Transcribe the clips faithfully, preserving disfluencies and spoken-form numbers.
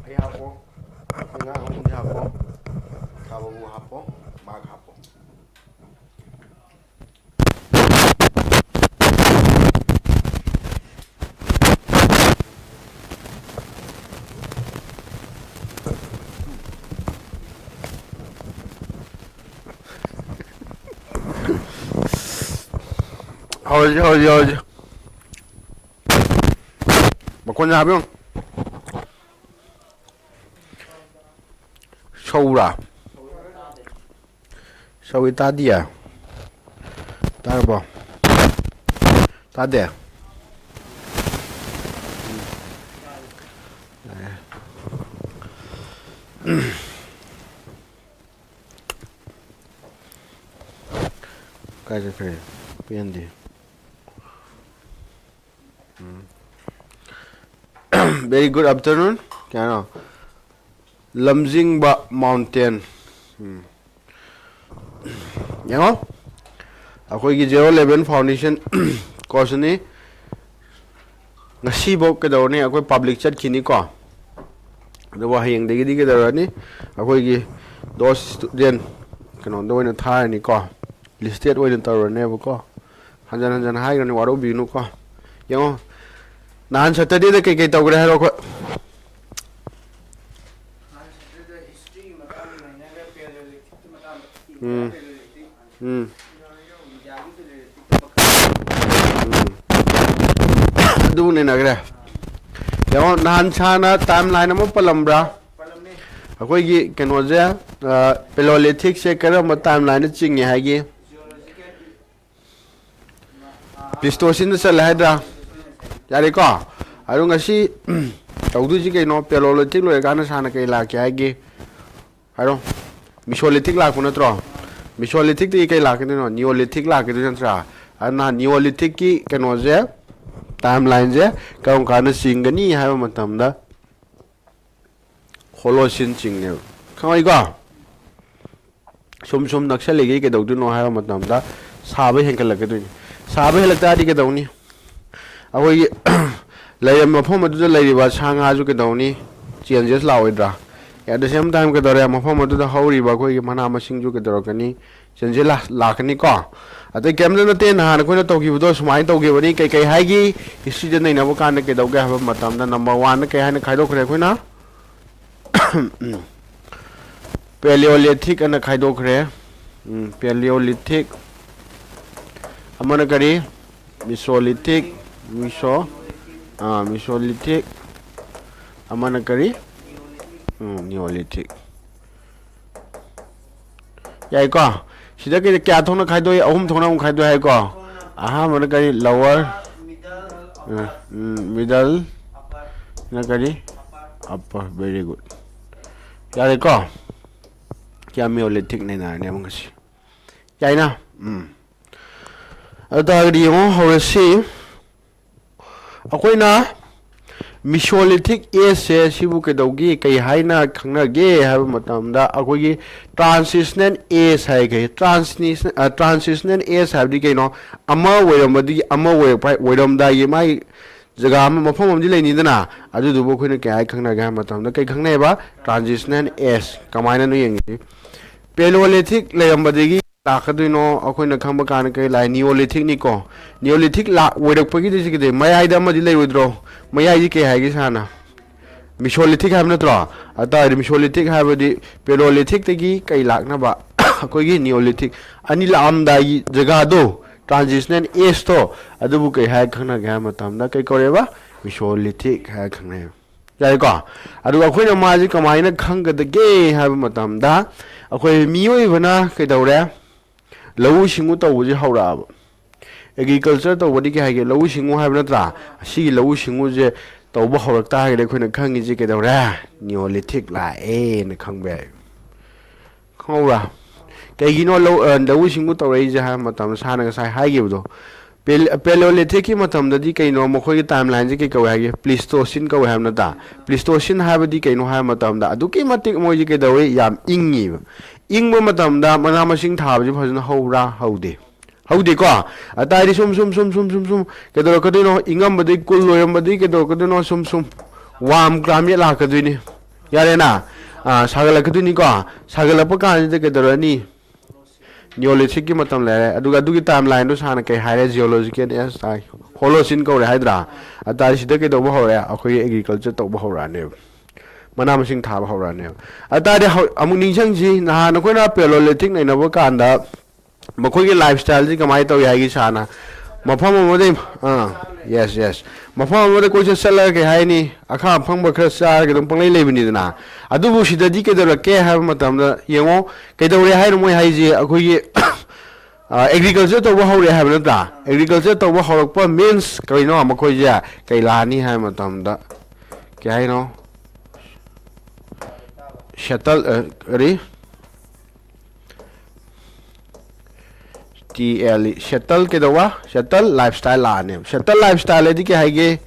ꯑꯩ ꯍꯥꯞꯄꯣ, ꯑꯩ ꯉꯥ ꯑꯍꯨꯝꯗꯤ ꯍꯥꯞꯄꯣ, ꯀꯥꯕꯕꯨ ꯍꯥꯞꯄꯣ, ꯃꯥꯒ ꯍꯥꯞꯄꯣ꯫ ꯍꯧꯔꯁꯤ, ꯍꯧꯔꯁꯤ, ꯍꯧꯔꯁꯤ꯫ ꯃꯈꯣꯟꯁꯦ ꯍꯥꯞꯄꯤꯌꯨ꯫ ꯁꯧꯕ꯭ꯔꯥ? ꯁꯧꯏ, ꯇꯥꯗꯤꯌꯦ꯫ ꯇꯥꯔꯕꯣ? ꯇꯥꯗꯦ? ꯀꯥꯏ ꯆꯠꯈ꯭ꯔꯦ? ꯄꯦꯟꯗꯦ꯫ ꯎꯝ꯫ Very good afternoon꯫ ꯀꯩꯅꯣ? ꯂꯝꯖꯤꯡꯕ mountain꯫ ꯎꯝ꯫ ꯌꯦꯡꯉꯣ, ꯑꯩꯈꯣꯏꯒꯤ zero eleven foundation course ꯅꯤ꯫ ꯉꯁꯤꯐꯥꯎ ꯀꯩꯗꯧꯔꯅꯤ? ꯑꯩꯈꯣꯏ public ꯆꯠꯈꯤꯅꯤꯀꯣ꯫ ꯑꯗꯨꯕꯨ ꯍꯌꯦꯡꯗꯒꯤꯗꯤ ꯀꯩꯗꯧꯔꯅꯤ? ꯑꯩꯈꯣꯏꯒꯤ those student ꯀꯩꯅꯣꯗ ꯑꯣꯏꯅ ꯊꯥꯔꯅꯤꯀꯣ, listed ꯑꯣꯏꯅ ꯇꯧꯔꯅꯦꯕꯀꯣ꯫ ꯍꯟꯖꯟ ꯍꯟꯖꯟ ꯍꯥꯏꯈ꯭ꯔꯅꯤ, ꯋꯥꯔꯧꯕꯤꯒꯅꯨꯀꯣ꯫ ꯌꯦꯡꯉꯣ, ꯅꯍꯥꯟ Saturday ꯗ ꯀꯩꯀꯩ ꯇꯧꯈ꯭ꯔꯦ ꯍꯥꯏꯔꯣ ꯑꯩꯈꯣꯏ꯫ ꯎꯝ꯫ ꯎꯝ꯫ ꯎꯝ꯫ ꯑꯗꯨ ꯅꯩꯅꯈ꯭ꯔꯦ꯫ ꯌꯦꯡꯉꯣ, ꯅꯍꯥꯟ ꯁꯥꯔꯅ timeline ꯑꯃ ꯄꯜꯂꯝꯕ꯭ꯔꯥ? ꯑꯩꯈꯣꯏꯒꯤ ꯀꯩꯅꯣꯁꯦ, ꯑ, Paleolithic ꯁꯦ ꯀꯔꯝꯕ timeline ꯗ ꯆꯤꯡꯉꯦ ꯍꯥꯏꯒꯦ? Pleistocene ꯗ ꯆꯠꯂꯦ ꯍꯥꯏꯗ꯭ꯔꯥ? ꯌꯥꯔꯦꯀꯣ? ꯑꯗꯣ ꯉꯁꯤ ꯇꯧꯗꯣꯏꯁꯤ ꯀꯩꯅꯣ? Paleolithic ꯂꯣꯏꯔꯀꯥꯟꯗ ꯁꯥꯔꯅ ꯀꯩ ꯂꯥꯛꯀꯦ ꯍꯥꯏꯒꯦ? ꯍꯥꯏꯔꯣ꯫ Mesolithic ꯂꯥꯛꯄ ꯅꯠꯇ꯭ꯔꯣ? Mesolithic ꯇꯒꯤ ꯀꯩ ꯂꯥꯛꯀꯗꯣꯏꯅꯣ? Neolithic ꯂꯥꯛꯀꯗꯣꯏ ꯅꯠꯇ꯭ꯔꯥ? ꯑꯗꯨꯅ Neolithic ꯀꯤ ꯀꯩꯅꯣꯁꯦ, timeline ꯁꯦ ꯀꯔꯝ ꯀꯥꯟꯗ ꯆꯤꯡꯒꯅꯤ ꯍꯥꯏꯕ ꯃꯇꯝꯗ, Holocene ꯆꯤꯡꯅꯦꯕ꯫ ꯈꯪꯉꯛꯏꯀꯣ? ꯁꯨꯝ ꯁꯨꯝ ꯅꯛꯁꯜꯂꯤꯈꯩ ꯀꯩꯗꯧꯗꯣꯏꯅꯣ ꯍꯥꯏꯕ ꯃꯇꯝꯗ, ꯁꯥꯕ ꯍꯦꯟꯒꯠꯂꯛꯀꯗꯣꯏꯅꯤ꯫ ꯁꯥꯕ ꯍꯦꯜꯂꯛ ꯇꯥꯔꯗꯤ ꯀꯩꯗꯧꯅꯤ? ꯑꯩꯈꯣꯏꯒꯤ ꯂꯩꯔꯝꯕ ꯃꯐꯝ ꯑꯗꯨꯗ ꯂꯩꯔꯤꯕ ꯁꯥ ꯉꯥꯁꯨ ꯀꯩꯗꯧꯅꯤ? Changes ꯂꯥꯛꯑꯣꯏꯗ꯭ꯔꯥ? At the same time ꯀꯩꯗꯧꯔꯦ? ꯃꯐꯝ ꯑꯗꯨꯗ ꯍꯧꯔꯤꯕ ꯑꯩꯈꯣꯏꯒꯤ ꯃꯅꯥ ꯃꯁꯤꯡꯁꯨ ꯀꯩꯗꯧꯔꯛꯀꯅꯤ? ꯆꯦꯟꯖꯦꯁ ꯂꯥꯛꯀꯅꯤꯀꯣ꯫ ꯑꯇꯩ ꯀꯩꯝꯇ ꯅꯠꯇꯦ, ꯅꯍꯥꯟ ꯑꯩꯈꯣꯏꯅ ꯇꯧꯈꯤꯕꯗꯣ ꯁꯨꯃꯥꯏꯅ ꯇꯧꯈꯤꯕꯅꯤ꯫ ꯀꯩꯀꯩ ꯍꯥꯏꯒꯤ? ꯍꯤꯁꯇ꯭ꯔꯤꯗ ꯅꯩꯅꯕ ꯀꯥꯟꯗ ꯀꯩꯗꯧꯒꯦ ꯍꯥꯏꯕ ꯃꯇꯝꯗ, ꯅꯝꯕꯔ ꯋꯥꯟꯗ ꯀꯩ ꯍꯥꯏꯅ ꯈꯥꯏꯗꯣꯛꯈ꯭ꯔꯦ ꯑꯩꯈꯣꯏꯅ? ꯄꯦꯂꯤꯑꯣꯂꯤꯊꯤꯛ ꯑꯅ ꯈꯥꯏꯗꯣꯛꯈ꯭ꯔꯦ꯫ ꯎꯝ, ꯄꯦꯂꯤꯑꯣꯂꯤꯊꯤꯛ꯫ ꯑꯃꯅ ꯀꯔꯤ? ꯃꯤꯁꯣꯂꯤꯊꯤꯛ꯫ ꯃꯤꯁꯣ ꯑꯥ, ꯃꯤꯁꯣꯂꯤꯊꯤꯛ꯫ ꯑꯃꯅ ꯀꯔꯤ? ꯎꯝ, ꯅꯤꯑꯣꯂꯤꯊꯤꯛ꯫ ꯌꯥꯏꯀꯣ? ꯁꯤꯗ ꯀꯩꯗ ꯀꯌꯥ ꯊꯣꯛꯅ ꯈꯥꯏꯗꯣꯛꯏ? ꯑꯍꯨꯝ ꯊꯣꯛꯅ ꯑꯃꯨꯛ ꯈꯥꯏꯗꯣꯛꯑꯦ ꯍꯥꯏꯀꯣ? ꯑꯍꯥꯟꯕꯅ ꯀꯔꯤ? ꯂꯋꯔ꯫ ꯃꯤꯗꯜ꯫ ꯅ ꯀꯔꯤ? ꯑꯞꯄꯔ꯫ Very good꯫ ꯌꯥꯔꯦꯀꯣ? ꯀꯌꯥ ꯃꯤꯑꯣꯂꯤꯊꯤꯛ ꯅꯩꯅꯔꯅꯤ ꯑꯃꯨꯛ ꯉꯁꯤ꯫ ꯌꯥꯏꯅ? ꯎꯝ꯫ ꯑꯗꯨ ꯇꯥꯔꯒꯗꯤ ꯌꯦꯡꯉꯣ, ꯍꯧꯔꯁꯤ꯫ ꯑꯩꯈꯣꯏꯅ ꯃꯤꯁꯣꯂꯤꯊꯤꯛ ꯑꯦꯖꯁꯦ ꯁꯤꯕꯨ ꯀꯩꯗꯧꯒꯦ, ꯀꯩ ꯍꯥꯏꯅ ꯈꯪꯅꯒꯦ ꯍꯥꯏꯕ ꯃꯇꯝꯗ, ꯑꯩꯈꯣꯏꯒꯤ ꯇ꯭ꯔꯥꯟꯁꯤꯁꯅꯦꯜ ꯑꯦꯖ ꯍꯥꯏ꯫ ꯀꯩ ꯇ꯭ꯔꯥꯟꯁꯤꯁꯅꯦꯜ ꯑꯦꯖ ꯍꯥꯏꯕꯗꯤ ꯀꯩꯅꯣ? ꯑꯃ ꯑꯣꯏꯔꯝꯕꯗꯒꯤ ꯑꯃ ꯑꯣꯏꯔꯛꯄ ꯍꯥꯏ-, ꯑꯣꯏꯔꯝꯗꯥꯏꯒꯤ ꯃꯥꯒꯤ ꯖꯒꯥ ꯑꯃ, ꯃꯐꯝ ꯑꯃꯗꯤ ꯂꯩꯅꯤꯗꯅ, ꯑꯗꯨꯗꯨꯕꯨ ꯑꯩꯈꯣꯏꯅ ꯀꯩ ꯍꯥꯏ ꯈꯪꯅꯒꯦ ꯍꯥꯏꯕ ꯃꯇꯝꯗ, ꯀꯩ ꯈꯪꯅꯩꯕ? ꯇ꯭ꯔꯥꯟꯖꯤꯁꯅꯦꯜ ꯑꯦꯖ꯫ ꯀꯃꯥꯏꯅꯅꯣ ꯌꯦꯡꯁꯤ꯫ ꯄꯦꯂꯣꯂꯤꯊꯤꯛ ꯂꯩꯔꯝꯕꯗꯒꯤ ꯂꯥꯛꯀꯗꯣꯏꯅꯣ? ꯑꯩꯈꯣꯏꯅ ꯈꯪꯕ ꯀꯥꯟꯗ ꯀꯩ ꯂꯥꯛꯑꯦ? ꯅꯤꯑꯣꯂꯤꯊꯤꯛꯅꯤꯀꯣ꯫ ꯅꯤꯑꯣꯂꯤꯊꯤꯛ ꯂꯥꯛ ꯑꯣꯏꯔꯛꯄꯒꯤꯗꯤ ꯁꯤ ꯀꯩꯗꯧ? ꯃꯌꯥꯏꯗ ꯑꯃꯗꯤ ꯂꯩꯔꯣꯏꯗ꯭ꯔꯣ? ꯃꯌꯥꯏꯗꯤ ꯀꯩ ꯍꯥꯏꯒꯦ ꯁꯥꯔꯅ? ꯃꯤꯁꯣꯂꯤꯊꯤꯛ ꯍꯥꯏꯕ ꯅꯠꯇ꯭ꯔꯣ? ꯑꯗꯨ ꯇꯥꯔꯗꯤ ꯃꯤꯁꯣꯂꯤꯊꯤꯛ ꯍꯥꯏꯕꯗꯤ ꯄꯦꯂꯣꯂꯤꯊꯤꯛꯇꯒꯤ ꯀꯩ ꯂꯥꯛꯅꯕ? ꯑꯩꯈꯣꯏꯒꯤ ꯅꯤꯑꯣꯂꯤꯊꯤꯛ꯫ ꯑꯅꯤ ꯂꯥꯛꯑꯝꯗꯥꯏꯒꯤ ꯖꯒꯥꯗꯣ, ꯇ꯭ꯔꯥꯟꯖꯤꯁꯅꯦꯜ ꯑꯦꯖꯇꯣ, ꯑꯗꯨꯕꯨ ꯀꯩ ꯍꯥꯏꯔ ꯈꯪꯅꯒꯦ ꯍꯥꯏꯕ ꯃꯇꯝꯗ ꯀꯩ ꯀꯧꯔꯦꯕ? ꯃꯤꯁꯣꯂꯤꯊꯤꯛ ꯍꯥꯏꯔ ꯈꯪꯅꯩ꯫ ꯌꯥꯔꯦꯀꯣ? ꯑꯗꯨꯒ ꯑꯩꯈꯣꯏꯅ ꯃꯥꯁꯦ ꯀꯃꯥꯏꯅ ꯈꯪꯒꯗꯒꯦ ꯍꯥꯏꯕ ꯃꯇꯝꯗ, ꯑꯩꯈꯣꯏ ꯃꯤꯑꯣꯏꯕꯅ ꯀꯩꯗꯧꯔꯦ? ꯂꯧꯎ ꯁꯤꯡꯎ ꯇꯧꯕꯁꯦ ꯍꯧꯔꯛꯑꯕ꯫ ꯑꯦꯒ꯭ꯔꯤꯀꯜꯆꯔ ꯇꯧꯕꯗꯤ ꯀꯩ ꯍꯥꯏꯒꯦ? ꯂꯧꯎ ꯁꯤꯡꯎ ꯍꯥꯏꯕ ꯅꯠꯇ꯭ꯔꯥ? ꯑꯁꯤꯒꯤ ꯂꯧꯎ ꯁꯤꯡꯎꯁꯦ ꯇꯧꯕ ꯍꯧꯔꯛ ꯇꯥꯔꯒꯗꯤ ꯑꯩꯈꯣꯏꯅ ꯈꯪꯉꯤꯁꯦ ꯀꯩꯗꯧꯔꯦ? ꯅꯤꯑꯣꯂꯤꯊꯤꯛ ꯂꯥꯛꯑꯦꯅ ꯈꯪꯕ ꯌꯥꯏ꯫ ꯈꯪꯍꯧꯕ꯭ꯔꯥ? ꯀꯩꯒꯤꯅꯣ ꯂꯧ-, ꯑ, ꯂꯧꯎ ꯁꯤꯡꯎ ꯇꯧꯔꯛꯏꯁꯦ ꯍꯥꯏꯕ ꯃꯇꯝꯗ, ꯁꯥꯔꯅ ꯉꯁꯥꯏ ꯍꯥꯏꯈꯤꯕꯗꯣ, ꯄꯦ-, ꯄꯦꯂꯣꯂꯤꯊꯤꯛꯀꯤ ꯃꯇꯝꯗꯗꯤ ꯀꯩꯅꯣ, ꯃꯈꯣꯏꯒꯤ ꯇꯥꯏꯝ ꯂꯥꯏꯟꯁꯦ ꯀꯩ ꯀꯧꯏ ꯍꯥꯏꯒꯦ? ꯄ꯭ꯂꯤꯁꯇꯣꯁꯤꯟ ꯀꯧꯏ ꯍꯥꯏꯕ ꯅꯠꯇ꯭ꯔꯥ? ꯄ꯭ꯂꯤꯁꯇꯣꯁꯤꯟ ꯍꯥꯏꯕꯗꯤ ꯀꯩꯅꯣ ꯍꯥꯏꯕ ꯃꯇꯝꯗ, ꯑꯗꯨꯛꯀꯤ ꯃꯇꯤꯛ ꯃꯣꯏꯁꯦ ꯀꯩꯗꯧꯏ? ꯌꯥꯝ ꯏꯪꯉꯤꯕ꯫ ꯏꯪꯕ ꯃꯇꯝꯗ ꯃꯅꯥ ꯃꯁꯤꯡ ꯊꯥꯕꯁꯤ ꯐꯖꯅ ꯍꯧꯕ꯭ꯔꯥ? ꯍꯧꯗꯦ꯫ ꯍꯧꯗꯦꯀꯣ? ꯑꯇꯥꯏꯗꯤ ꯁꯨꯝ ꯁꯨꯝ ꯁꯨꯝ ꯁꯨꯝ ꯁꯨꯝ ꯁꯨꯝ ꯀꯩꯗꯧꯔꯛꯀꯗꯣꯏꯅꯣ? ꯏꯪꯉꯝꯕꯗꯒꯤ ꯀꯨꯜ ꯑꯣꯏꯔꯝꯕꯗꯒꯤ ꯀꯩꯗꯧꯔꯛꯀꯗꯣꯏꯅꯣ? ꯁꯨꯝ ꯁꯨꯝ ꯋꯥꯔꯝ ꯀ꯭ꯂꯥꯏꯃꯦꯠ ꯂꯥꯛꯀꯗꯣꯏꯅꯤ꯫ ꯌꯥꯔꯦꯅ? ꯑꯥ, ꯁꯥꯒꯠꯂꯛꯀꯗꯣꯏꯅꯤꯀꯣ? ꯁꯥꯒꯠꯂꯛꯄ ꯀꯥꯟꯁꯤꯗ ꯀꯩꯗꯧꯔꯅꯤ? ꯅꯤꯌꯣꯂꯤꯊꯤꯛꯀꯤ ꯃꯇꯝ ꯂꯩꯔꯦ꯫ ꯑꯗꯨꯒ ꯑꯗꯨꯒꯤ ꯇꯥꯏꯝ ꯂꯥꯏꯟꯗꯣ ꯁꯥꯔꯅ ꯀꯩ ꯍꯥꯏꯔꯦ? ꯖꯤꯑꯣꯂꯣꯖꯤꯀꯦꯜ ꯑꯦꯖ ꯇꯥꯏ꯫ ꯍꯣꯂꯣꯁꯤꯟ ꯀꯧꯔꯦ ꯍꯥꯏꯗ꯭ꯔꯥ? ꯑꯇꯥꯔꯤꯁꯤꯗ ꯀꯩꯗꯧꯕ ꯍꯧꯔꯦ? ꯑꯩꯈꯣꯏꯒꯤ ꯑꯦꯒ꯭ꯔꯤꯀꯜꯆꯔ ꯇꯧꯕ ꯍꯧꯔꯛꯑꯅꯦꯕ꯫ ꯃꯅꯥ ꯃꯁꯤꯡ ꯊꯥꯕ ꯍꯧꯔꯛꯑꯅꯦꯕ꯫ ꯑꯇꯥꯔꯗꯤ ꯍꯧ-, ꯑꯃꯨꯛ ꯅꯤꯡꯁꯤꯡꯁꯤ, ꯅꯍꯥꯟ ꯑꯩꯈꯣꯏꯅ ꯄꯦꯂꯣꯂꯤꯊꯤꯛ ꯅꯩꯅꯕ ꯀꯥꯟꯗ ꯃꯈꯣꯏꯒꯤ ꯂꯥꯏꯐ ꯁ꯭ꯇꯥꯏꯜꯁꯤ ꯀꯃꯥꯏꯅ ꯇꯧꯏ ꯍꯥꯏꯒꯤ ꯁꯥꯔꯅ? ꯃꯐꯝ ꯑꯃꯗꯩ, ꯑꯥ, ꯌꯦꯁ, ꯌꯦꯁ꯫ ꯃꯐꯝ ꯑꯃꯗ ꯀꯣꯏꯆꯠ ꯆꯠꯂꯒ ꯀꯩ ꯍꯥꯏꯅꯤ? ꯑꯈꯥ ꯑꯐꯪꯕ ꯈꯔ ꯆꯥꯔꯒ ꯑꯗꯨꯝ ꯄꯪꯂꯩ ꯂꯩꯕꯅꯤꯗꯅ꯫ ꯑꯗꯨꯕꯨ ꯁꯤꯗꯗꯤ ꯀꯩꯗꯧꯔꯛꯀꯦ ꯍꯥꯏꯕ ꯃꯇꯝꯗ, ꯌꯦꯡꯉꯣ, ꯀꯩꯗꯧꯔꯦ ꯍꯥꯏꯅꯣ ꯃꯣꯏ ꯍꯥꯏꯁꯦ? ꯑꯩꯈꯣꯏꯒꯤ, ꯑ, ꯑꯦꯒ꯭ꯔꯤꯀꯜꯆꯔ ꯇꯧꯕ ꯍꯧꯔꯛꯑꯦ ꯍꯥꯏꯕ ꯅꯠꯇ꯭ꯔꯥ? ꯑꯦꯒ꯭ꯔꯤꯀꯜꯆꯔ ꯇꯧꯕ ꯍꯧꯔꯛꯄ ꯃꯤꯟꯁ ꯀꯔꯤꯅꯣ? ꯃꯈꯣꯏꯁꯦ ꯀꯩ ꯂꯥꯛꯑꯅꯤ ꯍꯥꯏꯕ ꯃꯇꯝꯗ, ꯀꯩ ꯍꯥꯏꯅꯣ? ꯁꯦꯇꯜ, ꯑ, ꯀꯔꯤ? ꯇꯤ ꯑꯦꯜ ꯏ, ꯁꯦꯇꯜ ꯀꯩꯗꯧꯕ? ꯁꯦꯇꯜ ꯂꯥꯏꯐ ꯁ꯭ꯇꯥꯏꯜ ꯂꯥꯛꯑꯅꯦꯕ꯫ ꯁꯦꯇꯜ ꯂꯥꯏꯐ ꯁ꯭ꯇꯥꯏꯜ ꯍꯥꯏꯗꯤ ꯀꯩ ꯍꯥꯏꯒꯦ?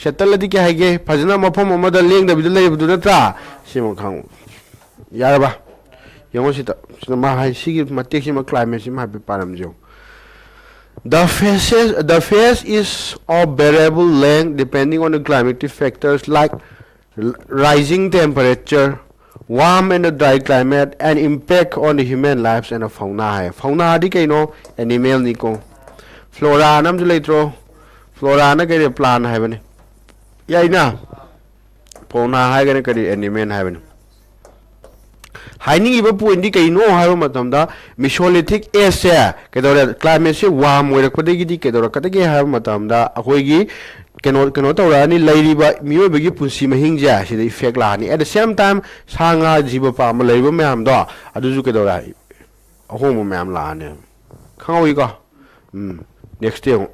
ꯁꯦꯇꯜ ꯍꯥꯏꯗꯤ ꯀꯩ ꯍꯥꯏꯒꯦ? ꯐꯖꯅ ꯃꯐꯝ ꯑꯃꯗ ꯂꯦꯡꯗꯕꯤꯗ ꯂꯩꯕꯗꯨ ꯅꯠꯇ꯭ꯔꯥ? ꯁꯤꯃ ꯈꯪꯉꯨ꯫ ꯌꯥꯔꯕ? ꯌꯦꯡꯉꯣ ꯁꯤꯗ꯫ ꯁꯤꯗ ꯃꯥ ꯍꯥꯏ, ꯁꯤꯒꯤ ꯃꯇꯦꯛꯁꯤꯃ, ꯀ꯭ꯂꯥꯏꯃꯦꯠꯁꯤꯃ ꯍꯥꯏꯐꯦꯠ ꯄꯥꯔꯝꯁꯤ ꯌꯦꯡꯉꯣ꯫ The phases, the phase is of variable length depending on the climatic factors like rising temperature, warm and dry climate, and impact on the human lives and the fauna ꯍꯥꯏ꯫ ꯐꯥꯎꯅꯥꯗꯤ ꯀꯩꯅꯣ? ꯑꯦꯅꯤꯃꯦꯜꯅꯤꯀꯣ꯫ ꯐ꯭ꯂꯣꯔꯥꯅ ꯑꯃꯁꯨ ꯂꯩꯇ꯭ꯔꯣ? ꯐ꯭ꯂꯣꯔꯥꯅ ꯀꯩꯅꯣ? ꯄ꯭ꯂꯥꯟ ꯍꯥꯏꯕꯅꯤ꯫ ꯌꯥꯏꯅ? ꯐꯥꯎꯅꯥ ꯍꯥꯏꯔꯒꯅ ꯀꯔꯤ? ꯑꯦꯅꯤꯃꯦꯜ ꯍꯥꯏꯕꯅꯤ꯫ ꯍꯥꯏꯅꯤꯡꯉꯤꯕ ꯄꯣꯏꯟꯗꯤ ꯀꯩꯅꯣ ꯍꯥꯏꯕ ꯃꯇꯝꯗ, ꯃꯤꯁꯣꯂꯤꯊꯤꯛ ꯑꯦꯖꯁꯦ ꯀꯩꯗꯧꯔꯦ? ꯀ꯭ꯂꯥꯏꯃꯦꯠꯁꯦ ꯋꯥꯔꯝ ꯑꯣꯏꯔꯛꯄꯗꯒꯤꯗꯤ ꯀꯩꯗꯧꯔꯛꯀꯗꯒꯦ ꯍꯥꯏꯕ ꯃꯇꯝꯗ, ꯑꯩꯈꯣꯏꯒꯤ ꯀꯩꯅꯣ, ꯀꯩꯅꯣ ꯇꯧꯔꯛꯑꯅꯤ, ꯂꯩꯔꯤꯕ ꯃꯤꯑꯣꯏꯕꯒꯤ ꯄꯨꯟꯁꯤ ꯃꯍꯤꯡꯁꯦ ꯁꯤꯗ ꯏꯐꯦꯛ ꯂꯥꯛꯑꯅꯤ꯫ At the same time, ꯁꯥ ꯉꯥ ꯖꯤꯕ ꯄꯥꯟꯕ ꯂꯩꯔꯤꯕ ꯃꯌꯥꯝꯗꯣ ꯑꯗꯨꯁꯨ ꯀꯩꯗꯧꯔꯦ? ꯑꯍꯣꯡꯕ ꯃꯌꯥꯝ ꯂꯥꯛꯑꯅꯤ꯫ ꯈꯪꯍꯧꯋꯤꯀꯣ? ꯎꯝ꯫ ꯅꯦꯛꯁꯇ ꯌꯦꯡꯉꯨ꯫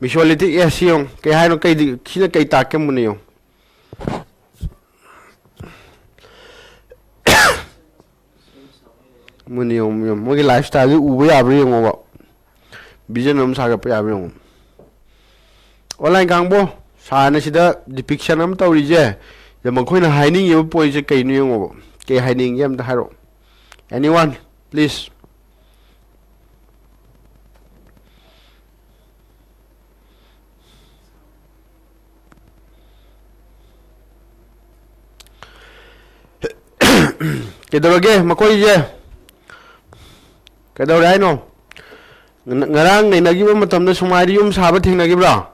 ꯃꯤꯁꯣꯂꯤꯊꯤꯛ ꯑꯦꯖ ꯁꯤ ꯌꯦꯡꯉꯨ꯫ ꯀꯩ ꯍꯥꯏꯅꯣ? ꯀꯩꯗꯤ, ꯁꯤꯅ ꯀꯩ ꯇꯥꯛꯀꯦ ꯃꯨꯟꯅ ꯌꯦꯡꯉꯨ꯫ ꯃꯨꯟꯅ ꯌꯦꯡꯉꯨ, ꯃꯨꯟꯅ ꯌꯦꯡꯉꯨ꯫ ꯃꯣꯏꯒꯤ ꯂꯥꯏꯐ ꯁ꯭ꯇꯥꯏꯜꯁꯦ ꯎꯕ ꯌꯥꯕ꯭ꯔꯥ ꯌꯦꯡꯉꯣꯕ꯫ ꯚꯤꯖꯟ ꯑꯃ ꯁꯥꯒꯠꯄ ꯌꯥꯕ꯭ꯔꯥ ꯌꯦꯡꯉꯣ꯫ ꯑꯣꯟꯂꯥꯏꯟ ꯀꯥꯡꯕꯨ, ꯁꯥꯔꯅ ꯁꯤꯗ ꯗꯤꯄꯤꯛꯁꯟ ꯑꯃ ꯇꯧꯔꯤꯁꯦ, ꯑꯗ ꯃꯈꯣꯏꯅ ꯍꯥꯏꯅꯤꯡꯉꯤꯕ ꯄꯣꯏꯟꯁꯦ ꯀꯩꯅꯣ ꯌꯦꯡꯉꯣꯕ꯫ ꯀꯩ ꯍꯥꯏꯅꯤꯡꯒꯦ ꯑꯝꯇ ꯍꯥꯏꯔꯛꯑꯣ꯫ Anyone, please? ꯀꯩꯗꯧꯔꯒꯦ ꯃꯈꯣꯏꯁꯦ? ꯀꯩꯗꯧꯔꯦ ꯍꯥꯏꯅꯣ? ꯉ- ꯉꯔꯥꯡ ꯅꯩꯅꯈꯤꯕ ꯃꯇꯝꯗ ꯁꯨꯃꯥꯏꯗ ꯌꯨꯝ ꯁꯥꯕ ꯊꯦꯡꯅꯈꯤꯕ꯭ꯔꯥ?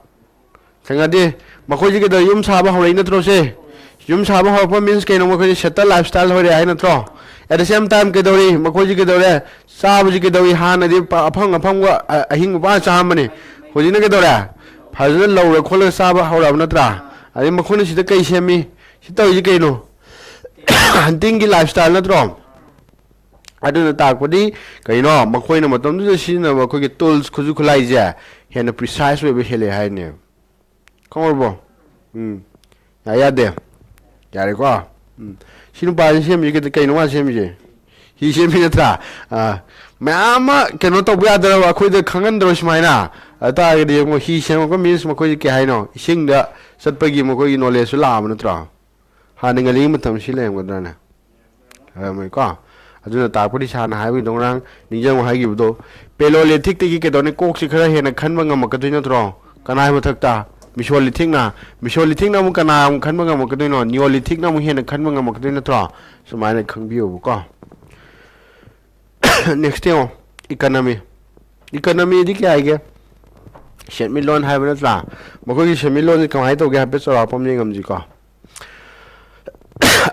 ꯊꯦꯡꯅꯗꯦ꯫ ꯃꯈꯣꯏꯁꯦ ꯀꯩꯗꯧꯔꯦ? ꯌꯨꯝ ꯁꯥꯕ ꯍꯧꯔꯛꯏ ꯅꯠꯇ꯭ꯔꯣ ꯁꯦ? ꯌꯨꯝ ꯁꯥꯕ ꯍꯧꯔꯛꯄ means ꯀꯩꯅꯣ? ꯃꯈꯣꯏꯁꯦ settle lifestyle ꯑꯣꯏꯔꯦ ꯍꯥꯏ ꯅꯠꯇ꯭ꯔꯣ? At the same time ꯀꯩꯗꯧꯔꯤ? ꯃꯈꯣꯏꯁꯦ ꯀꯩꯗꯧꯔꯦ? ꯆꯥꯕꯁꯤ ꯀꯩꯗꯧꯏ? ꯍꯥꯟꯅꯗꯤ ꯄ- ꯑꯐꯪ ꯑꯐꯪꯕ ꯑ- ꯑꯍꯤꯡꯕ ꯄꯥ ꯆꯥꯔꯝꯕꯅꯤ꯫ ꯍꯧꯖꯤꯛꯅ ꯀꯩꯗꯧꯔꯦ? ꯐꯖꯅ ꯂꯧꯔ ꯈꯣꯠꯂꯒ ꯆꯥꯕ ꯍꯧꯔꯛꯑꯕ ꯅꯠꯇ꯭ꯔꯥ? ꯑꯗꯩ ꯃꯈꯣꯏꯅ ꯁꯤꯗ ꯀꯩ ꯁꯦꯝꯃꯤ? ꯁꯤ ꯇꯧꯔꯤꯁꯤ ꯀꯩꯅꯣ? Hunting ꯒꯤ lifestyle ꯅꯠꯇ꯭ꯔꯣ? ꯑꯗꯨꯅ ꯇꯥꯛꯄꯗꯤ ꯀꯩꯅꯣ? ꯃꯈꯣꯏꯅ ꯃꯇꯝꯗꯨꯗ ꯁꯤꯖꯤꯟꯅꯕ ꯑꯩꯈꯣꯏꯒꯤ tools, ꯈꯨꯠꯁꯨ ꯈꯨꯠꯂꯥꯏꯁꯦ ꯍꯦꯟꯅ precise ꯑꯣꯏꯕ ꯍꯦꯜꯂꯦ ꯍꯥꯏꯅꯦ꯫ ꯈꯪꯉꯕꯣ? ꯎꯝ꯫ ꯌꯥ- ꯌꯥꯗꯦ꯫ ꯌꯥꯔꯦꯀꯣ? ꯎꯝ꯫ ꯁꯤ ꯅꯨꯄꯥꯁꯤ ꯁꯦꯝꯃꯤꯁꯦ ꯀꯩꯗ- ꯀꯩꯅꯣ ꯃꯥ ꯁꯦꯝꯃꯤꯁꯦ? ꯍꯤ ꯁꯦꯝꯃꯤ ꯅꯠꯇ꯭ꯔꯥ? ꯑꯥ, ꯃꯌꯥꯝ ꯑꯃ ꯀꯩꯅꯣ ꯇꯧꯕ ꯌꯥꯗ꯭ꯔꯕ, ꯑꯩꯈꯣꯏꯗ ꯈꯪꯍꯟꯗ꯭ꯔꯕ ꯁꯨꯃꯥꯏꯅ? ꯑꯗꯨ ꯇꯥꯔꯒꯗꯤ ꯌꯦꯡꯉꯣ, ꯍꯤ ꯁꯦꯝꯃꯛꯄ means ꯃꯈꯣꯏꯁꯦ ꯀꯩ ꯍꯥꯏꯅꯣ? ꯏꯁꯤꯡꯗ ꯆꯠꯄꯒꯤ ꯃꯈꯣꯏꯒꯤ knowledge ꯁꯨ ꯂꯥꯛꯑꯕ ꯅꯠꯇ꯭ꯔꯣ? ꯍꯥꯟꯅ ꯉꯜꯂꯤꯉꯩ ꯃꯇꯝ ꯁꯤ ꯂꯩꯔꯝꯒꯗ꯭ꯔꯥꯅꯦ? ꯂꯩꯔꯝꯃꯣꯏꯀꯣ? ꯑꯗꯨꯅ ꯇꯥꯛꯄꯗꯤ ꯁꯥꯔꯅ ꯍꯥꯏꯕꯒꯤꯗꯣ ꯉꯔꯥꯡ ꯅꯤꯡꯁꯤꯡꯉꯨ ꯍꯥꯏꯈꯤꯕꯗꯣ, Paleolithic ꯇꯒꯤ ꯀꯩꯗꯧꯅꯤ? ꯀꯣꯛꯁꯤ ꯈꯔ ꯍꯦꯟꯅ ꯈꯟꯕ ꯉꯝꯃꯛꯀꯗꯣꯏ ꯅꯠꯇ꯭ꯔꯣ? ꯀꯅꯥꯒꯤ ꯃꯊꯛꯇ? Mesolithic ꯅ꯫ Mesolithic ꯅ ꯑꯃꯨꯛ ꯀꯅꯥ ꯑꯃꯨꯛ ꯈꯟꯕ ꯉꯝꯃꯛꯀꯗꯣꯏꯅꯣ? Neolithic ꯅ ꯑꯃꯨꯛ ꯍꯦꯟꯅ ꯈꯟꯕ ꯉꯝꯃꯛꯀꯗꯣꯏ ꯅꯠꯇ꯭ꯔꯣ? ꯁꯨꯃꯥꯏꯅ ꯈꯪꯕꯤꯌꯣꯕꯀꯣ꯫ Next ꯌꯦꯡꯉꯣ, economy꯫ Economy ꯗꯤ ꯀꯩ ꯍꯥꯏꯒꯦ? ꯁꯦꯟꯃꯤꯠꯂꯣꯟ ꯍꯥꯏꯕ ꯅꯠꯇ꯭ꯔꯥ? ꯃꯈꯣꯏꯒꯤ ꯁꯦꯟꯃꯤꯠꯂꯣꯟꯁꯤ ꯀꯃꯥꯏꯅ ꯇꯧꯒꯦ ꯍꯥꯏꯐꯦꯠ ꯆꯥꯎꯔꯥꯛꯄ ꯑꯃ ꯌꯦꯡꯉꯝꯁꯤꯀꯣ꯫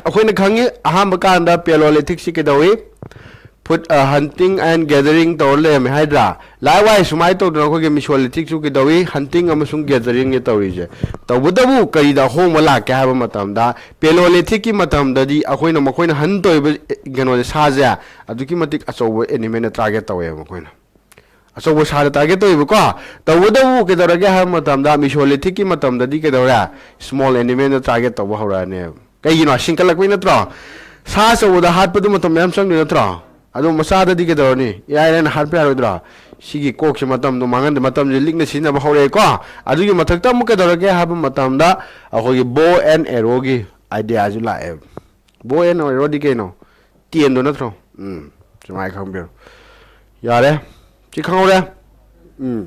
ꯑꯩꯈꯣꯏꯅ ꯈꯪꯉꯤ, ꯑꯍꯥꯟꯕ ꯀꯥꯟꯗ Paleolithic ꯁꯤ ꯀꯩꯗꯧꯏ? Food, ꯑ, hunting and gathering ꯇꯧꯔ ꯂꯩꯔꯝꯃꯦ ꯍꯥꯏꯗ꯭ꯔꯥ? Likewise, ꯁꯨꯃꯥꯏꯅ ꯇꯧꯗꯅ ꯑꯩꯈꯣꯏꯒꯤ Mesolithic ꯁꯨ ꯀꯩꯗꯧꯏ? Hunting ꯑꯃꯁꯨꯡ gathering ꯁꯦ ꯇꯧꯔꯤꯁꯦ꯫ ꯇꯧꯕꯇꯕꯨ ꯀꯔꯤꯗ ꯑꯍꯣꯡꯕ ꯂꯥꯛꯀꯦ ꯍꯥꯏꯕ ꯃꯇꯝꯗ, Paleolithic ꯀꯤ ꯃꯇꯝꯗꯗꯤ ꯑꯩꯈꯣꯏꯅ, ꯃꯈꯣꯏꯅ hunt ꯇꯧꯔꯤꯕ, ꯑꯦ, ꯀꯩꯅꯣꯁꯦ, ꯁꯥꯁꯦ, ꯑꯗꯨꯛꯀꯤ ꯃꯇꯤꯛ ꯑꯆꯧꯕ animal ꯅ target ꯇꯧꯋꯦꯕ ꯃꯈꯣꯏꯅ꯫ ꯑꯆꯧꯕ ꯁꯥꯗ target ꯇꯧꯋꯦꯕꯀꯣ꯫ ꯇꯧꯕꯇꯕꯨ ꯀꯩꯗꯧꯔꯒꯦ ꯍꯥꯏꯕ ꯃꯇꯝꯗ, Mesolithic ꯀꯤ ꯃꯇꯝꯗꯗꯤ ꯀꯩꯗꯧꯔꯦ? Small animal ꯗ target ꯇꯧꯕ ꯍꯧꯔꯛꯑꯅꯦꯕ꯫ ꯀꯩꯒꯤꯅꯣ? ꯁꯤꯡꯀꯠꯂꯛꯄꯩ ꯅꯠꯇ꯭ꯔꯣ? ꯁꯥ ꯑꯆꯧꯕꯗ ꯍꯥꯠꯄꯗꯨ ꯃꯇꯝ ꯃꯌꯥꯝ ꯆꯪꯗꯣꯏ ꯅꯠꯇ꯭ꯔꯣ? ꯑꯗꯣ ꯃꯆꯥꯗꯗꯤ ꯀꯩꯗꯧꯔꯅꯤ? ꯏꯔꯥꯏ ꯂꯥꯏꯅ ꯍꯥꯠꯄ ꯌꯥꯔꯣꯏꯗ꯭ꯔꯣ? ꯁꯤꯒꯤ ꯀꯣꯛꯁꯦ ꯃꯇꯝꯗꯣ ꯃꯥꯡꯍꯟꯗꯦ, ꯃꯇꯝꯁꯦ ꯂꯤꯛꯅ ꯁꯤꯖꯤꯟꯅꯕ ꯍꯧꯔꯛꯑꯦꯀꯣ꯫ ꯑꯗꯨꯒꯤ ꯃꯊꯛꯇ ꯑꯃꯨꯛ ꯀꯩꯗꯧꯔꯒꯦ ꯍꯥꯏꯕ ꯃꯇꯝꯗ, ꯑꯩꯈꯣꯏꯒꯤ bow and arrow ꯒꯤ ꯑꯥꯏꯗꯤꯌꯥꯁꯨ ꯂꯥꯛꯑꯦꯕ꯫ ꯕꯣ ꯑꯦꯟ ꯑꯣꯏꯔꯣꯗꯤ ꯀꯩꯅꯣ? ꯇꯦꯟꯗꯣ ꯅꯠꯇ꯭ꯔꯣ? ꯎꯝ, ꯁꯨꯃꯥꯏꯅ ꯈꯪꯕꯤꯔꯣ꯫ ꯌꯥꯔꯦ, ꯁꯤ ꯈꯪꯍꯧꯔꯦ꯫ ꯎꯝ꯫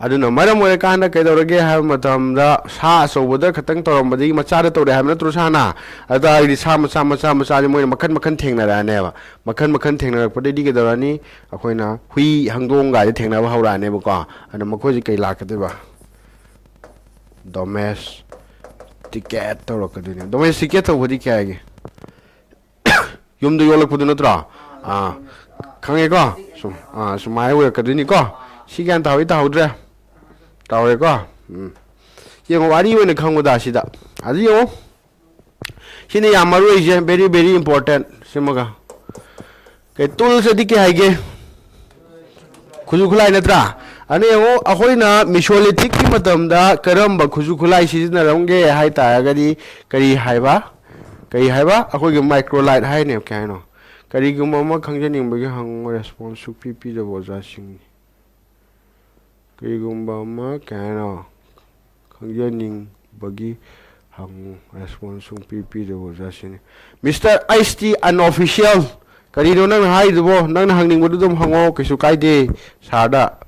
ꯑꯗꯨꯅ ꯃꯔꯝ ꯑꯣꯏꯔꯀꯥꯟꯗ ꯀꯩꯗꯧꯔꯒꯦ ꯍꯥꯏꯕ ꯃꯇꯝꯗ, ꯁꯥ ꯑꯆꯧꯕꯗ ꯈꯛꯇꯪ ꯇꯧꯔꯝꯕꯗꯒꯤ ꯃꯆꯥꯗ ꯇꯧꯔꯦ ꯍꯥꯏꯕ ꯅꯠꯇ꯭ꯔꯣ ꯁꯥꯅ? ꯑꯗꯨ ꯇꯥꯔꯒꯗꯤ ꯁꯥ ꯃꯆꯥ, ꯃꯆꯥ, ꯃꯆꯥꯁꯦ ꯃꯣꯏꯅ ꯃꯈꯟ ꯃꯈꯟ ꯊꯦꯡꯅꯔꯛꯑꯅꯦꯕ꯫ ꯃꯈꯟ ꯃꯈꯟ ꯊꯦꯡꯅꯔꯛꯄꯗꯩꯗꯤ ꯀꯩꯗꯧꯔꯅꯤ? ꯑꯩꯈꯣꯏꯅ ꯍꯨꯏ, ꯍꯪꯗꯣꯡꯒꯥꯏꯁꯦ ꯊꯦꯡꯅꯕ ꯍꯧꯔꯛꯑꯅꯦꯕꯀꯣ꯫ ꯑꯗꯨꯅ ꯃꯈꯣꯏꯁꯦ ꯀꯩ ꯂꯥꯛꯀꯗꯣꯏꯕ? ꯗꯣꯃꯦꯁꯇꯤꯀꯦꯠ ꯇꯧꯔꯛꯀꯗꯣꯏꯅꯦ꯫ ꯗꯣꯃꯦꯁꯇꯤꯀꯦꯠ ꯇꯧꯕꯗꯤ ꯀꯩ ꯍꯥꯏꯒꯦ? ꯌꯨꯝꯗ ꯌꯣꯛꯂꯛꯄꯗꯨ ꯅꯠꯇ꯭ꯔꯣ? ꯑꯥ, ꯈꯪꯉꯦꯀꯣ? ꯁꯨꯝ, ꯑꯥ, ꯁꯨꯃꯥꯏꯅ ꯑꯣꯏꯔꯛꯀꯗꯣꯏꯅꯤꯀꯣ꯫ ꯁꯤ ꯒ꯭ꯌꯥꯟ ꯇꯥꯍꯧꯏ, ꯇꯥꯍꯧꯗ꯭ꯔꯦ? ꯇꯥꯍꯧꯔꯦꯀꯣ? ꯎꯝ꯫ ꯌꯦꯡꯉꯣ, ꯋꯥꯔꯤ ꯑꯣꯏꯅ ꯈꯪꯕꯗ ꯁꯤꯗ꯫ ꯑꯗꯨ ꯌꯦꯡꯉꯣ꯫ ꯁꯤꯅ ꯌꯥꯝ ꯃꯔꯨ ꯑꯣꯏꯁꯦ, very, very important꯫ ꯁꯤꯃꯒ꯫ ꯀꯩ, ꯇꯨꯜꯁ ꯑꯗꯤ ꯀꯩ ꯍꯥꯏꯒꯦ? ꯈꯨꯠꯁꯨ ꯈꯨꯠꯂꯥꯏ ꯅꯠꯇ꯭ꯔꯥ? ꯑꯗꯨꯅ ꯌꯦꯡꯉꯣ, ꯑꯩꯈꯣꯏꯅ ꯃꯤꯁꯣꯂꯤꯊꯤꯛꯀꯤ ꯃꯇꯝꯗ ꯀꯔꯝꯕ ꯈꯨꯠꯁꯨ ꯈꯨꯠꯂꯥꯏ ꯁꯤꯖꯤꯟꯅꯔꯝꯒꯦ ꯍꯥꯏ ꯇꯥꯔꯒꯗꯤ, ꯀꯔꯤ ꯍꯥꯏꯕ? ꯀꯔꯤ ꯍꯥꯏꯕ? ꯑꯩꯈꯣꯏꯒꯤ ꯃꯥꯏꯀ꯭ꯔꯣꯂꯥꯏꯠ ꯍꯥꯏꯅꯦꯕ꯫ ꯀꯩ ꯍꯥꯏꯅꯣ? ꯀꯔꯤꯒꯨꯝꯕ ꯑꯃ ꯈꯪꯖꯅꯤꯡꯕꯒꯤ ꯍꯪꯉꯨ, ꯔꯦꯁꯄꯣꯟꯁ ꯁꯨꯡꯄꯤ ꯄꯤꯗꯕ ꯑꯣꯖꯥꯁꯤꯡꯅꯤ꯫ ꯀꯔꯤꯒꯨꯝꯕ ꯑꯃ, ꯀꯩ ꯍꯥꯏꯅꯣ, ꯈꯪꯖꯅꯤꯡꯕꯒꯤ ꯍꯪꯉꯨ, ꯔꯦꯁꯄꯣꯟꯁ ꯁꯨꯡꯄꯤ ꯄꯤꯗꯕ ꯑꯣꯖꯥꯁꯤꯡꯅꯤ꯫ ꯃꯤꯁꯇꯔ ꯑꯩꯆ ꯇꯤ ꯑꯟꯑꯣꯐꯤꯁꯤꯌꯦꯜ, ꯀꯔꯤꯅꯣ ꯅꯪꯅ ꯍꯥꯏꯔꯤꯗꯨꯕꯣ? ꯅꯪꯅ ꯍꯪꯅꯤꯡꯕꯗꯨ ꯑꯗꯨꯝ ꯍꯪꯉꯣ, ꯀꯩꯁꯨ ꯀꯥꯏꯗꯦ ꯁꯥꯔꯗ꯫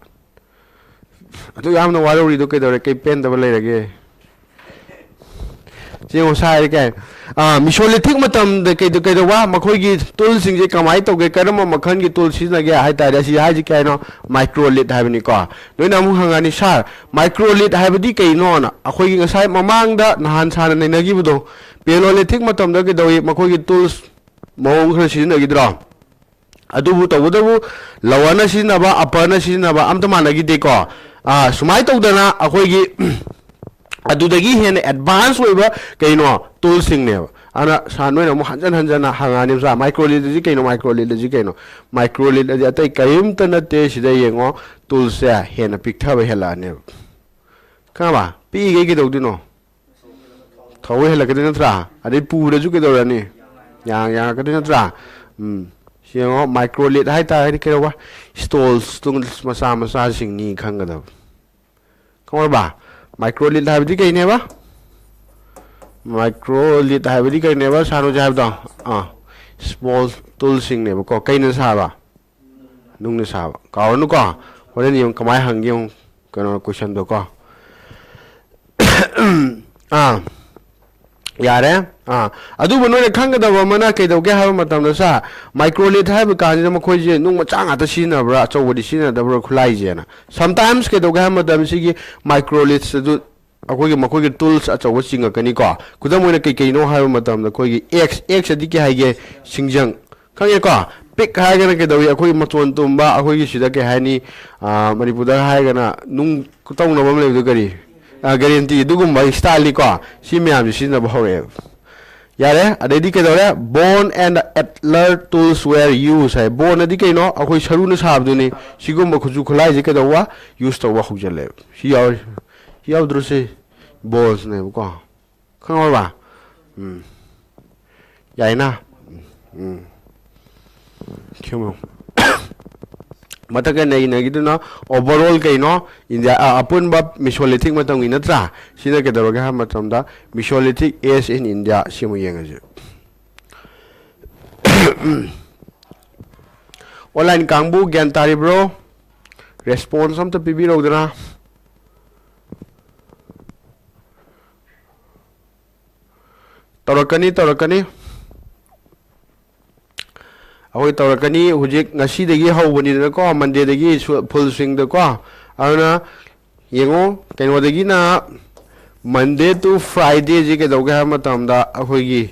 ꯑꯗꯨ ꯌꯥꯝꯅ ꯋꯥꯔꯧꯔꯤꯗꯣ ꯀꯩꯗꯧꯔꯦ? ꯀꯩ ꯄꯦꯟꯗꯕ ꯂꯩꯔꯒꯦ? ꯁꯤ ꯌꯦꯡꯉꯣ, ꯁꯥ ꯍꯥꯏꯔꯦ ꯀꯩ ꯍꯥꯏꯅꯣ? ꯑꯥ, ꯃꯤꯁꯣꯂꯤꯊꯤꯛ ꯃꯇꯝꯗ ꯀꯩꯗ-, ꯀꯩꯗꯧꯕ? ꯃꯈꯣꯏꯒꯤ ꯇꯨꯜꯁꯤꯡꯁꯦ ꯀꯃꯥꯏꯅ ꯇꯧꯒꯦ? ꯀꯔꯝꯕ ꯃꯈꯜꯒꯤ ꯇꯨꯜ ꯁꯤꯖꯤꯟꯅꯒꯦ ꯍꯥꯏ ꯇꯥꯔꯗꯤ, ꯑꯁꯤ ꯍꯥꯏꯁꯤ ꯀꯩ ꯍꯥꯏꯅꯣ? ꯃꯥꯏꯀ꯭ꯔꯣꯂꯤꯠ ꯍꯥꯏꯕꯅꯤꯀꯣ꯫ ꯅꯣꯏꯅ ꯑꯃꯨꯛ ꯍꯪꯉꯅꯤ, "ꯁꯥꯔ, ꯃꯥꯏꯀ꯭ꯔꯣꯂꯤꯠ ꯍꯥꯏꯕꯗꯤ ꯀꯩꯅꯣꯅ?" ꯑꯩꯈꯣꯏꯒꯤ ꯉꯁꯥꯏ ꯃꯃꯥꯡꯗ ꯅꯍꯥꯟ ꯁꯥꯔꯅ ꯅꯩꯅꯈꯤꯕꯗꯣ, ꯄꯦꯂꯣꯂꯤꯊꯤꯛ ꯃꯇꯝꯗ ꯀꯩꯗꯧꯏ? ꯃꯈꯣꯏꯒꯤ ꯇꯨꯜꯁ ꯃꯑꯣꯡ ꯈꯔ ꯁꯤꯖꯤꯟꯅꯈꯤꯗ꯭ꯔꯣ? ꯑꯗꯨꯕꯨ ꯇꯧꯕꯇꯕꯨ ꯂꯋꯔꯅ ꯁꯤꯖꯤꯟꯅꯕ, ꯑꯞꯄꯔꯅ ꯁꯤꯖꯤꯟꯅꯕ ꯑꯝꯇ ꯃꯥꯟꯅꯈꯤꯗꯦꯀꯣ꯫ ꯑꯥ, ꯁꯨꯃꯥꯏꯅ ꯇꯧꯗꯅ ꯑꯩꯈꯣꯏꯒꯤ ꯑꯗꯨꯗꯒꯤ ꯍꯦꯟꯅ ꯑꯦꯗꯚꯥꯟꯁ ꯑꯣꯏꯕ ꯀꯩꯅꯣ ꯇꯨꯜꯁꯤꯡꯅꯦꯕ꯫ ꯑꯗꯨꯅ ꯁꯥꯔ ꯅꯣꯏꯅ ꯑꯃꯨꯛ ꯍꯟꯖꯟ ꯍꯟꯖꯟꯅ ꯍꯪꯉꯛꯑꯅꯦꯕ, "ꯁꯥꯔ, ꯃꯥꯏꯀ꯭ꯔꯣꯂꯤꯠ ꯑꯁꯤ ꯀꯩꯅꯣ? ꯃꯥꯏꯀ꯭ꯔꯣꯂꯤꯠ ꯑꯁꯤ ꯀꯩꯅꯣ?" ꯃꯥꯏꯀ꯭ꯔꯣꯂꯤꯠ ꯑꯁꯤ ꯑꯇꯩ ꯀꯔꯤꯝꯇ ꯅꯠꯇꯦ꯫ ꯁꯤꯗ ꯌꯦꯡꯉꯣ, ꯇꯨꯜꯁꯦ ꯍꯦꯟꯅ ꯄꯤꯛꯊꯕ ꯍꯦꯜꯂꯛꯑꯅꯦꯕ꯫ ꯈꯪꯉꯕ? ꯄꯤꯛꯏꯈꯩ ꯀꯩꯗꯧꯗꯣꯏꯅꯣ? ꯊꯧꯕ ꯍꯦꯜꯂꯛꯀꯗꯣꯏ ꯅꯠꯇ꯭ꯔꯥ? ꯑꯗꯩ ꯄꯨꯕꯗꯁꯨ ꯀꯩꯗꯧꯔꯅꯤ? ꯌꯥꯡ ꯌꯥꯡꯉꯛꯀꯗꯣꯏ ꯅꯠꯇ꯭ꯔꯥ? ꯎꯝ꯫ ꯁꯤ ꯌꯦꯡꯉꯣ, ꯃꯥꯏꯀ꯭ꯔꯣꯂꯤꯠ ꯍꯥꯏꯇꯥꯔꯒꯗꯤ ꯀꯩꯗꯧꯕ? ꯁ꯭ꯇꯣꯜꯁ ꯃꯆꯥ ꯃꯆꯥꯁꯤꯡꯅꯤ ꯈꯪꯒꯗꯕ꯫ ꯈꯪꯉꯕ? ꯃꯥꯏꯀ꯭ꯔꯣꯂꯤꯠ ꯍꯥꯏꯕꯗꯤ ꯀꯩꯅꯦꯕ? Microlith ꯍꯥꯏꯕꯗꯤ ꯀꯩꯅꯦꯕ ꯁꯥꯟꯅꯨꯁꯦ ꯍꯥꯏꯕꯗꯣ? ꯑꯥ, small toolꯁꯤꯡꯅꯦꯕꯀꯣ꯫ ꯀꯩꯅ ꯁꯥꯕ? ꯅꯨꯡꯅ ꯁꯥꯕ꯫ ꯀꯥꯎꯔꯅꯨꯀꯣ, ꯍꯣꯔꯦꯟ ꯌꯦꯡꯉꯨ ꯀꯃꯥꯏꯅ ꯍꯪꯒꯦ ꯌꯦꯡꯉꯨ, ꯀꯩꯅꯣ questionꯗꯣ ꯀꯣ꯫ ꯑꯥ, ꯌꯥꯔꯦ꯫ ꯑꯥ, ꯑꯗꯨꯕꯨ ꯅꯣꯏꯅ ꯈꯪꯒꯗꯕ ꯑꯃꯅ ꯀꯩꯗꯧꯒꯦ ꯍꯥꯏꯕ ꯃꯇꯝꯗ ꯁꯥ, Microlith ꯍꯥꯏꯕ ꯀꯥꯟꯁꯤꯗ ꯃꯈꯣꯏꯁꯦ ꯅꯨꯡ ꯃꯆꯥ ꯉꯥꯛꯇ ꯁꯤꯖꯤꯟꯅꯕ꯭ꯔꯥ, ꯑꯆꯧꯕꯗꯤ ꯁꯤꯖꯤꯟꯅꯗꯕ꯭ꯔꯥ ꯈꯨꯠꯂꯥꯏꯁꯦꯅ? Sometimes ꯀꯩꯗꯧꯒꯦ ꯍꯥꯏꯕ ꯃꯇꯝꯗ ꯁꯤꯒꯤ Microlithꯁꯤꯁꯨ ꯑꯩꯈꯣꯏꯒꯤ, ꯃꯈꯣꯏꯒꯤ tools ꯑꯆꯧꯕ ꯆꯤꯡꯉꯛꯀꯅꯤꯀꯣ꯫ ꯈꯨꯗꯝ ꯑꯣꯏꯅ ꯀꯩ ꯀꯩꯅꯣ ꯍꯥꯏꯕ ꯃꯇꯝꯗ ꯑꯩꯈꯣꯏꯒꯤ axe, axe ꯑꯗꯤ ꯀꯩ ꯍꯥꯏꯒꯦ? ꯁꯤꯡꯖꯪ꯫ ꯈꯪꯉꯦꯀꯣ? Pick ꯍꯥꯏꯔꯒꯅ ꯀꯩꯗꯧꯏ? ꯑꯩꯈꯣꯏꯒꯤ ꯃꯇꯣꯟ ꯇꯨꯝꯕ, ꯑꯩꯈꯣꯏꯒꯤ ꯁꯤꯗ ꯀꯩ ꯍꯥꯏꯅꯤ? ꯑꯥ, ꯃꯅꯤꯄꯨꯔꯗ ꯍꯥꯏꯔꯒꯅ ꯅꯨꯡ ꯇꯧꯅꯕ ꯑꯃ ꯂꯩꯕꯗꯣ ꯀꯔꯤ? ꯑꯥ, ꯒꯔꯦꯟꯇꯤ, ꯑꯗꯨꯒꯨꯝꯕ styleꯅꯤꯀꯣ꯫ ꯁꯤ ꯃꯌꯥꯝꯁꯦ ꯁꯤꯖꯤꯟꯅꯕ ꯍꯧꯔꯛꯑꯦꯕ꯫ ꯌꯥꯔꯦ꯫ ꯑꯗꯩꯗꯤ ꯀꯩꯗꯧꯔꯦ? Bone and antler tools were used high. Bone ꯑꯗꯤ ꯀꯩꯅꯣ? ꯑꯩꯈꯣꯏ ꯁꯔꯨꯅ ꯁꯥꯕꯗꯨꯅꯤ꯫ ꯁꯤꯒꯨꯝꯕ ꯈꯨꯠꯁꯨ ꯈꯨꯠꯂꯥꯏꯁꯦ ꯀꯩꯗꯧꯕ? Use ꯇꯧꯕ ꯍꯧꯖꯤꯜꯂꯦꯕ꯫ ꯁꯤ ꯌꯥꯎꯔꯤ, ꯁꯤ ꯌꯥꯎꯗ꯭ꯔꯣ ꯁꯤ? Bonesꯅꯦꯕꯀꯣ꯫ ꯈꯪꯍꯧꯔꯕ? ꯎꯝ꯫ ꯌꯥꯏꯅ? ꯎꯝ꯫ ꯁꯦꯝꯃꯣ꯫ ꯃꯊꯛꯇ ꯅꯩꯅꯈꯤꯗꯨꯅ overall ꯀꯩꯅꯣ? India, ꯑ, ꯑꯄꯨꯟꯕ Mesolithic ꯃꯇꯝꯒꯤ ꯅꯠꯇ꯭ꯔꯥ? ꯁꯤꯅ ꯀꯩꯗꯧꯔꯒꯦ ꯍꯥꯏꯕ ꯃꯇꯝꯗ Mesolithic age in India ꯁꯤ ꯑꯃꯨꯛ ꯌꯦꯡꯉꯁꯤ꯫ Online ꯀꯥꯡꯕꯨ ꯒ꯭ꯌꯥꯟ ꯇꯥꯔꯤꯕ꯭ꯔꯣ? Response ꯑꯝꯇ ꯄꯤꯕꯤꯔꯧꯗꯅ꯫ ꯇꯧꯔꯛꯀꯅꯤ, ꯇꯧꯔꯛꯀꯅꯤ꯫ ꯑꯩꯈꯣꯏ ꯇꯧꯔꯛꯀꯅꯤ꯫ ꯍꯧꯖꯤꯛ ꯉꯁꯤꯗꯒꯤ ꯍꯧꯕꯅꯤꯗꯅꯀꯣ, Mondayꯗꯒꯤ ꯁꯨ-, full swingꯗꯀꯣ꯫ ꯑꯗꯨꯅ ꯌꯦꯡꯉꯣ, ꯀꯩꯅꯣꯗꯒꯤꯅ Monday to Fridayꯁꯤ ꯀꯩꯗꯧꯒꯦ ꯍꯥꯏꯕ ꯃꯇꯝꯗ ꯑꯩꯈꯣꯏꯒꯤ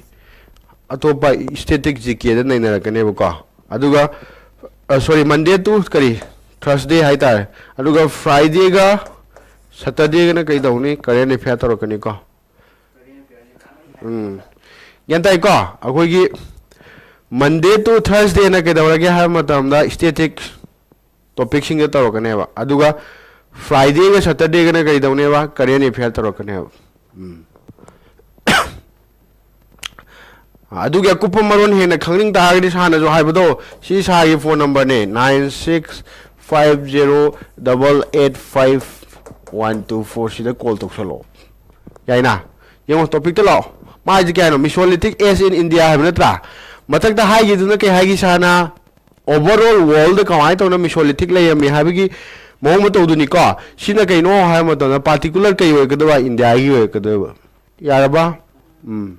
ꯑꯇꯣꯞꯄ static GKꯗ ꯅꯩꯅꯔꯛꯀꯅꯦꯕꯀꯣ꯫ ꯑꯗꯨꯒ, ꯑ, sorry, Monday to ꯀꯔꯤ? Thursday ꯍꯥꯏꯇꯥꯔꯦ꯫ ꯑꯗꯨꯒ Fridayꯒ Saturdayꯒꯅ ꯀꯩ ꯇꯧꯅꯤ? Current affair ꯇꯧꯔꯛꯀꯅꯤꯀꯣ꯫ ꯎꯝ꯫ ꯒ꯭ꯌꯥꯟ ꯇꯥꯏꯀꯣ? ꯑꯩꯈꯣꯏꯒꯤ Monday to Thursdayꯅ ꯀꯩꯗꯧꯔꯒꯦ ꯍꯥꯏꯕ ꯃꯇꯝꯗ static topicꯁꯤꯡꯗ ꯇꯧꯔꯛꯀꯅꯦꯕ꯫ ꯑꯗꯨꯒ Fridayꯒ Saturdayꯒꯅ ꯀꯔꯤ ꯇꯧꯅꯦꯕ? Current affair ꯇꯧꯔꯛꯀꯅꯦꯕ꯫ ꯎꯝ꯫ ꯑꯗꯨꯒꯤ ꯑꯀꯨꯞꯄ ꯃꯔꯣꯟ ꯍꯦꯟꯅ ꯈꯪꯅꯤꯡ ꯇꯥꯔꯒꯗꯤ ꯁꯥꯔꯅꯁꯨ ꯍꯥꯏꯕꯗꯣ, ꯁꯤ ꯁꯥꯔꯒꯤ phone numberꯅꯦ, nine six five zero double eight five one two four, ꯁꯤꯗ call ꯇꯧꯁꯜꯂꯛꯑꯣ꯫ ꯌꯥꯏꯅ? ꯌꯦꯡꯉꯣ, ꯇꯣꯄꯤꯛꯇ ꯂꯥꯛꯑꯣ꯫ ꯃꯥ ꯍꯥꯏꯁꯦ ꯀꯌꯥꯅꯣ? Mesolithic age in India ꯍꯥꯏꯕ ꯅꯠꯇ꯭ꯔꯥ? ꯃꯊꯛꯇ ꯍꯥꯏꯈꯤꯗꯨꯅ ꯀꯩ ꯍꯥꯏꯒꯤ ꯁꯥꯔꯅ? Overall world ꯗ ꯀꯃꯥꯏꯅ ꯇꯧꯅ Mesolithic ꯂꯩꯔꯝꯃꯤ ꯍꯥꯏꯕꯒꯤ ꯃꯑꯣꯡ ꯃꯇꯧꯗꯨꯅꯤꯀꯣ꯫ ꯁꯤꯅ ꯀꯩꯅꯣ ꯍꯥꯏꯕ ꯃꯇꯝꯗ particular ꯀꯩ ꯑꯣꯏꯔꯛꯀꯗꯕ? ꯏꯟꯗꯤꯌꯥꯒꯤ ꯑꯣꯏꯔꯛꯀꯗꯣꯏꯕ꯫ ꯌꯥꯔꯕ? ꯎꯝ꯫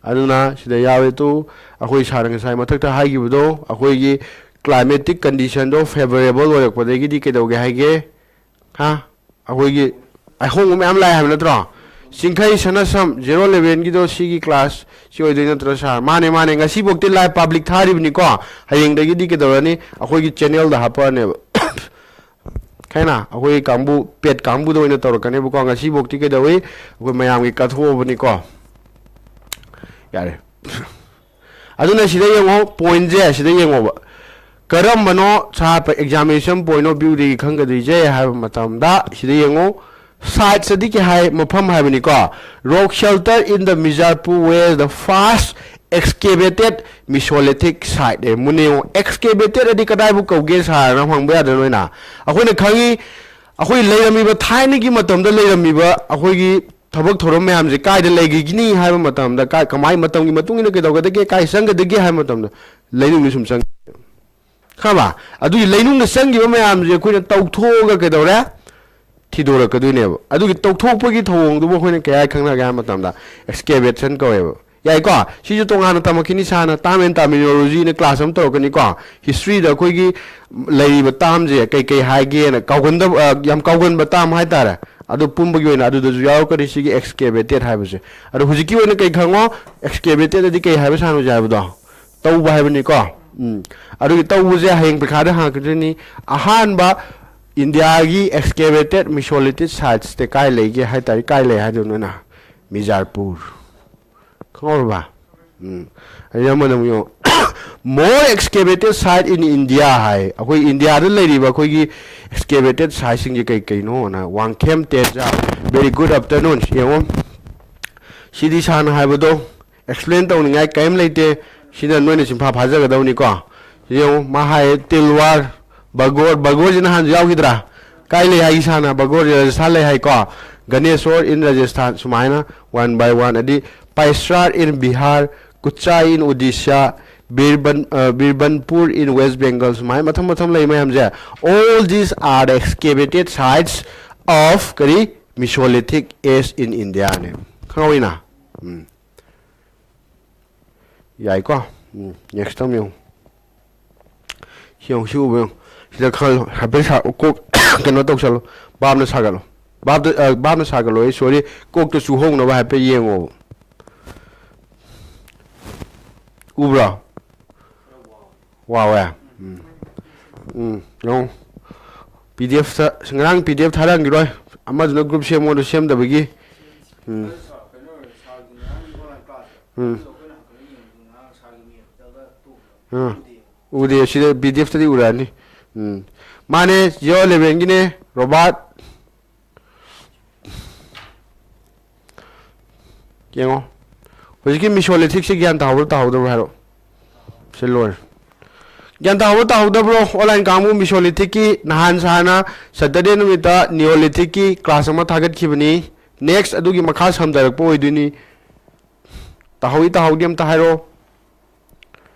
ꯑꯗꯨꯅ ꯁꯤꯗ ꯌꯥꯎꯔꯦ ꯇꯨ, ꯑꯩꯈꯣꯏ ꯁꯥꯔꯅ ꯉꯁꯥꯏ ꯃꯊꯛꯇ ꯍꯥꯏꯈꯤꯕꯗꯣ, ꯑꯩꯈꯣꯏꯒꯤ climatic condition ꯗꯣ favourable ꯑꯣꯏꯔꯛꯄꯗꯒꯤꯗꯤ ꯀꯩꯗꯧꯒꯦ ꯍꯥꯏꯒꯦ? ꯍꯥ? ꯑꯩꯈꯣꯏꯒꯤ ꯑꯍꯣꯡꯕ ꯃꯌꯥꯝ ꯂꯥꯛꯑꯦ ꯍꯥꯏꯕ ꯅꯠꯇ꯭ꯔꯣ? ꯆꯤꯡꯈꯩ ꯁꯅꯁꯝ zero eleven ꯒꯤꯗꯣ ꯁꯤꯒꯤ class ꯁꯤ ꯑꯣꯏꯗꯣꯏ ꯅꯠꯇ꯭ꯔꯣ ꯁꯥꯔ? ꯃꯥꯅꯦ, ꯃꯥꯅꯦ, ꯉꯁꯤꯐꯧꯗꯤ live public ꯊꯥꯔꯤꯕꯅꯤꯀꯣ꯫ ꯍꯌꯦꯡꯗꯒꯤꯗꯤ ꯀꯩꯗꯧꯔꯅꯤ? ꯑꯩꯈꯣꯏꯒꯤ channel ꯗ ꯍꯥꯞꯄꯛꯑꯅꯦꯕ꯫ ꯈꯥꯏꯅ ꯑꯩꯈꯣꯏ ꯀꯥꯡꯕꯨ, paid ꯀꯥꯡꯕꯨꯗ ꯑꯣꯏꯅ ꯇꯧꯔꯛꯀꯅꯦꯕꯀꯣ꯫ ꯉꯁꯤꯐꯧꯗꯤ ꯀꯩꯗꯧꯏ? ꯑꯩꯈꯣꯏ ꯃꯌꯥꯝꯒꯤ ꯀꯠꯊꯣꯛꯑꯕꯅꯤꯀꯣ꯫ ꯌꯥꯔꯦ꯫ ꯑꯗꯨꯅ ꯁꯤꯗ ꯌꯦꯡꯉꯣ, point ꯁꯦ ꯁꯤꯗ ꯌꯦꯡꯉꯣꯕ꯫ ꯀꯔꯝꯕꯅꯣ ꯁꯥꯔ examination point of view ꯗꯒꯤ ꯈꯪꯒꯗꯣꯏꯁꯦ ꯍꯥꯏꯕ ꯃꯇꯝꯗ ꯁꯤꯗ ꯌꯦꯡꯉꯣ, sites ꯑꯗꯤ ꯀꯩ ꯍꯥꯏ? ꯃꯐꯝ ꯍꯥꯏꯕꯅꯤꯀꯣ꯫ Rock shelter in the Mirzapur were the first excavated Mesolithic site꯫ ꯑꯦ, ꯃꯨꯟꯅ ꯌꯦꯡꯉꯣ, excavated ꯑꯗꯤ ꯀꯗꯥꯏꯕꯨ ꯀꯧꯒꯦ ꯁꯥꯔꯅ ꯍꯪꯕ ꯌꯥꯗ꯭ꯔꯥ ꯅꯣꯏꯅ? ꯑꯩꯈꯣꯏꯅ ꯈꯪꯉꯤ, ꯑꯩꯈꯣꯏ ꯂꯩꯔꯝꯃꯤꯕ, ꯊꯥꯏꯅꯒꯤ ꯃꯇꯝꯗ ꯂꯩꯔꯝꯃꯤꯕ ꯑꯩꯈꯣꯏꯒꯤ ꯊꯕꯛ ꯊꯧꯔꯝ ꯃꯌꯥꯝꯁꯦ ꯀꯥꯏꯗ ꯂꯩꯈꯤꯒꯅꯤ ꯍꯥꯏꯕ ꯃꯇꯝꯗ, ꯀꯥꯏ, ꯀꯃꯥꯏ, ꯃꯇꯝꯒꯤ ꯃꯇꯨꯡ ꯏꯟꯅ ꯀꯩꯗꯧꯒꯗꯒꯦ, ꯀꯥꯏ ꯆꯪꯒꯗꯒꯦ ꯍꯥꯏꯕ ꯃꯇꯝꯗ ꯂꯩꯅꯨꯡꯗ ꯁꯨꯝ ꯆꯪꯉꯤ꯫ ꯈꯪꯉꯕ? ꯑꯗꯨꯒꯤ ꯂꯩꯅꯨꯡꯗ ꯆꯪꯈꯤꯕ ꯃꯌꯥꯝꯁꯦ ꯑꯩꯈꯣꯏꯅ ꯇꯧꯊꯣꯛꯑꯒ ꯀꯩꯗꯧꯔꯦ? ꯊꯤꯗꯣꯔꯛꯀꯗꯣꯏꯅꯦꯕ꯫ ꯑꯗꯨꯒꯤ ꯇꯧꯊꯣꯛꯄꯒꯤ ꯊꯧꯑꯣꯡꯗꯨꯕꯨ ꯑꯩꯈꯣꯏꯅ ꯀꯩ ꯍꯥꯏ ꯈꯪꯅꯒꯦ ꯍꯥꯏꯕ ꯃꯇꯝꯗ excavation ꯀꯧꯋꯦꯕ꯫ ꯌꯥꯏꯀꯣ? ꯁꯤꯁꯨ ꯇꯣꯉꯥꯟꯅ ꯇꯝꯃꯛꯈꯤꯅꯤ ꯁꯥꯔꯅ, term and terminology ꯅ class ꯑꯃ ꯇꯧꯔꯛꯀꯅꯤꯀꯣ꯫ History ꯗ ꯑꯩꯈꯣꯏꯒꯤ ꯂꯩꯔꯤꯕ term ꯁꯦ ꯀꯩꯀꯩ ꯍꯥꯏꯒꯦꯅ ꯀꯥꯎꯒꯟꯗꯕ, ꯑ, ꯌꯥꯝ ꯀꯥꯎꯒꯟꯕ term ꯍꯥꯏꯇꯥꯔꯦ꯫ ꯑꯗꯨ ꯄꯨꯝꯕꯒꯤ ꯑꯣꯏꯅ ꯑꯗꯨꯗꯁꯨ ꯌꯥꯎꯔꯛꯀꯅꯤ ꯁꯤꯒꯤ excavated ꯍꯥꯏꯕꯁꯦ꯫ ꯑꯗꯣ ꯍꯧꯖꯤꯛꯀꯤ ꯑꯣꯏꯅ ꯀꯩ ꯈꯪꯉꯣ? Excavated ꯑꯗꯤ ꯀꯩ ꯍꯥꯏꯕ ꯁꯥꯔꯅ ꯍꯧꯖꯤꯛ ꯍꯥꯏꯕꯗꯣ? ꯇꯧꯕ ꯍꯥꯏꯕꯅꯤꯀꯣ꯫ ꯎꯝ꯫ ꯑꯗꯨꯒꯤ ꯇꯧꯕꯁꯦ ꯍꯌꯦꯡ ꯄꯩꯈꯥꯗ ꯍꯪꯉꯛꯀꯗꯣꯏꯅꯤ꯫ ꯑꯍꯥꯟꯕ ꯏꯟꯗꯤꯌꯥꯒꯤ excavated Mesolithic sites ꯁꯦ ꯀꯥꯏ ꯂꯩꯒꯦ ꯍꯥꯏ ꯇꯥꯔꯗꯤ ꯀꯥꯏ ꯂꯩ ꯍꯥꯏꯗꯣꯏꯅꯣ ꯅꯪ? ꯃꯤꯖꯥꯔꯄꯨꯔ꯫ ꯈꯪꯍꯧꯔꯕ? ꯎꯝ꯫ ꯑꯗꯩ ꯑꯃꯅ ꯑꯃꯨꯛ ꯌꯦꯡꯉꯣ꯫ More excavated site in India ꯍꯥꯏ꯫ ꯑꯩꯈꯣꯏ ꯏꯟꯗꯤꯌꯥꯗ ꯂꯩꯔꯤꯕ ꯑꯩꯈꯣꯏꯒꯤ excavated site ꯁꯤꯡꯁꯦ ꯀꯩ ꯀꯩꯅꯣꯅ꯫ ꯋꯥꯡꯈꯦꯝ ꯇꯦꯟꯖꯥ꯫ Very good afternoon꯫ ꯌꯦꯡꯉꯣ꯫ ꯁꯤꯗꯤ ꯁꯥꯔꯅ ꯍꯥꯏꯕꯗꯣ explain ꯇꯧꯅꯤꯡꯉꯥꯏ ꯀꯔꯤꯝ ꯂꯩꯇꯦ꯫ ꯁꯤꯗ ꯅꯣꯏꯅ ꯆꯤꯟꯐꯥ ꯐꯥꯖꯒꯗꯧꯅꯤꯀꯣ꯫ ꯁꯤ ꯌꯦꯡꯉꯣ, ꯃꯥ ꯍꯥꯏꯌꯦ ꯇꯤꯜꯋꯥꯔ, ꯕꯒꯣꯔ, ꯕꯒꯣꯔꯁꯤ ꯅꯍꯥꯟꯁꯨ ꯌꯥꯎꯈꯤꯗ꯭ꯔꯥ? ꯀꯥꯏ ꯂꯩ ꯍꯥꯏ ꯏꯁꯥꯅ? ꯕꯒꯣꯔ ꯔꯥꯖꯁꯊꯥꯟ ꯂꯩ ꯍꯥꯏꯀꯣ꯫ Ganeshwar in Rajasthan, ꯁꯨꯃꯥꯏꯅ one by one, ꯑꯗꯤ Paisrar in Bihar, Kuchai in Odisha, Birban, uh, Birbanpur in West Bengal, ꯁꯨꯃꯥꯏꯅ ꯃꯊꯪ ꯃꯊꯪ ꯂꯩ ꯃꯌꯥꯝꯁꯦ. All these are the excavated sites of ꯀꯔꯤ, Mesolithic age in India ꯅꯦ. ꯈꯪꯍꯧꯏꯅ? ꯎꯝ. ꯌꯥꯏꯀꯣ? ꯎꯝ. Next ꯑꯃ ꯌꯦꯡꯉꯨ. ꯁꯤ ꯌꯦꯡꯉꯨ, ꯁꯤ ꯎꯕ ꯌꯦꯡꯉꯨ. ꯁꯤꯗ ꯈꯜꯂꯣ, ꯍꯥꯏꯐꯦꯠ ꯁꯥ-, ꯀꯣꯛ ꯀꯩꯅꯣ ꯇꯧꯁꯜꯂꯣ. ꯚꯥꯞꯅ ꯁꯥꯒꯠꯂꯣ. ꯚꯥꯞꯇ, ꯑ, ꯚꯥꯞꯅ ꯁꯥꯒꯠꯂꯣ, ꯑꯩ sorry. ꯀꯣꯛꯇ ꯆꯨꯍꯧꯅꯕ ꯍꯥꯏꯐꯦꯠ ꯌꯦꯡꯉꯣꯕ. ꯎꯕ꯭ꯔꯣ? ꯋꯥꯎꯋꯦ? ꯎꯝ. ꯎꯝ, ꯌꯦꯡꯉꯨ. P D F ꯇ, ꯉꯔꯥꯡ P D F ꯊꯥꯔꯛꯑꯝꯈꯤꯔꯣꯏ꯫ ꯑꯃꯗꯨꯅ group ꯁꯦꯝꯃꯣꯗꯣ ꯁꯦꯝꯗꯕꯒꯤ. ꯎꯝ. ꯎꯝ. ꯎꯝ. ꯎꯗꯦ, ꯁꯤꯗ P D F ꯇꯗꯤ ꯎꯔꯛꯑꯅꯤ꯫ ꯎꯝ. ꯃꯥꯅꯦ, zero eleven ꯒꯤꯅꯦ, ꯔꯣꯕꯥꯔꯠ꯫ ꯌꯦꯡꯉꯣ꯫ ꯍꯧꯖꯤꯛꯀꯤ Mesolithic ꯁꯦ ꯒ꯭ꯌꯥꯟ ꯇꯥꯍꯧꯕ꯭ꯔꯣ, ꯇꯥꯍꯧꯗꯕ꯭ꯔꯣ ꯍꯥꯏꯔꯛꯑꯣ꯫ ꯁꯤ ꯂꯣꯏꯔꯦ꯫ ꯒ꯭ꯌꯥꯟ ꯇꯥꯍꯧꯕ꯭ꯔꯣ, ꯇꯥꯍꯧꯗꯕ꯭ꯔꯣ? Online ꯀꯥꯡꯕꯨ, Mesolithic ꯀꯤ ꯅꯍꯥꯟ ꯁꯥꯔꯅ Saturday ꯅꯨꯃꯤꯠꯇ Neolithic ꯀꯤ class ꯑꯃ ꯊꯥꯒꯠꯈꯤꯕꯅꯤ꯫ Next ꯑꯗꯨꯒꯤ ꯃꯈꯥ ꯁꯝꯊꯔꯛꯄ ꯑꯣꯏꯗꯣꯏꯅꯤ꯫ ꯇꯥꯍꯧꯏ, ꯇꯥꯍꯧꯗꯦ ꯑꯝꯇ ꯍꯥꯏꯔꯛꯑꯣ꯫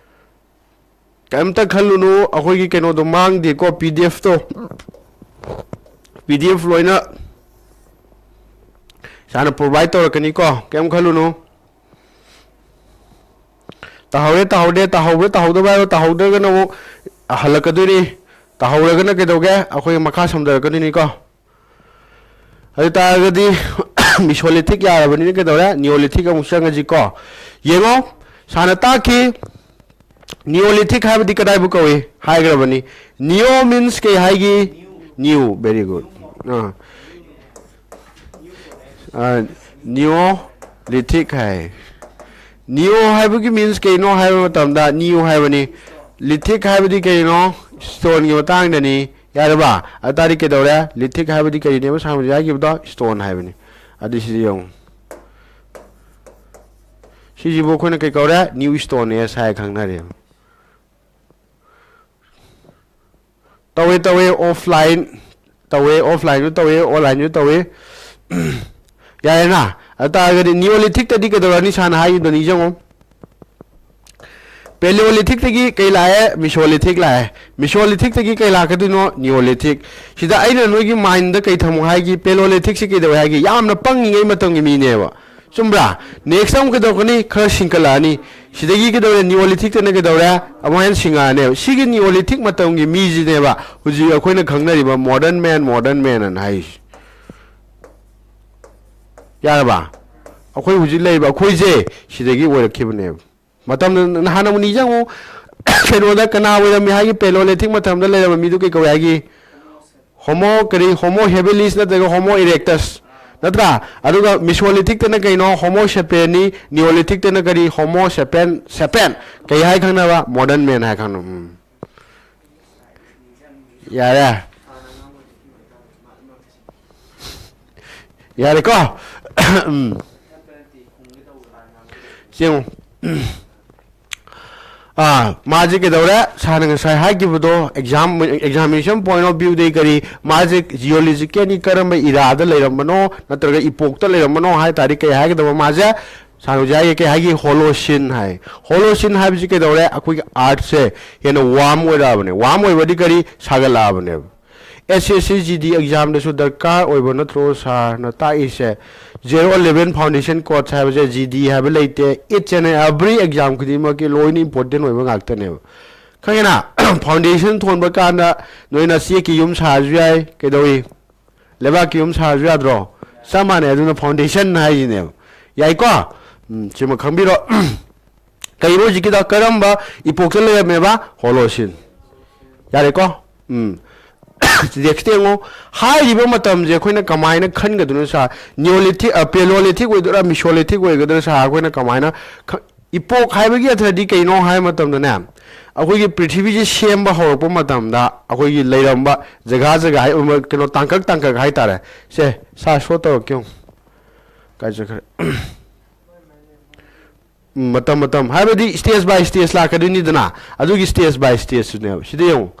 ꯀꯩꯝꯇ ꯈꯜꯂꯨꯅꯨ, ꯑꯩꯈꯣꯏꯒꯤ ꯀꯩꯅꯣꯗꯣ ꯃꯥꯡꯗꯦꯀꯣ, P D F ꯇꯣ꯫ P D F ꯂꯣꯏꯅ ꯏꯁꯥꯅ provide ꯇꯧꯔꯛꯀꯅꯤꯀꯣ, ꯀꯩꯝ ꯈꯜꯂꯨꯅꯨ꯫ ꯇꯥꯍꯧꯔꯦ, ꯇꯥꯍꯧꯗꯦ, ꯇꯥꯍꯧꯕ꯭ꯔꯥ, ꯇꯥꯍꯧꯗꯕ꯭ꯔꯥ ꯍꯥꯏꯔꯣ, ꯇꯥꯍꯧꯗ꯭ꯔꯒꯅ ꯑꯃꯨꯛ ꯍꯜꯂꯛꯀꯗꯣꯏꯅꯤ꯫ ꯇꯥꯍꯧꯔꯒꯅ ꯀꯩꯗꯧꯒꯦ? ꯑꯩꯈꯣꯏ ꯃꯈꯥ ꯁꯝꯊꯔꯛꯀꯗꯣꯏꯅꯤꯀꯣ꯫ ꯑꯗꯨ ꯇꯥꯔꯒꯗꯤ Mesolithic ꯌꯥꯔꯕꯅꯤꯅ ꯀꯩꯗꯧꯔꯦ? Neolithic ꯑꯃꯨꯛ ꯆꯪꯉꯁꯤꯀꯣ꯫ ꯌꯦꯡꯉꯣ, ꯁꯥꯔꯅ ꯇꯥꯛꯈꯤ꯫ Neolithic ꯍꯥꯏꯕꯗꯤ ꯀꯗꯥꯏꯕꯨ ꯀꯧꯏ? ꯍꯥꯏꯈ꯭ꯔꯕꯅꯤ꯫ Neo means ꯀꯩ ꯍꯥꯏꯒꯤ? New, very good꯫ ꯑꯥ꯫ ꯑꯥ, Neolithic ꯍꯥꯏ꯫ Neo ꯍꯥꯏꯕꯒꯤ means ꯀꯩꯅꯣ ꯍꯥꯏꯕ ꯃꯇꯝꯗ new ꯍꯥꯏꯕꯅꯤ꯫ Lithic ꯍꯥꯏꯕꯗꯤ ꯀꯩꯅꯣ? Stone ꯒꯤ ꯃꯇꯥꯡꯗꯅꯤ꯫ ꯌꯥꯔꯕ? ꯑꯗꯨ ꯇꯥꯔꯗꯤ ꯀꯩꯗꯧꯔꯦ? Lithic ꯍꯥꯏꯕꯗꯤ ꯀꯔꯤꯅꯦꯕ ꯁꯥꯔꯅ ꯍꯧꯖꯤꯛ ꯍꯥꯏꯈꯤꯕꯗꯣ? Stone ꯍꯥꯏꯕꯅꯤ꯫ ꯑꯗꯨ ꯁꯤꯗ ꯌꯦꯡꯉꯨ꯫ ꯁꯤꯁꯤꯕꯨ ꯑꯩꯈꯣꯏꯅ ꯀꯩ ꯀꯧꯔꯦ? New Stone Age ꯍꯥꯏꯔ ꯈꯪꯅꯔꯦꯕ꯫ ꯇꯧꯋꯦ, ꯇꯧꯋꯦ, offline ꯇꯧꯋꯦ, offline ꯁꯨ ꯇꯧꯋꯦ, online ꯁꯨ ꯇꯧꯋꯦ꯫ ꯌꯥꯔꯦꯅ? ꯑꯗꯨ ꯇꯥꯔꯒꯗꯤ Neolithicꯇꯗꯤ ꯀꯩꯗꯧꯔꯅꯤ? ꯁꯥꯔꯅ ꯍꯥꯏꯈꯤꯕꯗꯣ ꯅꯤꯡꯁꯤꯡꯉꯣ꯫ Paleolithicꯇꯒꯤ ꯀꯩ ꯂꯥꯛꯑꯦ? Mesolithic ꯂꯥꯛꯑꯦ꯫ Mesolithicꯇꯒꯤ ꯀꯩ ꯂꯥꯛꯀꯗꯣꯏꯅꯣ? Neolithic꯫ ꯁꯤꯗ ꯑꯩꯅ ꯅꯣꯏꯒꯤ mindꯗ ꯀꯩ ꯊꯝꯃꯨ ꯍꯥꯏꯒꯦ? Paleolithicꯁꯤ ꯀꯩꯗꯧꯋꯦ ꯍꯥꯏꯒꯦ? ꯌꯥꯝꯅ ꯄꯪꯉꯤꯉꯩ ꯃꯇꯝꯒꯤ ꯃꯤꯅꯦꯕ꯫ ꯆꯨꯝꯕ꯭ꯔꯥ? Next ꯑꯃꯨꯛ ꯀꯩꯗꯧꯔꯛꯀꯅꯤ? ꯈꯔ ꯁꯤꯡꯀꯠꯂꯛꯑꯅꯤ꯫ ꯁꯤꯗꯒꯤ ꯀꯩꯗꯧꯔꯦ? Neolithicꯇꯅ ꯀꯩꯗꯧꯔꯦ? ꯑꯃꯨꯛ ꯍꯦꯟꯅ ꯁꯤꯡꯉꯛꯑꯅꯦꯕ꯫ ꯁꯤꯒꯤ Neolithic ꯃꯇꯝꯒꯤ ꯃꯤꯁꯤꯅꯦꯕ ꯍꯧꯖꯤꯛ ꯑꯩꯈꯣꯏꯅ ꯈꯪꯅꯔꯤꯕ modern man, modern man ꯑꯅ ꯍꯥꯏꯔꯤꯁꯤ꯫ ꯌꯥꯔꯕ? ꯑꯩꯈꯣꯏ ꯍꯧꯖꯤꯛ ꯂꯩꯔꯤꯕ ꯑꯩꯈꯣꯏꯁꯦ ꯁꯤꯗꯒꯤ ꯑꯣꯏꯔꯛꯈꯤꯕꯅꯦꯕ꯫ ꯃꯇꯝꯗ ꯅꯍꯥꯟ ꯑꯃꯨꯛ ꯅꯤꯡꯁꯤꯡꯉꯨ, ꯀꯩꯅꯣꯗ ꯀꯅꯥ ꯑꯣꯏꯔꯝꯃꯤ ꯍꯥꯏꯒꯦ? Paleolithic ꯃꯇꯝꯗ ꯂꯩꯔꯝꯕ ꯃꯤꯗꯨ ꯀꯩ ꯀꯧꯏ ꯍꯥꯏꯒꯦ? Homo ꯀꯔꯤ? Homo habilis ꯅꯠꯇ꯭ꯔꯒ Homo erectus, ꯅꯠꯇ꯭ꯔꯥ? ꯑꯗꯨꯒ Mesolithicꯇꯅ ꯀꯩꯅꯣ? Homo sapiensꯅꯤ꯫ Neolithicꯇꯅ ꯀꯔꯤ? Homo sapien, sapien꯫ ꯀꯩ ꯍꯥꯏ ꯈꯪꯅꯕ? Modern man ꯍꯥꯏ ꯈꯪꯅꯕ꯫ ꯎꯝ꯫ ꯌꯥꯔꯦ꯫ ꯌꯥꯔꯦꯀꯣ? ꯎꯝ꯫ ꯁꯤ ꯌꯦꯡꯉꯨ꯫ ꯑꯥ, ꯃꯥꯁꯦ ꯀꯩꯗꯧꯔꯦ? ꯁꯥꯔꯅ ꯉꯁꯥꯏ ꯍꯥꯏꯈꯤꯕꯗꯣ, exam, examination point of viewꯗꯩ ꯀꯔꯤ, ꯃꯥꯁꯦ geologicalꯒꯤ ꯀꯔꯝꯕ eraꯗ ꯂꯩꯔꯝꯕꯅꯣ, ꯅꯠꯇ꯭ꯔꯒ epochꯇ ꯂꯩꯔꯝꯕꯅꯣ ꯍꯥꯏ ꯇꯥꯔꯗꯤ ꯀꯩ ꯍꯥꯏꯒꯗꯕ? ꯃꯥꯁꯦ ꯁꯥꯔꯅ ꯍꯧꯖꯤꯛ ꯍꯥꯏꯒꯦ, ꯀꯩ ꯍꯥꯏꯒꯦ? Holocene ꯍꯥꯏ꯫ Holocene ꯍꯥꯏꯕꯁꯤ ꯀꯩꯗꯧꯔꯦ? ꯑꯩꯈꯣꯏꯒꯤ Earthꯁꯦ ꯍꯦꯟꯅ warm ꯑꯣꯏꯔꯛꯑꯕꯅꯦ꯫ Warm ꯑꯣꯏꯕꯗꯤ ꯀꯔꯤ? ꯁꯥꯒꯠꯂꯛꯑꯕꯅꯦꯕ꯫ S S C G D examꯗꯁꯨ ꯗꯔꯀꯥꯔ ꯑꯣꯏꯕ ꯅꯠꯇ꯭ꯔꯣ ꯁꯥꯔꯅ ꯇꯥꯛꯏꯁꯦ? Zero eleven foundation codes ꯍꯥꯏꯕꯁꯦ G D ꯍꯥꯏꯕ ꯂꯩꯇꯦ꯫ Each and every exam ꯈꯨꯗꯤꯡꯃꯛꯀꯤ ꯂꯣꯏꯅ important ꯑꯣꯏꯕ ꯉꯥꯛꯇꯅꯦꯕ꯫ ꯈꯪꯉꯦꯅ? Foundation ꯊꯣꯟꯕ ꯀꯥꯟꯗ ꯅꯣꯏꯅ ꯆꯦꯛꯀꯤ ꯌꯨꯝ ꯁꯥꯔꯁꯨ ꯌꯥꯏ, ꯀꯩꯗꯧꯏ? ꯂꯩꯕꯥꯛꯀꯤ ꯌꯨꯝ ꯁꯥꯔꯁꯨ ꯌꯥꯗ꯭ꯔꯣ? ꯆꯞ ꯃꯥꯟꯅꯩ꯫ ꯑꯗꯨꯅ foundation ꯍꯥꯏꯁꯤꯅꯦꯕ꯫ ꯌꯥꯏꯀꯣ? ꯎꯝ, ꯁꯤꯃ ꯈꯪꯕꯤꯔꯣ꯫ ꯀꯩꯅꯣ ꯍꯧꯖꯤꯛꯀꯤꯗ ꯀꯔꯝꯕ epochꯇ ꯂꯩꯔꯝꯃꯦꯕ? Holocene꯫ ꯌꯥꯔꯦꯀꯣ? ꯎꯝ꯫ Next ꯌꯦꯡꯉꯣ꯫ ꯍꯥꯏꯔꯤꯕ ꯃꯇꯝꯁꯦ ꯑꯩꯈꯣꯏꯅ ꯀꯃꯥꯏꯅ ꯈꯟꯒꯗꯣꯏꯅꯣ ꯁꯥꯔ? Neolithic, ꯑ, Paleolithic ꯑꯣꯏꯗꯣꯏꯔꯥ, Mesolithic ꯑꯣꯏꯒꯗꯣꯏꯔꯥ ꯁꯥꯔ? ꯑꯩꯈꯣꯏꯅ ꯀꯃꯥꯏꯅ ꯈ-, epoch ꯍꯥꯏꯕꯒꯤ ꯑꯔꯊꯗꯤ ꯀꯩꯅꯣ ꯍꯥꯏꯕ ꯃꯇꯝꯗꯅꯦ, ꯑꯩꯈꯣꯏꯒꯤ ꯄ꯭ꯔꯤꯊꯤꯕꯤꯁꯦ ꯁꯦꯝꯕ ꯍꯧꯔꯛꯄ ꯃꯇꯝꯗ ꯑꯩꯈꯣꯏꯒꯤ ꯂꯩꯔꯝꯕ ꯖꯒꯥ ꯖꯒꯥ ꯍꯥꯏ-, ꯀꯩꯅꯣ, ꯇꯥꯡꯀꯛ ꯇꯥꯡꯀꯛ ꯍꯥꯏꯇꯥꯔꯦ꯫ ꯁꯦ, ꯁꯥꯔ show ꯇꯧꯔꯛꯀꯦ ꯌꯦꯡꯉꯨ꯫ ꯀꯥꯏ ꯆꯠꯈ꯭ꯔꯦ? ꯎꯝ, ꯃꯇꯝ ꯃꯇꯝ ꯍꯥꯏꯕꯗꯤ stage by stage ꯂꯥꯛꯀꯗꯣꯏꯅꯤꯗꯅ, ꯑꯗꯨꯒꯤ stage by stageꯇꯨꯅꯦꯕ꯫ ꯁꯤꯗ ꯌꯦꯡꯉꯨ,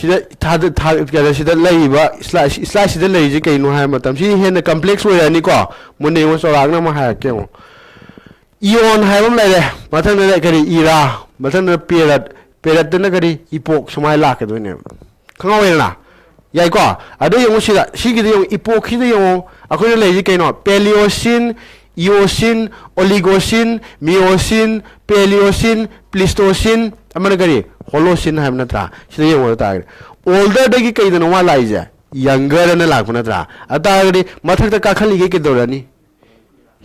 ꯁꯤꯗ ꯊꯥꯗ- ꯊꯥ- ꯀꯩꯅꯣ, ꯁꯤꯗ ꯂꯩꯔꯤꯕ slide, slide ꯁꯤꯗ ꯂꯩꯔꯤꯁꯦ ꯀꯩꯅꯣ ꯍꯥꯏꯕ ꯃꯇꯝ, ꯁꯤ ꯍꯦꯟꯅ complex ꯑꯣꯏꯔꯛꯑꯅꯤꯀꯣ꯫ ꯃꯨꯟꯅ ꯌꯦꯡꯉꯣ, ꯆꯥꯎꯔꯥꯛꯅ ꯑꯃ ꯍꯥꯏꯔꯛꯀꯦ ꯌꯦꯡꯉꯣ꯫ Eon ꯍꯥꯏꯕ ꯑꯃ ꯂꯩꯔꯦ, ꯃꯊꯪꯗꯅ ꯀꯔꯤ? Era, ꯃꯊꯪꯗꯅ period, periodꯇꯅ ꯀꯔꯤ? Epoch, ꯁꯨꯃꯥꯏꯅ ꯂꯥꯛꯀꯗꯣꯏꯅꯦꯕ꯫ ꯈꯪꯍꯧꯋꯦꯗꯅ? ꯌꯥꯏꯀꯣ? ꯑꯗꯣ ꯌꯦꯡꯉꯨ ꯁꯤꯗ, ꯁꯤꯒꯤꯗ ꯌꯦꯡꯉꯨ, epochꯁꯤꯗ ꯌꯦꯡꯉꯨ, ꯑꯩꯈꯣꯏꯅ ꯂꯩꯔꯤꯁꯤ ꯀꯩꯅꯣ? Paleocene, Eocene, Oligocene, Miocene, Paleocene, Pleistocene, ꯑꯃꯅ ꯀꯔꯤ? Holocene ꯍꯥꯏꯕ ꯅꯠꯇ꯭ꯔꯥ? ꯁꯤꯗ ꯌꯦꯡꯉꯨ ꯑꯗꯨ ꯇꯥꯔꯒꯗꯤ, olderꯗꯒꯤ ꯀꯩꯗꯅꯣ ꯃꯥ ꯂꯥꯛꯏꯁꯦ? Younger ꯑꯅ ꯂꯥꯛꯄ ꯅꯠꯇ꯭ꯔꯥ? ꯑꯗꯨ ꯇꯥꯔꯒꯗꯤ ꯃꯊꯛꯇ ꯀꯥꯈꯠꯂꯤꯒꯩ ꯀꯩꯗꯧꯔꯅꯤ?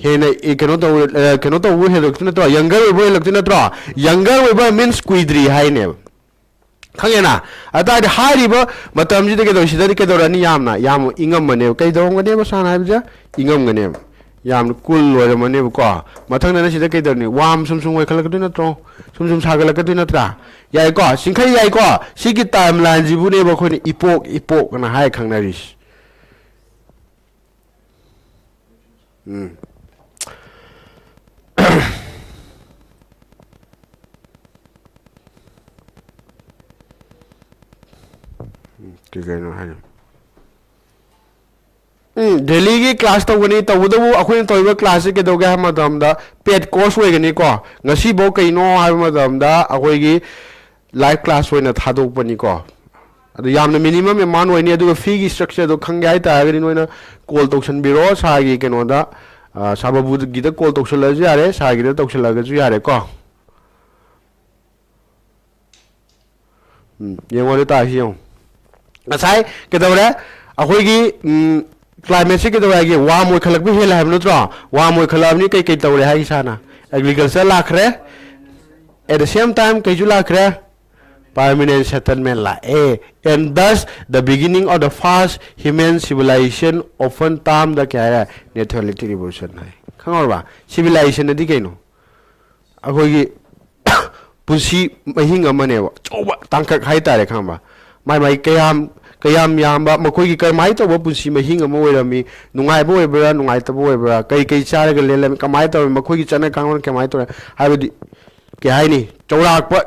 ꯍꯦꯟꯅ, ꯑꯦ, ꯀꯩꯅꯣ ꯇꯧꯕ, ꯑꯦ, ꯀꯩꯅꯣ ꯇꯧꯕ ꯍꯦꯜꯂꯛꯇꯣꯏ ꯅꯠꯇ꯭ꯔꯣ? Younger ꯑꯣꯏꯕ ꯍꯦꯜꯂꯛꯇꯣꯏ ꯅꯠꯇ꯭ꯔꯣ? Younger ꯑꯣꯏꯕ means ꯀꯨꯏꯗ꯭ꯔꯤ ꯍꯥꯏꯅꯦꯕ꯫ ꯈꯪꯉꯦꯅ? ꯑꯗꯨ ꯇꯥꯔꯗꯤ ꯍꯥꯏꯔꯤꯕ ꯃꯇꯝꯁꯤꯗ ꯀꯩꯗꯧ-, ꯁꯤꯗꯗꯤ ꯀꯩꯗꯧꯔꯅꯤ? ꯌꯥꯝꯅ, ꯌꯥꯝ ꯏꯪꯉꯝꯃꯅꯦꯕ꯫ ꯀꯩꯗꯧꯔꯝꯒꯅꯦꯕ ꯁꯥꯅ ꯍꯥꯏꯕꯁꯦ? ꯏꯪꯉꯝꯒꯅꯦꯕ꯫ ꯌꯥꯝꯅ cool ꯑꯣꯏꯔꯝꯃꯅꯦꯕꯀꯣ꯫ ꯃꯊꯪꯗꯅ ꯁꯤꯗ ꯀꯩꯗꯧꯔꯅꯤ? Warm ꯁꯨꯝ ꯁꯨꯝ ꯑꯣꯏꯈꯠꯂꯛꯀꯗꯣꯏ ꯅꯠꯇ꯭ꯔꯣ? ꯁꯨꯝ ꯁꯨꯝ ꯁꯥꯒꯠꯂꯛꯀꯗꯣꯏ ꯅꯠꯇ꯭ꯔꯥ? ꯌꯥꯏꯀꯣ? ꯆꯤꯡꯈꯩ ꯌꯥꯏꯀꯣ? ꯁꯤꯒꯤ timelineꯁꯤꯕꯨꯅꯦꯕ ꯑꯩꯈꯣꯏꯅ epoch, epoch ꯑꯅ ꯍꯥꯏ ꯈꯪꯅꯔꯤꯁꯤ꯫ ꯎꯝ꯫ ꯎꯝ, ꯀꯩ ꯀꯩꯅꯣ ꯍꯥꯏꯔꯤꯕ? ꯎꯝ, daily ꯒꯤ class ꯇꯧꯒꯅꯤ꯫ ꯇꯧꯕꯇꯕꯨ ꯑꯩꯈꯣꯏꯅ ꯇꯧꯔꯤꯕ class ꯁꯤ ꯀꯩꯗꯧꯒꯦ ꯍꯥꯏꯕ ꯃꯇꯝꯗ, paid course ꯑꯣꯏꯒꯅꯤꯀꯣ꯫ ꯉꯁꯤꯐꯥꯎ ꯀꯩꯅꯣ ꯍꯥꯏꯕ ꯃꯇꯝꯗ, ꯑꯩꯈꯣꯏꯒꯤ live class ꯑꯣꯏꯅ ꯊꯥꯗꯣꯛꯄꯅꯤꯀꯣ꯫ ꯑꯗꯨ ꯌꯥꯝꯅ minimum amount ꯑꯣꯏꯅꯤ꯫ ꯑꯗꯨꯒ fee ꯒꯤ structure ꯗꯣ ꯈꯪꯒꯦ ꯍꯥꯏꯇꯥꯔꯒꯗꯤ, ꯅꯣꯏꯅ call ꯇꯧꯁꯟꯕꯤꯔꯣ ꯁꯥꯔꯒꯤ ꯀꯩꯅꯣꯗ, ꯑ, ꯁꯥꯔ ꯕꯥꯕꯨꯒꯤꯗ call ꯇꯧꯁꯜꯂꯁꯨ ꯌꯥꯔꯦ, ꯁꯥꯔꯒꯤꯗ ꯇꯧꯁꯜꯂꯒꯁꯨ ꯌꯥꯔꯦꯀꯣ꯫ ꯎꯝ, ꯌꯦꯡꯉꯣ, ꯑꯗꯨ ꯇꯥꯔꯁꯤ ꯌꯦꯡꯉꯣ꯫ ꯉꯁꯥꯏ ꯀꯩꯗꯧꯔꯦ? ꯑꯩꯈꯣꯏꯒꯤ, ꯎꯝ, climate ꯁꯤ ꯀꯩꯗꯧꯔꯦ ꯍꯥꯏꯒꯦ? Warm ꯑꯣꯏꯈꯠꯂꯛꯄ ꯍꯦꯜꯂꯦ ꯍꯥꯏꯕ ꯅꯠꯇ꯭ꯔꯣ? Warm ꯑꯣꯏꯈꯠꯂꯛꯑꯕꯅꯤ, ꯀꯩ ꯀꯩ ꯇꯧꯔꯦ ꯍꯥꯏꯒꯦ ꯁꯥꯔꯅ? Agriculture ꯂꯥꯛꯈ꯭ꯔꯦ꯫ At the same time ꯀꯩꯁꯨ ꯂꯥꯛꯈ꯭ꯔꯦ? Permanent settlement ꯂꯥꯛꯑꯦ꯫ And thus the beginning of the first human civilization, often termed the ꯀꯩ ꯍꯥꯏꯔꯦ? Neolithic revolution ꯍꯥꯏ꯫ ꯈꯪꯍꯧꯔꯕ? Civilization ꯑꯗꯤ ꯀꯩꯅꯣ? ꯑꯩꯈꯣꯏꯒꯤ ꯄꯨꯟꯁꯤ ꯃꯍꯤꯡ ꯑꯃꯅꯦꯕ, ꯑꯆꯧꯕ ꯇꯥꯡꯀꯛ ꯍꯥꯏꯇꯥꯔꯦ, ꯈꯪꯕ? ꯃꯥꯏ ꯃꯥꯏ ꯀꯌꯥꯝ, ꯀꯌꯥꯝ ꯌꯥꯝꯕ, ꯃꯈꯣꯏꯒꯤ ꯀꯔꯝꯍꯥꯏꯅ ꯇꯧꯕ ꯄꯨꯟꯁꯤ ꯃꯍꯤꯡ ꯑꯃ ꯑꯣꯏꯔꯝꯃꯤ, ꯅꯨꯡꯉꯥꯏꯕ ꯑꯣꯏꯕ꯭ꯔꯥ, ꯅꯨꯡꯉꯥꯏꯇꯕ ꯑꯣꯏꯕ꯭ꯔꯥ, ꯀꯩ ꯀꯩ ꯆꯥꯔꯒ ꯂꯦꯜꯂꯝꯃꯤ, ꯀꯃꯥꯏꯅ ꯇꯧꯔꯝꯃꯤ, ꯃꯈꯣꯏꯒꯤ ꯆꯠꯅ ꯀꯥꯡꯂꯣꯟ ꯀꯃꯥꯏꯅ ꯇꯧꯔꯦ ꯍꯥꯏꯕꯗꯤ, ꯀꯩ ꯍꯥꯏꯅꯤ, ꯆꯥꯎꯔꯥꯛꯄ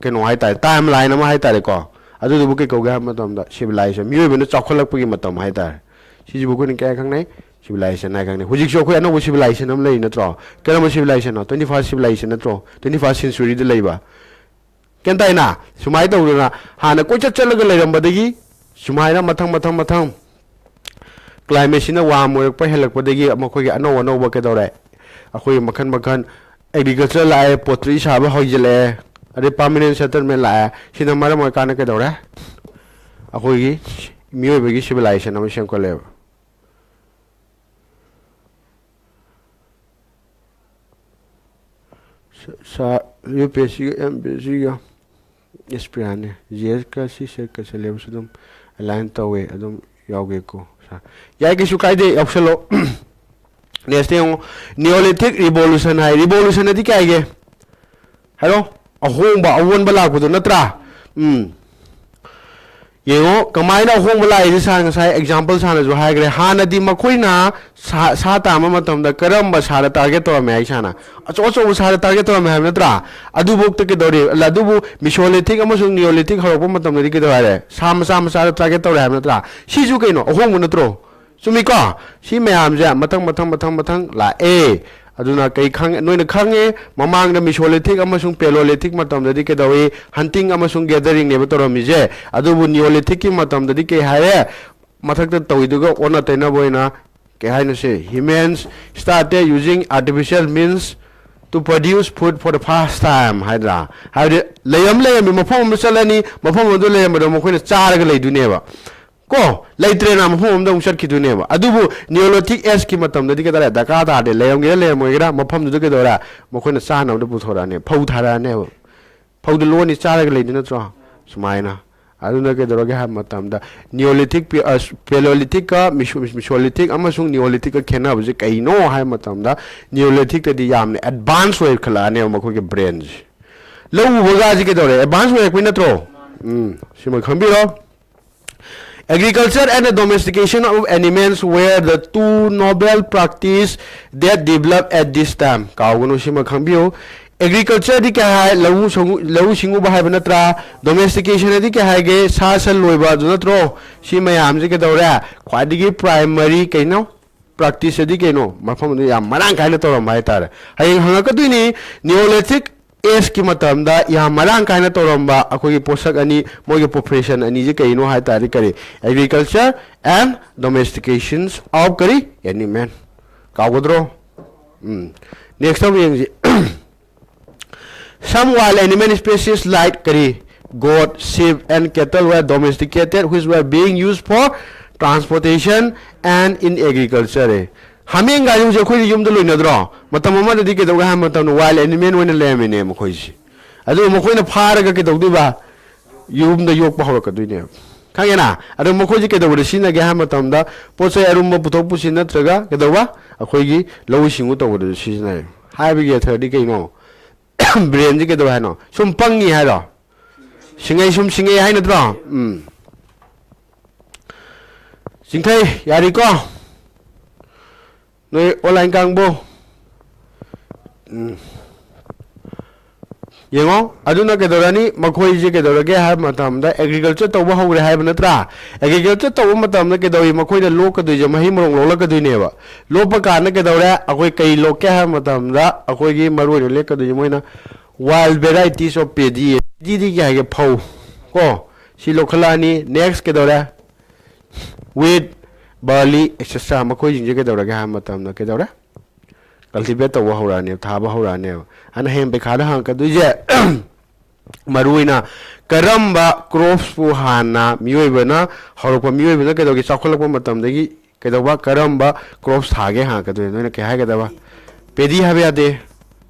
ꯀꯩꯅꯣ ꯍꯥꯏꯇꯥꯔꯦ, timeline ꯑꯃ ꯍꯥꯏꯇꯥꯔꯦꯀꯣ, ꯑꯗꯨꯗꯨꯕꯨ ꯀꯩ ꯀꯧꯒꯦ ꯍꯥꯏꯕ ꯃꯇꯝꯗ civilization, ꯃꯤꯑꯣꯏꯕꯅ ꯆꯥꯎꯈꯠꯂꯛꯄꯒꯤ ꯃꯇꯝ ꯍꯥꯏꯇꯥꯔꯦ꯫ ꯁꯤꯁꯤꯕꯨ ꯑꯩꯈꯣꯏꯅ ꯀꯌꯥ ꯈꯪꯅꯩ? Civilization ꯍꯥꯏ ꯈꯪꯅꯩ꯫ ꯍꯧꯖꯤꯛꯁꯨ ꯑꯩꯈꯣꯏ ꯑꯅꯧꯕ civilization ꯑꯃ ꯂꯩꯔꯤ ꯅꯠꯇ꯭ꯔꯣ? ꯀꯔꯝꯕ civilization ꯅꯣ? Twenty first civilization ꯅꯠꯇ꯭ꯔꯣ? Twenty first century ꯗ ꯂꯩꯕ꯫ ꯒ꯭ꯌꯥꯟ ꯇꯥꯏꯅ? ꯁꯨꯃꯥꯏꯅ ꯇꯧꯗꯅ ꯍꯥꯟꯅ ꯀꯣꯏꯆꯠ ꯆꯠꯂꯒ ꯂꯩꯔꯝꯕꯗꯒꯤ ꯁꯨꯃꯥꯏꯅ ꯃꯊꯪ ꯃꯊꯪ ꯃꯊꯪ climate ꯁꯤꯅ warm ꯑꯣꯏꯔꯛꯄ ꯍꯦꯜꯂꯛꯄꯗꯒꯤ ꯃꯈꯣꯏꯒꯤ ꯑꯅꯧ ꯑꯅꯧꯕ ꯀꯩꯗꯧꯔꯦ? ꯑꯩꯈꯣꯏꯒꯤ ꯃꯈꯜ ꯃꯈꯜ agriculture ꯂꯥꯛꯑꯦ, pottery ꯁꯥꯕ ꯍꯧꯖꯤꯜꯂꯛꯑꯦ, ꯑꯗꯩ permanent settlement ꯂꯥꯛꯑꯦ꯫ ꯁꯤꯅ ꯃꯔꯝ ꯑꯣꯏꯔꯀꯥꯟꯗ ꯀꯩꯗꯧꯔꯦ? ꯑꯩꯈꯣꯏꯒꯤ ꯃꯤꯑꯣꯏꯕꯒꯤ civilization ꯑꯃ ꯁꯦꯝꯒꯠꯂꯛꯑꯦꯕ꯫ ꯁꯥ- ꯁꯥ- UPSC ꯒ MPSC ꯒ ꯑꯦꯁꯄꯤꯔꯥꯟꯅꯦ꯫ GS ꯀ CSAT ꯀ syllabus ꯑꯗꯨꯝ align ꯇꯧꯋꯦ, ꯑꯗꯨꯝ ꯌꯥꯎꯒꯦꯀꯣ꯫ ꯁꯥ- ꯌꯥꯏ, ꯀꯩꯁꯨ ꯀꯥꯏꯗꯦ, ꯌꯥꯎꯁꯜꯂꯣ꯫ Next ꯌꯦꯡꯉꯣ, Neolithic Revolution ꯍꯥꯏ꯫ Revolution ꯑꯗꯤ ꯀꯩ ꯍꯥꯏꯒꯦ? ꯍꯥꯏꯔꯣ꯫ ꯑꯍꯣꯡꯕ, ꯑꯑꯣꯟꯕ ꯂꯥꯛꯄꯗꯣ ꯅꯠꯇ꯭ꯔꯥ? ꯎꯝ꯫ ꯌꯦꯡꯉꯣ, ꯀꯃꯥꯏꯅ ꯑꯍꯣꯡꯕ ꯂꯥꯛꯏꯁꯦ ꯁꯥꯔ ꯉꯁꯥꯏ example ꯁꯥꯔꯅꯁꯨ ꯍꯥꯏꯈ꯭ꯔꯦ꯫ ꯍꯥꯟꯅꯗꯤ ꯃꯈꯣꯏꯅ ꯁꯥ, ꯁꯥ ꯇꯥꯟꯕ ꯃꯇꯝꯗ ꯀꯔꯝꯕ ꯁꯥꯗ target ꯇꯧꯔꯝꯃꯦ ꯍꯥꯏ ꯁꯥꯔꯅ? ꯑꯆꯧ ꯑꯆꯧꯕ ꯁꯥꯗ target ꯇꯧꯔꯝꯃꯦ ꯍꯥꯏꯕ ꯅꯠꯇ꯭ꯔꯥ? ꯑꯗꯨꯐꯧꯗ ꯀꯩꯗꯧꯔꯤ? ꯑꯗꯨꯕꯨ Mesolithic ꯑꯃꯁꯨꯡ Neolithic ꯍꯧꯔꯛꯄ ꯃꯇꯝꯗꯗꯤ ꯀꯩꯗꯧ ꯍꯥꯏꯔꯦ? ꯁꯥ ꯃꯆꯥ ꯃꯆꯥꯗ target ꯇꯧꯔꯦ ꯍꯥꯏꯕ ꯅꯠꯇ꯭ꯔꯥ? ꯁꯤꯁꯨ ꯀꯩꯅꯣ? ꯑꯍꯣꯡꯕ ꯅꯠꯇ꯭ꯔꯣ? ꯆꯨꯝꯃꯤꯀꯣ? ꯁꯤ ꯃꯌꯥꯝꯁꯦ ꯃꯊꯪ, ꯃꯊꯪ, ꯃꯊꯪ, ꯃꯊꯪ ꯂꯥꯛꯑꯦ꯫ ꯑꯗꯨꯅ ꯀꯩ ꯈꯪ-, ꯅꯣꯏꯅ ꯈꯪꯉꯦ, ꯃꯃꯥꯡꯗ Mesolithic ꯑꯃꯁꯨꯡ Paleolithic ꯃꯇꯝꯗꯗꯤ ꯀꯩꯗꯧꯏ? Hunting ꯑꯃꯁꯨꯡ gathering ꯅꯦꯕ ꯇꯧꯔꯝꯃꯤꯁꯦ꯫ ꯑꯗꯨꯕꯨ Neolithic ꯀꯤ ꯃꯇꯝꯗꯗꯤ ꯀꯩ ꯍꯥꯏꯔꯦ? ꯃꯊꯛꯇ ꯇꯧꯏꯗꯨꯒ ꯑꯣꯟꯅ ꯇꯩꯅꯕ ꯑꯣꯏꯅ ꯀꯩ ꯍꯥꯏꯅꯣ ꯁꯤ? Humans started using artificial means to produce food for the first time ꯍꯥꯏꯗ꯭ꯔꯥ? ꯍꯥꯏꯕꯗꯤ ꯂꯩꯔꯝ ꯂꯩꯔꯝꯃꯤ ꯃꯐꯝ ꯑꯃꯗ ꯆꯠꯂꯅꯤ, ꯃꯐꯝ ꯑꯗꯨ ꯂꯩꯔꯝꯕꯗꯣ ꯃꯈꯣꯏꯅ ꯆꯥꯔꯒ ꯂꯩꯗꯣꯏꯅꯦꯕ꯫ ꯀꯣ? ꯂꯩꯇ꯭ꯔꯦꯅ ꯃꯐꯝ ꯑꯃꯗ ꯑꯃꯨꯛ ꯆꯠꯈꯤꯗꯣꯏꯅꯦꯕ꯫ ꯑꯗꯨꯕꯨ Neolithic age ꯀꯤ ꯃꯇꯝꯗꯗꯤ ꯀꯩꯗꯧꯔꯦ? ꯗꯔꯀꯥꯔ ꯇꯥꯗꯦ꯫ ꯂꯩꯔꯝꯒꯦꯔꯥ ꯂꯩꯔꯝꯃꯣꯏꯒꯦꯔꯥ ꯃꯐꯝꯗꯨꯗ ꯀꯩꯗꯧꯔꯦ? ꯃꯈꯣꯏꯅ ꯆꯥꯅꯕꯗ ꯄꯨꯊꯣꯔꯛꯑꯅꯤ꯫ ꯐꯧ ꯊꯥꯔꯛꯑꯅꯦꯕ꯫ ꯐꯧꯗꯨ ꯂꯣꯛꯑꯅꯤ, ꯆꯥꯔꯒ ꯂꯩꯗꯣꯏ ꯅꯠꯇ꯭ꯔꯣ? ꯁꯨꯃꯥꯏꯅ꯫ ꯑꯗꯨꯅ ꯀꯩꯗꯧꯔꯒꯦ ꯍꯥꯏꯕ ꯃꯇꯝꯗ Neolithic ꯄꯤ-, ꯑ, Paleolithic ꯀ Meso-, Mesolithic ꯑꯃꯁꯨꯡ Neolithic ꯀ ꯈꯦꯠꯅꯕꯁꯦ ꯀꯩꯅꯣ ꯍꯥꯏꯕ ꯃꯇꯝꯗ Neolithic ꯇꯗꯤ ꯌꯥꯝꯅ advance ꯑꯣꯏꯈꯠꯂꯛꯑꯅꯦꯕ ꯃꯈꯣꯏꯒꯤ brain ꯁꯦ꯫ ꯂꯧ ꯎꯕꯒꯁꯦ ꯀꯩꯗꯧꯔꯦ? Advance ꯑꯣꯏꯔꯛꯄꯩ ꯅꯠꯇ꯭ꯔꯣ? ꯎꯝ, ꯁꯤꯃ ꯈꯪꯕꯤꯔꯣ꯫ Agriculture and the domestication of animals were the two noble practice that developed at this time. ꯀꯥꯎꯒꯅꯨ, ꯁꯤꯃ ꯈꯪꯕꯤꯌꯨ꯫ ꯑꯦꯒ꯭ꯔꯤꯀꯜꯆꯔꯗꯤ ꯀꯩ ꯍꯥꯏ? ꯂꯧꯎ ꯁꯤꯡꯎ-, ꯂꯧꯎ ꯁꯤꯡꯎꯕ ꯍꯥꯏꯕ ꯅꯠꯇ꯭ꯔꯥ? ꯗꯣꯃꯦꯁꯇꯤꯀꯦꯁꯟ ꯍꯥꯏꯗꯤ ꯀꯩ ꯍꯥꯏꯒꯦ? ꯁꯥ ꯁꯟ ꯂꯣꯏꯕ ꯑꯗꯨ ꯅꯠꯇ꯭ꯔꯣ? ꯁꯤ ꯃꯌꯥꯝꯁꯦ ꯀꯩꯗꯧꯔꯦ? ꯈ꯭ꯋꯥꯏꯗꯒꯤ ꯄ꯭ꯔꯥꯏꯃꯔꯤ ꯀꯩꯅꯣ? ꯄ꯭ꯔꯥꯛꯇꯤꯁ ꯑꯗꯤ ꯀꯩꯅꯣ? ꯃꯐꯝ ꯑꯗꯨ ꯌꯥꯝ ꯃꯔꯥꯡ ꯀꯥꯏꯅ ꯇꯧꯔꯝꯕ ꯍꯥꯏꯇꯥꯔꯦ꯫ ꯍꯌꯦꯡ ꯍꯪꯉꯛꯀꯗꯣꯏꯅꯤ, ꯅꯤꯌꯣꯂꯤꯊꯤꯛ ꯑꯦꯖꯀꯤ ꯃꯇꯝꯗ ꯌꯥꯝ ꯃꯔꯥꯡ ꯀꯥꯏꯅ ꯇꯧꯔꯝꯕ ꯑꯩꯈꯣꯏꯒꯤ ꯄꯣꯠꯁꯛ ꯑꯅꯤ, ꯃꯣꯏꯒꯤ ꯄ꯭ꯔꯣꯐꯦꯁꯟ ꯑꯅꯤꯁꯦ ꯀꯩꯅꯣ ꯍꯥꯏ ꯇꯥꯔꯗꯤ ꯀꯔꯤ? Agriculture and domestications of ꯀꯔꯤ? Animal꯫ ꯀꯥꯎꯒꯗ꯭ꯔꯣ? ꯎꯝ꯫ ꯅꯦꯛꯁꯇ ꯑꯃꯨꯛ ꯌꯦꯡꯁꯤ꯫ Some wild animal species like ꯀꯔꯤ? Goat, sheep and cattle were domesticated, which were being used for transportation and in agriculture꯫ ꯍꯥꯃꯦꯡꯒꯥꯏꯁꯦ ꯍꯧꯖꯤꯛ ꯑꯩꯈꯣꯏꯅ ꯌꯨꯝꯗ ꯂꯣꯏꯅꯗ꯭ꯔꯣ? ꯃꯇꯝ ꯑꯃꯗꯗꯤ ꯀꯩꯗꯧꯒꯦ ꯍꯥꯏꯕ ꯃꯇꯝꯗ wild animal ꯑꯣꯏꯅ ꯂꯩꯔꯝꯃꯤꯅꯦ ꯃꯈꯣꯏꯁꯦ꯫ ꯑꯗꯨꯒ ꯃꯈꯣꯏꯅ ꯐꯥꯔꯒ ꯀꯩꯗꯧꯗꯣꯏꯕ? ꯌꯨꯝꯗ ꯌꯣꯛꯄ ꯍꯧꯔꯛꯀꯗꯣꯏꯅꯦꯕ꯫ ꯈꯪꯉꯦꯅ? ꯑꯗꯣ ꯃꯈꯣꯏꯁꯦ ꯀꯩꯗꯧꯕꯗ ꯁꯤꯖꯤꯟꯅꯒꯦ ꯍꯥꯏꯕ ꯃꯇꯝꯗ ꯄꯣꯠ ꯆꯩ ꯑꯔꯨꯝꯕ ꯄꯨꯊꯣꯛ ꯄꯨꯁꯤꯟ ꯅꯠꯇ꯭ꯔꯒ ꯀꯩꯗꯧꯕ? ꯑꯩꯈꯣꯏꯒꯤ ꯂꯧꯎ ꯁꯤꯡꯎ ꯇꯧꯕꯗꯁꯨ ꯁꯤꯖꯤꯟꯅꯩ꯫ ꯍꯥꯏꯕꯒꯤ ꯑꯔꯊꯗꯤ ꯀꯩꯅꯣ? ꯕ꯭ꯔꯦꯟꯁꯦ ꯀꯩꯗꯧꯋꯦ ꯍꯥꯏꯅꯣ? ꯁꯨꯝ ꯄꯪꯉꯤ ꯍꯥꯏꯔꯣ? ꯁꯤꯡꯉꯩ ꯁꯨꯝ ꯁꯤꯡꯉꯩ ꯍꯥꯏ ꯅꯠꯇ꯭ꯔꯣ? ꯎꯝ꯫ ꯆꯤꯡꯊꯩ, ꯌꯥꯔꯤꯀꯣ? ꯅꯣꯏ ꯑꯣꯟꯂꯥꯏꯟ ꯀꯥꯡꯕꯨ? ꯎꯝ꯫ ꯌꯦꯡꯉꯣ, ꯑꯗꯨꯅ ꯀꯩꯗꯧꯔꯅꯤ? ꯃꯈꯣꯏꯁꯦ ꯀꯩꯗꯧꯔꯒꯦ ꯍꯥꯏꯕ ꯃꯇꯝꯗ ꯑꯦꯒ꯭ꯔꯤꯀꯜꯆꯔ ꯇꯧꯕ ꯍꯧꯔꯦ ꯍꯥꯏꯕ ꯅꯠꯇ꯭ꯔꯥ? ꯑꯦꯒ꯭ꯔꯤꯀꯜꯆꯔ ꯇꯧꯕ ꯃꯇꯝꯗ ꯀꯩꯗꯧꯏ? ꯃꯈꯣꯏꯅ ꯂꯣꯛꯀꯗꯣꯏꯁꯦ ꯃꯍꯩ ꯃꯔꯣꯡ ꯂꯣꯛꯂꯛꯀꯗꯣꯏꯅꯦꯕ꯫ ꯂꯣꯛꯄ ꯀꯥꯟꯗ ꯀꯩꯗꯧꯔꯦ? ꯑꯩꯈꯣꯏ ꯀꯩ ꯂꯣꯛꯀꯦ ꯍꯥꯏꯕ ꯃꯇꯝꯗ ꯑꯩꯈꯣꯏꯒꯤ ꯃꯔꯨ ꯑꯣꯏꯅ ꯂꯦꯛꯀꯗꯣꯏꯁꯦ ꯃꯣꯏꯅ wild varieties of paddy꯫ Paddyꯗꯤ ꯀꯩ ꯍꯥꯏꯒꯦ? ꯐꯧ꯫ ꯀꯣ? ꯁꯤ ꯂꯧꯈꯠꯂꯛꯑꯅꯤ꯫ Next ꯀꯩꯗꯧꯔꯦ? Wheat, barley, et cetera꯫ ꯃꯈꯣꯏꯁꯤꯡꯁꯦ ꯀꯩꯗꯧꯔꯒꯦ ꯍꯥꯏꯕ ꯃꯇꯝꯗ ꯀꯩꯗꯧꯔꯦ? Cultivate ꯇꯧꯕ ꯍꯧꯔꯛꯑꯅꯦꯕ, ꯊꯥꯕ ꯍꯧꯔꯛꯑꯅꯦꯕ꯫ ꯑꯗꯨꯅ ꯍꯌꯦꯡ ꯄꯩꯈꯥꯗ ꯍꯪꯉꯛꯀꯗꯣꯏꯁꯦ ꯃꯔꯨ ꯑꯣꯏꯅ ꯀꯔꯝꯕ cropsꯄꯨ ꯍꯥꯟꯅ ꯃꯤꯑꯣꯏꯕꯅ ꯍꯧꯔꯛꯄ, ꯃꯤꯑꯣꯏꯕꯅ ꯀꯩꯗꯧꯒꯦ? ꯆꯥꯎꯈꯠꯂꯛꯄ ꯃꯇꯝꯗꯒꯤ ꯀꯩꯗꯧꯕ? ꯀꯔꯝꯕ crops ꯊꯥꯒꯦ ꯍꯪꯉꯛꯀꯗꯣꯏꯅꯦ꯫ ꯅꯣꯏꯅ ꯀꯩ ꯍꯥꯏꯒꯗꯕ? Paddy ꯍꯥꯏꯕ ꯌꯥꯗꯦ꯫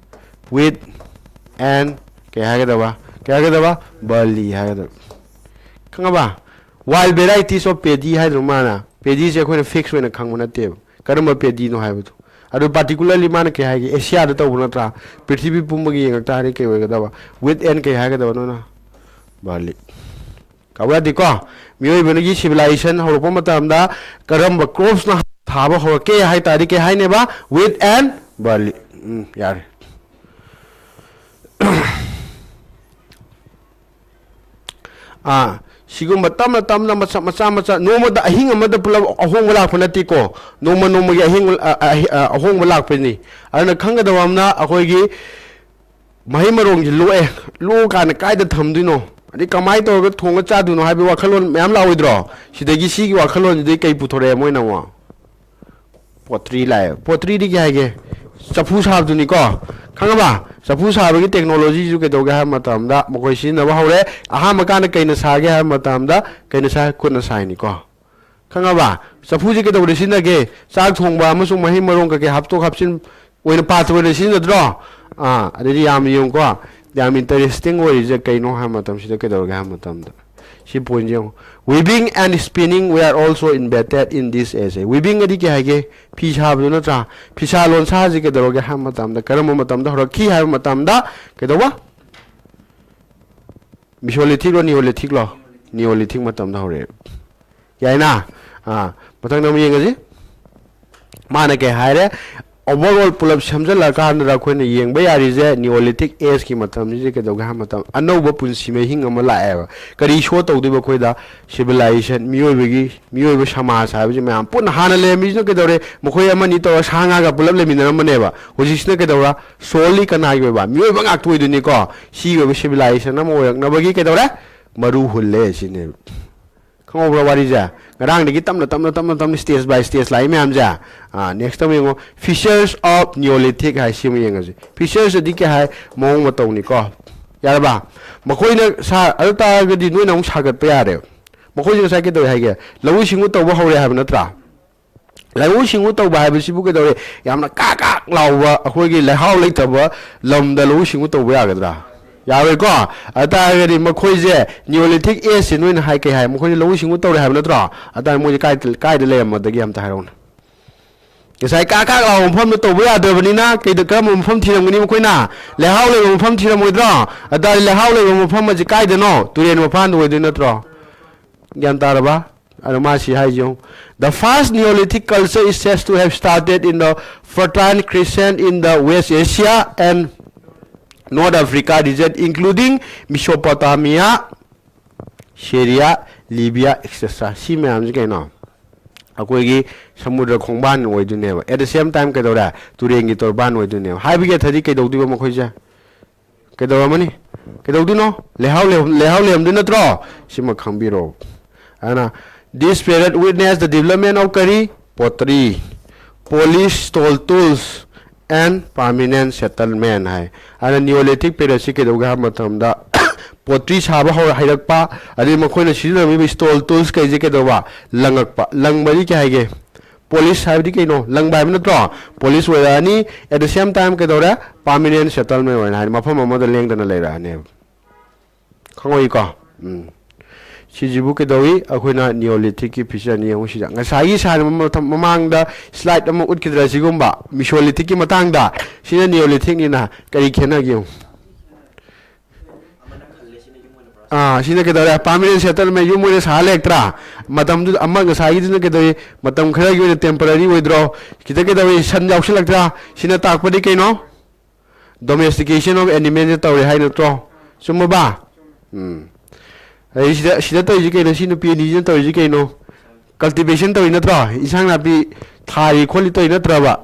Wheat and ꯀꯩ ꯍꯥꯏꯒꯗꯕ? ꯀꯩ ꯍꯥꯏꯒꯗꯕ? Barley ꯍꯥꯏꯒꯗꯕ꯫ ꯈꯪꯉꯕ? Wild varieties of paddy ꯍꯥꯏꯗ꯭ꯔꯣ ꯃꯥꯅ? Paddyꯁꯦ ꯑꯩꯈꯣꯏꯅ fix ꯑꯣꯏꯅ ꯈꯪꯕ ꯅꯠꯇꯦꯕ꯫ ꯀꯔꯝꯕ paddyꯅꯣ ꯍꯥꯏꯕꯗꯣ꯫ ꯑꯗꯨ particularly ꯃꯥꯅ ꯀꯩ ꯍꯥꯏꯒꯦ? ꯑꯦꯁꯤꯌꯥꯗ ꯇꯧꯕ ꯅꯠꯇ꯭ꯔꯥ? ꯄ꯭ꯔꯤꯊꯤꯕꯤ ꯄꯨꯝꯕꯒꯤ ꯌꯦꯡꯉꯛ ꯇꯥꯔꯗꯤ ꯀꯩ ꯑꯣꯏꯒꯗꯕ? Wheat and ꯀꯩ ꯍꯥꯏꯒꯗꯕ ꯅꯣꯏꯅ? Barley꯫ ꯀꯥꯎꯕ ꯌꯥꯗꯦꯀꯣ? ꯃꯤꯑꯣꯏꯕꯒꯤ civilization ꯍꯧꯔꯛꯄ ꯃꯇꯝꯗ ꯀꯔꯝꯕ cropsꯅ ꯊꯥꯕ ꯍꯧꯔꯛꯀꯦ ꯍꯥꯏ ꯇꯥꯔꯗꯤ ꯀꯩ ꯍꯥꯏꯅꯦꯕ? Wheat and barley꯫ ꯎꯝ, ꯌꯥꯔꯦ꯫ ꯑꯥ, ꯁꯤꯒꯨꯝꯕ ꯇꯞꯅ ꯇꯞꯅ ꯃꯆꯥ ꯃꯆꯥ ꯃꯆꯥ, ꯅꯣꯡꯃꯗ ꯑꯍꯤꯡ ꯑꯃꯗ ꯄꯨꯂꯞ ꯑꯍꯣꯡꯕ ꯂꯥꯛꯄ ꯅꯠꯇꯦꯀꯣ, ꯅꯣꯡꯃ ꯅꯣꯡꯃꯒꯤ ꯑꯍꯤꯡ ꯑ, ꯑ, ꯑ, ꯑꯍꯣꯡꯕ ꯂꯥꯛꯄꯅꯤ꯫ ꯑꯗꯨꯅ ꯈꯪꯒꯗꯕ ꯑꯃꯅ, ꯑꯩꯈꯣꯏꯒꯤ ꯃꯍꯩ ꯃꯔꯣꯡꯁꯤ ꯂꯣꯛꯑꯦ, ꯂꯣꯛꯑꯀꯥꯟꯗ ꯀꯥꯏꯗ ꯊꯝꯗꯣꯏꯅꯣ, ꯑꯗꯩ ꯀꯃꯥꯏꯅ ꯇꯧꯔꯒ ꯊꯣꯡꯉ ꯆꯥꯗꯣꯏꯅꯣ ꯍꯥꯏꯕꯒꯤ ꯋꯥꯈꯜꯂꯣꯟ ꯃꯌꯥꯝ ꯂꯥꯛꯑꯣꯏꯗ꯭ꯔꯣ? ꯁꯤꯗꯒꯤ, ꯁꯤꯒꯤ ꯋꯥꯈꯜꯂꯣꯟꯁꯤꯗꯒꯤ ꯀꯩ ꯄꯨꯊꯣꯔꯛꯑꯦ ꯃꯣꯏꯅ ꯑꯃꯨꯛ? ꯄꯣꯇ꯭ꯔꯤ ꯂꯥꯛꯑꯦ꯫ ꯄꯣꯇ꯭ꯔꯤꯗꯤ ꯀꯩ ꯍꯥꯏꯒꯦ? ꯆꯐꯨ ꯁꯥꯕꯗꯨꯅꯤꯀꯣ꯫ ꯈꯪꯉꯕ? ꯆꯐꯨ ꯁꯥꯕꯒꯤ ꯇꯦꯛꯅꯣꯂꯣꯖꯤꯁꯨ ꯀꯩꯗꯧꯒꯦ ꯍꯥꯏꯕ ꯃꯇꯝꯗ ꯃꯈꯣꯏ ꯁꯤꯖꯤꯟꯅꯕ ꯍꯧꯔꯦ꯫ ꯑꯍꯥꯟꯕ ꯀꯥꯟꯗ ꯀꯩꯅ ꯁꯥꯒꯦ ꯍꯥꯏꯕ ꯃꯇꯝꯗ, ꯀꯩꯅ ꯁꯥꯏ? ꯈꯨꯠꯅ ꯁꯥꯏꯅꯤꯀꯣ꯫ ꯈꯪꯉꯕ? ꯆꯐꯨꯁꯦ ꯀꯩꯗꯧꯕꯗ ꯁꯤꯖꯤꯟꯅꯒꯦ? ꯆꯥꯛ ꯊꯣꯡꯕ ꯑꯃꯁꯨꯡ ꯃꯍꯩ ꯃꯔꯣꯡ ꯀꯩꯀꯩ ꯍꯥꯞꯇꯣꯛ ꯍꯥꯞꯆꯤꯟ ꯑꯣꯏꯅ ꯄꯥꯠꯇ ꯑꯣꯏꯅ ꯁꯤꯖꯤꯟꯅꯗ꯭ꯔꯣ? ꯑꯥ, ꯑꯗꯩꯗꯤ ꯌꯥꯝ ꯌꯦꯡꯉꯨꯀꯣ, ꯌꯥꯝ ꯏꯟꯇꯔꯦꯁꯇꯤꯡ ꯑꯣꯏꯔꯤꯁꯦ ꯀꯩꯅꯣ ꯍꯥꯏꯕ ꯃꯇꯝꯁꯤꯗ ꯀꯩꯗꯧꯔꯒꯦ ꯍꯥꯏꯕ ꯃꯇꯝꯗ, ꯁꯤ ꯄꯣꯏꯟꯁꯦ ꯌꯦꯡꯉꯨ꯫ Weaving and spinning were also invented in this age. Weaving ꯑꯗꯤ ꯀꯩ ꯍꯥꯏꯒꯦ? ꯐꯤ ꯁꯥꯕꯗꯨ ꯅꯠꯇ꯭ꯔꯥ? ꯐꯤꯁꯥ ꯂꯣꯟꯁꯥꯁꯤ ꯀꯩꯗꯧꯔꯒꯦ ꯍꯥꯏꯕ ꯃꯇꯝꯗ, ꯀꯔꯝꯕ ꯃꯇꯝꯗ ꯍꯧꯔꯛꯈꯤ ꯍꯥꯏꯕ ꯃꯇꯝꯗ, ꯀꯩꯗꯧꯕ? ꯃꯤꯁꯣꯂꯤꯊꯤꯛꯂꯣ, ꯅꯤꯌꯣꯂꯤꯊꯤꯛꯂꯣ? ꯅꯤꯌꯣꯂꯤꯊꯤꯛ ꯃꯇꯝꯗ ꯍꯧꯔꯛꯑꯦ꯫ ꯌꯥꯏꯅ? ꯑꯥ, ꯃꯊꯪꯗ ꯑꯃꯨꯛ ꯌꯦꯡꯉꯁꯤ꯫ ꯃꯥꯅ ꯀꯩ ꯍꯥꯏꯔꯦ? ꯑꯣꯚꯔꯑꯣꯜ ꯄꯨꯂꯞ ꯁꯦꯝꯖꯤꯜꯂꯀꯥꯟꯗ ꯑꯩꯈꯣꯏꯅ ꯌꯦꯡꯕ ꯌꯥꯔꯤꯁꯦ ꯅꯤꯌꯣꯂꯤꯊꯤꯛ ꯑꯦꯖꯀꯤ ꯃꯇꯝꯁꯤꯗ ꯀꯩꯗꯧꯒꯦ ꯍꯥꯏꯕ ꯃꯇꯝ, ꯑꯅꯧꯕ ꯄꯨꯟꯁꯤ ꯃꯍꯤꯡ ꯑꯃ ꯂꯥꯛꯑꯦꯕ꯫ ꯀꯔꯤ ꯁꯣ ꯇꯧꯗꯣꯏꯕ ꯑꯩꯈꯣꯏꯗ? ꯁꯤꯚꯤꯂꯥꯏꯖꯦꯁꯟ, ꯃꯤꯑꯣꯏꯕꯒꯤ, ꯃꯤꯑꯣꯏꯕ ꯁꯃꯥꯖ ꯍꯥꯏꯕꯁꯤ ꯃꯌꯥꯝ ꯄꯨꯟꯅ, ꯍꯥꯟꯅ ꯂꯩꯔꯝꯃꯤꯁꯤꯅ ꯀꯩꯗꯧꯔꯦ? ꯃꯈꯣꯏ ꯑꯃꯅꯤ ꯇꯧꯔꯒ ꯁꯥ ꯉꯥꯒ ꯄꯨꯂꯞ ꯂꯩꯃꯤꯟꯅꯔꯝꯕꯅꯦꯕ꯫ ꯍꯧꯖꯤꯛꯁꯤꯅ ꯀꯩꯗꯧꯔ? ꯁꯣꯜꯂꯤ ꯀꯅꯥꯒꯤ ꯑꯣꯏꯕ? ꯃꯤꯑꯣꯏꯕ ꯉꯥꯛꯇ ꯑꯣꯏꯗꯣꯏꯅꯤꯀꯣ꯫ ꯁꯤꯒꯤ ꯑꯣꯏꯕ ꯁꯤꯚꯤꯂꯥꯏꯖꯦꯁꯟ ꯑꯃ ꯑꯣꯏꯔꯛꯅꯕꯒꯤ ꯀꯩꯗꯧꯔꯦ? ꯃꯔꯨ ꯍꯨꯜꯂꯦ ꯁꯤꯅꯦꯕ꯫ ꯈꯪꯍꯧꯕ꯭ꯔꯥ ꯋꯥꯔꯤꯁꯦ? ꯉꯔꯥꯡꯗꯒꯤ ꯇꯞꯅ, ꯇꯞꯅ, ꯇꯞꯅ, ꯇꯞꯅ, ꯁ꯭ꯇꯦꯖ ꯕꯥꯏ ꯁ꯭ꯇꯦꯖ ꯂꯥꯛꯏ ꯃꯌꯥꯝꯁꯦ꯫ ꯑꯥ, ꯅꯦꯛꯁꯇ ꯑꯃꯨꯛ ꯌꯦꯡꯉꯣ, Features of Neolithic ꯍꯥꯏ, ꯁꯤ ꯑꯃꯨꯛ ꯌꯦꯡꯉꯁꯤ꯫ Features ꯑꯗꯤ ꯀꯩ ꯍꯥꯏ? ꯃꯑꯣꯡ ꯃꯇꯧꯅꯤꯀꯣ꯫ ꯌꯥꯔꯕ? ꯃꯈꯣꯏꯅ ꯁꯥ-, ꯑꯗꯨ ꯇꯥꯔꯒꯗꯤ ꯅꯣꯏꯅ ꯑꯃꯨꯛ ꯁꯥꯒꯠꯄ ꯌꯥꯔꯦ꯫ ꯃꯈꯣꯏꯁꯦ ꯉꯁꯥꯏ ꯀꯩꯗꯧꯋꯦ ꯍꯥꯏꯒꯦ? ꯂꯧꯎ ꯁꯤꯡꯎ ꯇꯧꯕ ꯍꯧꯔꯦ ꯍꯥꯏꯕ ꯅꯠꯇ꯭ꯔꯥ? ꯂꯧꯎ ꯁꯤꯡꯎ ꯇꯧꯕ ꯍꯥꯏꯕꯁꯤꯕꯨ ꯀꯩꯗꯧꯔꯦ? ꯌꯥꯝꯅ ꯀꯥꯛ ꯀꯥꯛ ꯂꯥꯎꯕ, ꯑꯩꯈꯣꯏꯒꯤ ꯂꯩꯍꯥꯎ ꯂꯩꯇꯕ ꯂꯝꯗ ꯂꯧꯎ ꯁꯤꯡꯎ ꯇꯧꯕ ꯌꯥꯒꯗ꯭ꯔꯥ? ꯌꯥꯔꯣꯏꯀꯣ? ꯑꯗꯨ ꯇꯥꯔꯒꯗꯤ ꯃꯈꯣꯏꯁꯦ ꯅꯤꯌꯣꯂꯤꯊꯤꯛ ꯑꯦꯖꯁꯦ ꯅꯣꯏꯅ ꯍꯥꯏ, ꯀꯩ ꯍꯥꯏ? ꯃꯈꯣꯏꯁꯦ ꯂꯧꯎ ꯁꯤꯡꯎ ꯇꯧꯔꯦ ꯍꯥꯏꯕ ꯅꯠꯇ꯭ꯔꯣ? ꯑꯗꯨ ꯇꯥꯔꯗꯤ ꯃꯣꯏꯁꯦ ꯀꯥꯏꯗ, ꯀꯥꯏꯗ ꯂꯩꯔꯝꯃꯗꯒꯦ ꯑꯝꯇ ꯍꯥꯏꯔꯛꯎꯅꯦ꯫ ꯉꯁꯥꯏ ꯀꯥꯛ ꯀꯥꯛ ꯂꯥꯎꯕ ꯃꯐꯝꯗ ꯇꯧꯕ ꯌꯥꯗ꯭ꯔꯕꯅꯤꯅ ꯀꯩꯗ, ꯀꯔꯝꯕ ꯃꯐꯝ ꯊꯤꯔꯝꯒꯅꯤ ꯃꯈꯣꯏꯅ? ꯂꯩꯍꯥꯎ ꯂꯩꯕ ꯃꯐꯝ ꯊꯤꯔꯝꯃꯣꯏꯗ꯭ꯔꯣ? ꯑꯗꯨ ꯇꯥꯔꯗꯤ ꯂꯩꯍꯥꯎ ꯂꯩꯕ ꯃꯐꯝ ꯑꯁꯤ ꯀꯥꯏꯗꯅꯣ? ꯇꯨꯔꯦꯟ ꯃꯄꯥꯟꯗ ꯑꯣꯏꯗꯣꯏ ꯅꯠꯇ꯭ꯔꯣ? ꯒ꯭ꯌꯥꯟ ꯇꯥꯔꯕ? ꯑꯗꯣ ꯃꯥ ꯁꯤ ꯍꯥꯏꯁꯦ ꯌꯦꯡꯉꯨ꯫ The first Neolithic culture is said to have started in the Fertile Crescent in the West Asia and North Africa region, including Mesopotamia, Syria, Libya, et cetera. ꯁꯤ ꯃꯌꯥꯝꯁꯤ ꯀꯩꯅꯣ? ꯑꯩꯈꯣꯏꯒꯤ ꯁꯃꯨꯗ꯭ꯔ ꯈꯣꯡꯕꯥꯟ ꯑꯣꯏꯗꯣꯏꯅꯦꯕ꯫ At the same time ꯀꯩꯗꯧꯔꯦ? ꯇꯨꯔꯦꯟꯒꯤ ꯇꯣꯔꯕꯥꯟ ꯑꯣꯏꯗꯣꯏꯅꯦꯕ꯫ ꯍꯥꯏꯕꯒꯤ ꯑꯊꯗꯤ ꯀꯩꯗꯧꯗꯣꯏꯕ ꯃꯈꯣꯏꯁꯦ? ꯀꯩꯗꯧꯔꯝꯃꯅꯤ? ꯀꯩꯗꯧꯗꯣꯏꯅꯣ? ꯂꯩꯍꯥꯎ ꯂꯩꯍꯧ-, ꯂꯩꯍꯥꯎ ꯂꯩꯔꯝꯗꯣꯏ ꯅꯠꯇ꯭ꯔꯣ? ꯁꯤꯃ ꯈꯪꯕꯤꯔꯣ꯫ ꯑꯗꯨꯅ, this period witness the development of ꯀꯔꯤ? Pottery, polish, stone tools, and permanent settlement ꯍꯥꯏ꯫ ꯑꯗꯨꯅ Neolithic period ꯁꯤ ꯀꯩꯗꯧꯒꯦ ꯍꯥꯏꯕ ꯃꯇꯝꯗ, ꯄꯣꯇ꯭ꯔꯤ ꯁꯥꯕ ꯍꯧꯔ-, ꯍꯩꯔꯛꯄ, ꯑꯗꯩ ꯃꯈꯣꯏꯅ ꯁꯤꯖꯤꯟꯅꯔꯝꯃꯤꯕ stone tools ꯀꯩꯁꯦ ꯀꯩꯗꯧꯕ? ꯂꯪꯉꯛꯄ꯫ ꯂꯪꯕꯗꯤ ꯀꯩ ꯍꯥꯏꯒꯦ? Polish ꯍꯥꯏꯕꯗꯤ ꯀꯩꯅꯣ? ꯂꯪꯕ ꯍꯥꯏꯕ ꯅꯠꯇ꯭ꯔꯣ? Polish ꯑꯣꯏꯔꯛꯑꯅꯤ꯫ At the same time ꯀꯩꯗꯧꯔꯦ? Permanent settlement ꯑꯣꯏꯅ ꯍꯥꯏꯗꯤ ꯃꯐꯝ ꯑꯃꯗ ꯂꯦꯡꯗꯅ ꯂꯩꯔꯛꯑꯅꯦꯕ꯫ ꯈꯪꯉꯣꯏꯀꯣ? ꯎꯝ꯫ ꯁꯤꯁꯤꯕꯨ ꯀꯩꯗꯧꯏ? ꯑꯩꯈꯣꯏꯅ Neolithicꯀꯤ featureꯅꯤ꯫ ꯌꯦꯡꯉꯨ ꯁꯤꯗ꯫ ꯉꯁꯥꯏꯒꯤ ꯁꯥꯟꯅꯕ ꯃꯇꯝ-, ꯃꯃꯥꯡꯗ slide ꯑꯃ ꯎꯠꯈꯤꯗ꯭ꯔꯥ ꯁꯤꯒꯨꯝꯕ? Mesolithicꯀꯤ ꯃꯇꯥꯡꯗ꯫ ꯁꯤꯅ Neolithicꯅꯤꯅ꯫ ꯀꯔꯤ ꯈꯦꯠꯅꯒꯦ ꯌꯦꯡꯉꯨ꯫ ꯑꯥ, ꯁꯤꯅ ꯀꯩꯗꯧꯔꯦ? Permanent settlement, ꯌꯨꯝ ꯑꯣꯏꯅ ꯁꯥ ꯂꯩꯔꯛꯇ꯭ꯔꯥ? ꯃꯇꯝꯗꯨꯗ ꯑꯃ ꯉꯁꯥꯏꯒꯤꯗꯨꯅ ꯀꯩꯗꯧꯏ? ꯃꯇꯝ ꯈꯔꯒꯤ ꯑꯣꯏꯅ temporary ꯑꯣꯏꯗ꯭ꯔꯣ? ꯈꯤꯇ ꯀꯩꯗꯧꯏ? ꯁꯟ ꯌꯥꯎꯁꯤꯜꯂꯛꯇ꯭ꯔꯥ? ꯁꯤꯅ ꯇꯥꯛꯄꯗꯤ ꯀꯩꯅꯣ? Domestication of animals ꯇꯧꯔꯦ ꯍꯥꯏ ꯅꯠꯇ꯭ꯔꯣ? ꯆꯨꯝꯃꯕ? ꯎꯝ꯫ ꯑꯗꯩ ꯁꯤꯗ, ꯁꯤꯗ ꯇꯧꯔꯤꯁꯤ ꯀꯩꯅꯣ? ꯁꯤ ꯅꯨꯄꯤ ꯑꯅꯤꯁꯤꯅ ꯇꯧꯔꯤꯁꯤ ꯀꯩꯅꯣ? Cultivation ꯇꯧꯔꯤ ꯅꯠꯇ꯭ꯔꯣ? ꯏꯟꯁꯥꯡ ꯅꯥꯄꯤ ꯊꯥꯔꯤ ꯈꯣꯠꯂꯤ ꯇꯧꯔꯤ ꯅꯠꯇ꯭ꯔꯕ?